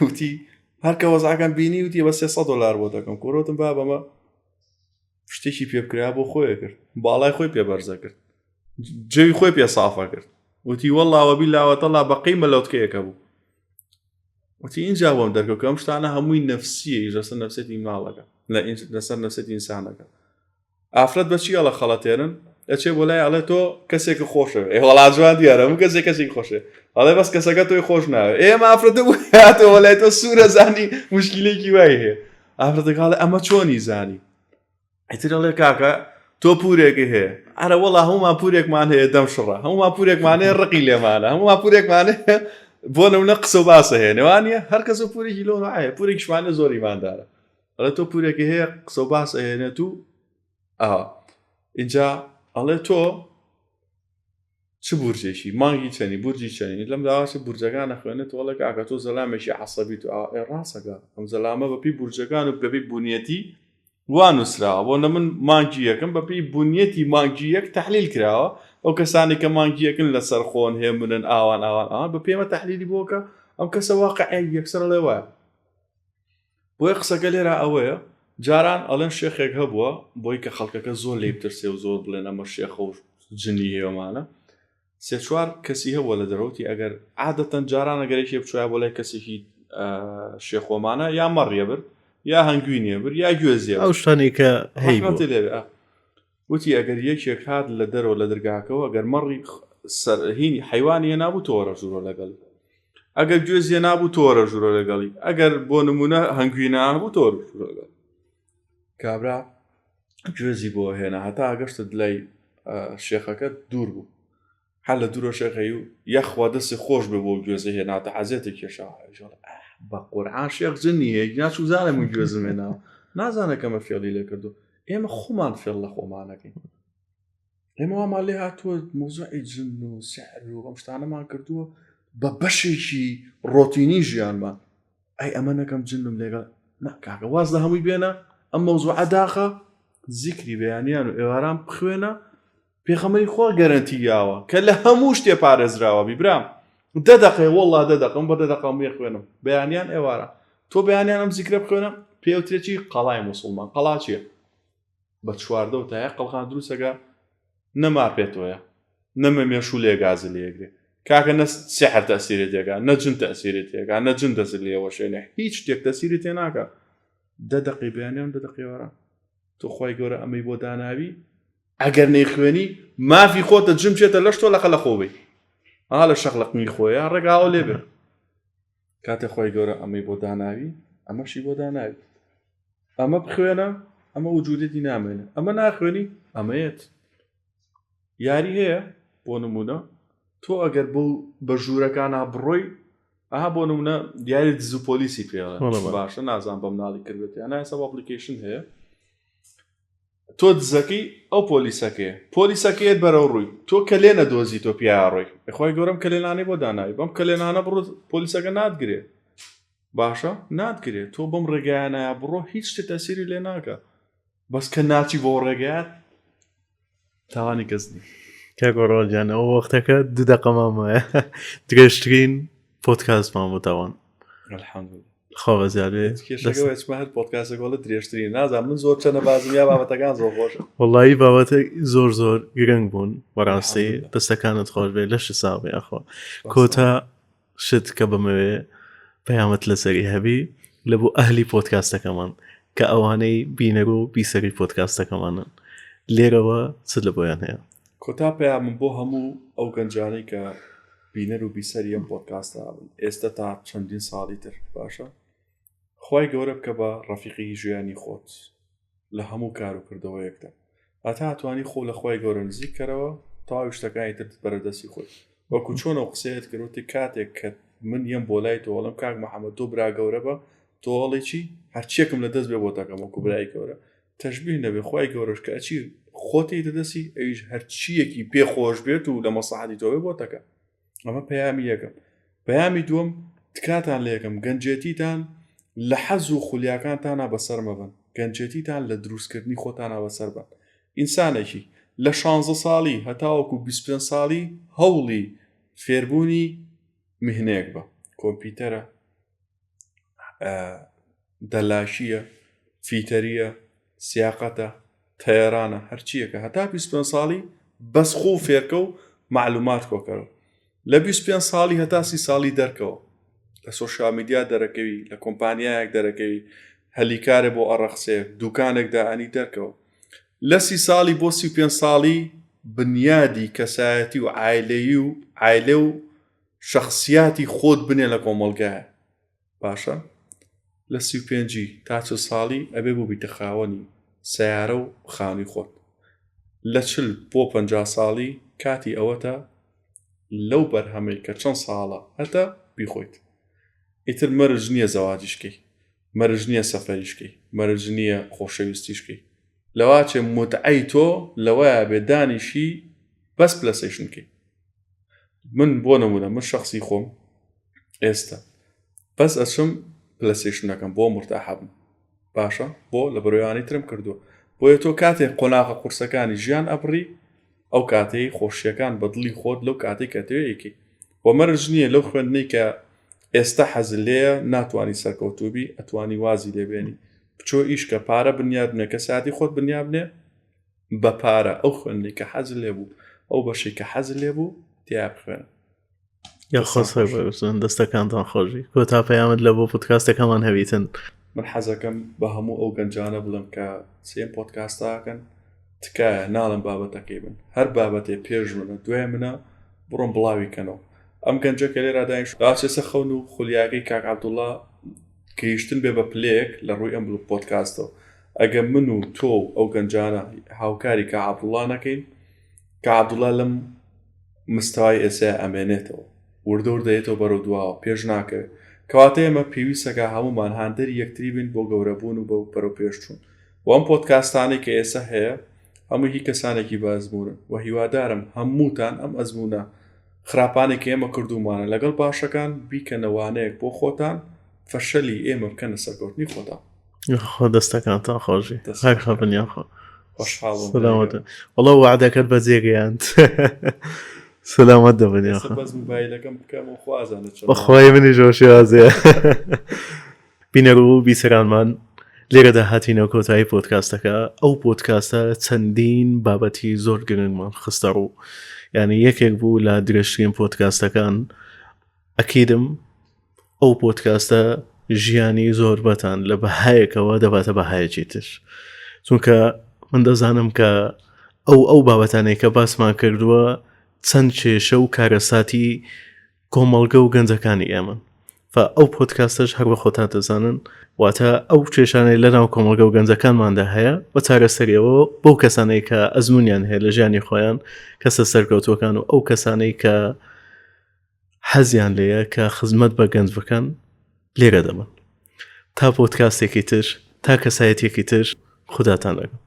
وتی هەرکە وەزعەکەم بینی وتی بە 300 دلار بۆ دەکەم کۆرۆتم با بەمە شتێکی پێ بکرا بۆ خۆی کرد باڵای خۆی پێ بەرزە کرد جەوی خۆی پێ سافە کرد وتی وەڵاوە بیلاوەتەڵا بە قیمە لەوتکەیەکە بوو وتی اینجا بۆم دەرکەوت کە ئەم شتانە هەمووی نەفسیە لەسەر نەفسێتی مناڵەکە لەسەر نەفسێتی ئینسانەکە ئافرەت بە چی ئەڵە خەڵەتێنن ئەچێ بۆ لای ئەڵێ تۆ کەسێکە خۆشە ئێ وەڵا جوان دیارە من کەسێک کەسێک خۆشێ ئەڵێ بەس کەسەکە تۆی خۆش ناوێ ئێمە ئافرەتە بوو هاتەوە لای تۆ سوورە زانی مشکلێکی وای هەیە ئافرەتەکە ئەڵێ ئەمە چۆنی زانی ئیتر ئەڵێ کاکە تۆ پورێکی هەیە ئەرە وەڵا هەمومان پورێکمان هەیە دەم شڕە هەمومان پورێکمان هەیە ڕقی لێمانە هەمومان پورێکمان هەیە بۆ نمونە قسە و باسە هەیە نێوانیە هەر کەس و پورێکی لۆ هەیە پورێکیشمانە زۆر ئیماندارە ئەڵێ تۆ پورێکی هەیە قسە و باس ئەهێنێت و ئا اینجا ئەڵێ تۆ چ بورجێکی مانگی چەنی بورجی چەنی لەم داواسی بورجەکان ئەخوێنێت وەڵێ کاکە تۆ زەلامێکی عەسەبی تو ئێ ڕاستەکە ئەم زەلامە بەپی بورجەکان و بەپی بونیەتی وا نووسراوە بۆ نە من مانگی یەکەم بەپی بونیەتی مانگی یەک تحلیل کراوە ئەو کەسانی کە مانگی یەکن لەسەر خۆن هێمنن ئاوان ئاوان ئاوان بە پێمە تحلیلی بۆکە ئەم کەسە واقعی یەکسەر ڵێ وایە بۆیە قسەکە لێرە ئەوەیە جاران ئەڵێن شێخێک هەبووە بۆی کە خەڵکەکە زۆر لێی بترسێ و زۆر بڵێن ئەمە شێخە و جنی هەیەمانە سێ چوار کەسی هەبووە لە دەرەوتی ئەگەر عادەتەن جاران ئەگەر یەکێ بچوایە بۆ لای کەسێکی شێخۆمانە یا مەڕیە برد یا هەنگوینیە برد یا گوێزیە ئەو شتانەی کە هەی ڕەحمەتی لێ بێ. وتی ئەگەر یەکێک هات لە دەرەوە لە دەرگاکەوە ئەگەر مەڕی. سەر هینی حیوانی هێنابوو تۆ وەرە ژوورۆ لەگەڵی ئەگەر گوێز هێنابوو تۆ وەرە ژوورۆ لەگەڵی ئەگەر بۆ نمونە هەنگوینە بوو تۆ وەرە ژوورۆ لەگەڵی کابرا گوێزی بۆ هێنا هەتا گەشتە لای شێخەکە دوور بوو هەر لە دوورە شێخەی و یەخوا دەستی خۆش بێ بۆ گوێزە هێناتە عەزێتە کێشا بە قورعان شێخ جنی هەیە گینا چوزانە من گوێزم هێناوە نازانە کەمە فێڵی لێ کردو ئێمە خۆمان فێڵ لە خۆمانەکەین ئێمە وامان لێ هاتووە موزوعی جن و سحر و ئەم شتانەمان کردووە بە بەشێکی ڕۆتینی ژیانمان ئەی ئەمە نەکەم جنم لێگەڵ نا کاکە واز لە هەمووی بێنە ئەم مەوزوعە داخە زیکری بەیانیان و ئێواران بخوێنە پێخەمەری خوا گەرەنتی یاوە کە لە هەموو شتێ پارێزراوە بی برام دە دەقەیە وەڵا دە دەقەم بە دە دەقەم خوێنم بەیانیان ئێوارە تۆ بەیانیان ئەم زیکرە بخوێنە پێوترێکی قەڵای موسڵمان قەڵا چییە بە چواردە و تایە قەڵخان دروستەکە نەما پێتۆیە نەمە مێشوو لێ گازی لێگرێ کاکە نە سحر تەسیری تێکا نە جن تەسیری تێکا نە جن دەست لێوەشێنێ هیچ شتێک تەسیری تێ ناکە دە دەقی بەیانیان دە دەقی ئێواران تۆ خوای گەورە ئەمەی بۆ داناوی ئەگەر نەیخوێنی مافی خۆتە جن بچێتە لەش تۆ لەقە لە خۆ بی ئا لە شەق لە قنی خۆیە ڕێگاوە لێ بێ کاتێ خۆی گەورە ئەمەی بۆ داناوی ئەمەشی بۆ داناوی ئەمە بخوێنە ئەمە وجودێتی نامێنێ ئەمە ناخوێنی ئەمەیەت یاری هەیە بۆ نمونە تۆ ئەگەر بۆ بە ژوورەکانە بڕۆی ئەها بۆ نمونە دیاری دز و پۆلیسی پێڵێ باشە نازان بە مناڵی کردێت یان ئێستا ئەپلیکیشن هەیە تۆ دزەکەی ئەو پۆلیسەکەیە پۆلیسەکەیەت بەرەو ڕووی تۆ کەلێ نەدۆزی تۆ پیا ڕۆی خۆی گەورەم کەلێنانەی بۆ داناوی بەم کەلێنانە بڕۆ پۆلیسەکە ناتگرێ باشە ناتگرێ تۆ بەم ڕێگایانە بڕۆ هیچ شتێ تەسیری لێ ناکە بەس کە ناچی بۆ ڕێگات تاوانی کەس نی کاک ئۆڕۆن ئەو وەختەکە دوو دەقەمان مایە درێژترین پۆدکاستمان بۆ تاوان الحمدلله خوا بەزیاد بێ کێشەکە ئێستا هەر پۆدکاستێک وەڵە درێژترین نازانم من زۆر چەنە بازم یا بابەتەکان زۆر خۆشە وەڵایی بابەتە زۆر زۆر گرنگ بوون بەڕاستی دەستەکانت خۆش بێ لەش ساغ بێ ئەخوا کۆتا شت کە بمەوێ پەیامت لەسەری هەبی لە بۆ ئەهلی پۆدکاستەکەمان کە ئەوانەی بینەر و بیسەری پۆدکاستەکەمانن لێرەوە چ لە بۆیان هەیە؟ کۆتا پەیامم بۆ هەموو ئەو گەنجانەی کە بینەر و بیسەری ئەم پۆدکاستە بن ئێستا تا چەندین ساڵی تر باشە خوای گەورە بکە بە ڕەفیقی ژیانی خۆت لە هەموو کار و کردەوەیەکدا هەتا توانی خۆ لە خوای گەورە نزیک کەرەوە تەواوی شتەکانی تر بەرە دەستی خۆی وەکو چۆن ئەو قسەیەت کرد وتی کاتێک کە من یەم بۆ لای تۆ ئەڵێم کاک محەممەد تۆ برا گەورە بە تۆ ئەڵێ چی هەرچیەکم لە دەست بێ بۆ دەکەم وەکو برای گەورە تەشبیه نەبێ خوای گەورەش کە ئەچی خۆتی دەدەسی ئەویش هەرچیەکی پێ خۆش بێت و لە مەسڵەحەتی تۆ بێ بۆ دەکە ئەمە پەیامی یەکەم پەیامی دووەم تکاتان لێکەم گەنجێتیتان لە حەز و خولیاکانتانا بەسەر مەبەن گەنجێتیتان لە دروستکردنی خۆتانا بەسەر بەن ئینسانێکی لە 16 ساڵی هەتاوەکو 25 ساڵی هەوڵی فێربوونی مهنەیەک بە کۆمپیوتەرە دەلاشیە فیتەریە سیاقەتە تەیرانە هەرچیەکە هەتا 25 ساڵی بەس خۆ فێرکە و معلومات کۆکەرەوە لە 25 ساڵی هەتا سی ساڵی دەرکەوە لە سۆشیال میدیا دەرەکەوی لە کۆمپانیایەک دەرەکەوی هەلیکارێ بۆ ئەڕەخسێ دوکانێک دائەنی دەرکەوە لە سی ساڵی بۆ 35 ساڵی بنیادی کەسایەتی و عایلەیی و عایلە و شەخسیاتی خۆت بنێ لە کۆمەڵگایە باشە لە 35 تا چل ساڵی ئەبێ ببیتە خاوەنی سەیارە و خانووی خۆت لە چل بۆ پ ساڵی کاتی ئەوەتە لەو بەرهەمەی کە چەند ساڵە هەتا بیخۆیت ئیتر مەرج نییە زەواجیشکەی مەرج نییە سەفەریشکەی مەرج نییە خۆشەویستیشکەی لەواچێ متعەی تۆ لەوەیە بێ دانیشی بەس پلەسەیشنکەی من بۆ نمونە من شخصی خۆم ئێستا بەس ئەچم پلەسیشنەکەم بۆ مرتاحە بم باشە بۆ لە بەرۆیانی ترم کردووە بۆیە تۆ کاتێک قۆناغە قورسەکانی ژیان ئەبڕی ئەو کاتەی خۆشیەکان بە دڵی خۆت لەو کاتێک کە تەوێ یەکەی و مەرج نییە لەو خوێندنەی کە ئێستا حەزت لێیە ناتوانانی سەرکەوتوبی ئەتوانی وازی لێبێنی بچۆ ئیش کە پارە بنیاد بنێ کەساتی خۆت بنیاد بنێ بە پارە ئەو خوێندنەی کە حەزت لێ بوو ئەو بەشەی کە حەزت لێ بوو تیا بخوێنە یاخوا سەربەرزن دەستەکانتان خۆشی کۆتا پەیامت لە بۆ پودکاستەکەمان هەبیتن من حەزەکەم بە هەموو ئەو گەنجانە بڵێم کە سێم پۆدکاستاکەن تکایە ناڵم بابەتەکەی بن هەر بابەتێ پێش منە دوای منە. بڕۆن بڵاوی کەنەوە ئەم گەنجە کە لێرا دانیشت ئاچێسە خەون و خولیاکەی کاک عەبدوڵا گەیشتن بێ بە پلەیەک لە ڕووی ئەم پۆدکاستەوە ئەگە من و تۆ و ئەو گەنجانە هاوکاری کا عەبدوڵا نەکەین کا عەبدوڵا لەم مستەوای ئێستا ئەمێنێتەوە وردە وردە یەتەوە بەرەو دواوە پێش ناکەوێت کەواتە ئێمە پێویستەکە هەموومان هاندەری یەکتری بین بۆ گەورەبوون و بەو بەرەو پێشچوون و ئەم پۆدکاستانەی کە ئێستا هەیە هەموو هی کەسانێکی بە ئەزموونن و هیوادارم هەمووتان ئەم ئەزموونە خراپانەی کە ئێمە کردوومانە لەگەڵ باشەکان بیکەنە وانەیەک بۆ خۆتان فەشەلی ئێمە بکەنە سەرکەوتنی خۆتان. یاخوا دەستەکانتان خۆشی هەر هەبن یاخوا سلامەت وەڵا وعدەکەت بەجێ گەیاند سلامەت دەبن یاخوا بەس موبایلەکەم بکەم و خوازانە چۆن بەخوای منیش بەو شێوازەیە بینەر و بیسەرانمان لێرەدا هاتینەوە کۆتایی پۆدکاستەکە ئەو پۆدکاستە چەندین بابەتی زۆر گرنگمان خستە ڕوو یعنی یەکێک بوو لە درێژترین پۆدکاستەکان ئەکیدم ئەو پۆدکاستە ژیانی زۆربەتان لە بەهایەکەوە دەباتە بەهایەکی تر چونکە من دەزانم کە ئەو ئەو بابەتانەی کە باسمان کردووە چەند کێشە و کارەساتی کۆمەڵگە و گەنجەکانی ئێمەن فە ئەو پۆدکاستەش هەر بە خۆتان دەزانن واتە ئەو کێشانەی لە ناو کۆمەڵگە و گەنجەکانماندا هەیە بە چارەسەریەوە بەو کەسانەی کە ئەزمونیان هەیە لە ژیانی خۆیان کەسە سەرکەوتوەکان و ئەو کەسانەی کە حەزیان لێیە کە خزمەت بە گەنج بکەن لێرە دەبن تا پۆدکاستێکی تر تا کەسایەتێکی تر خوداتان لەگەڵ.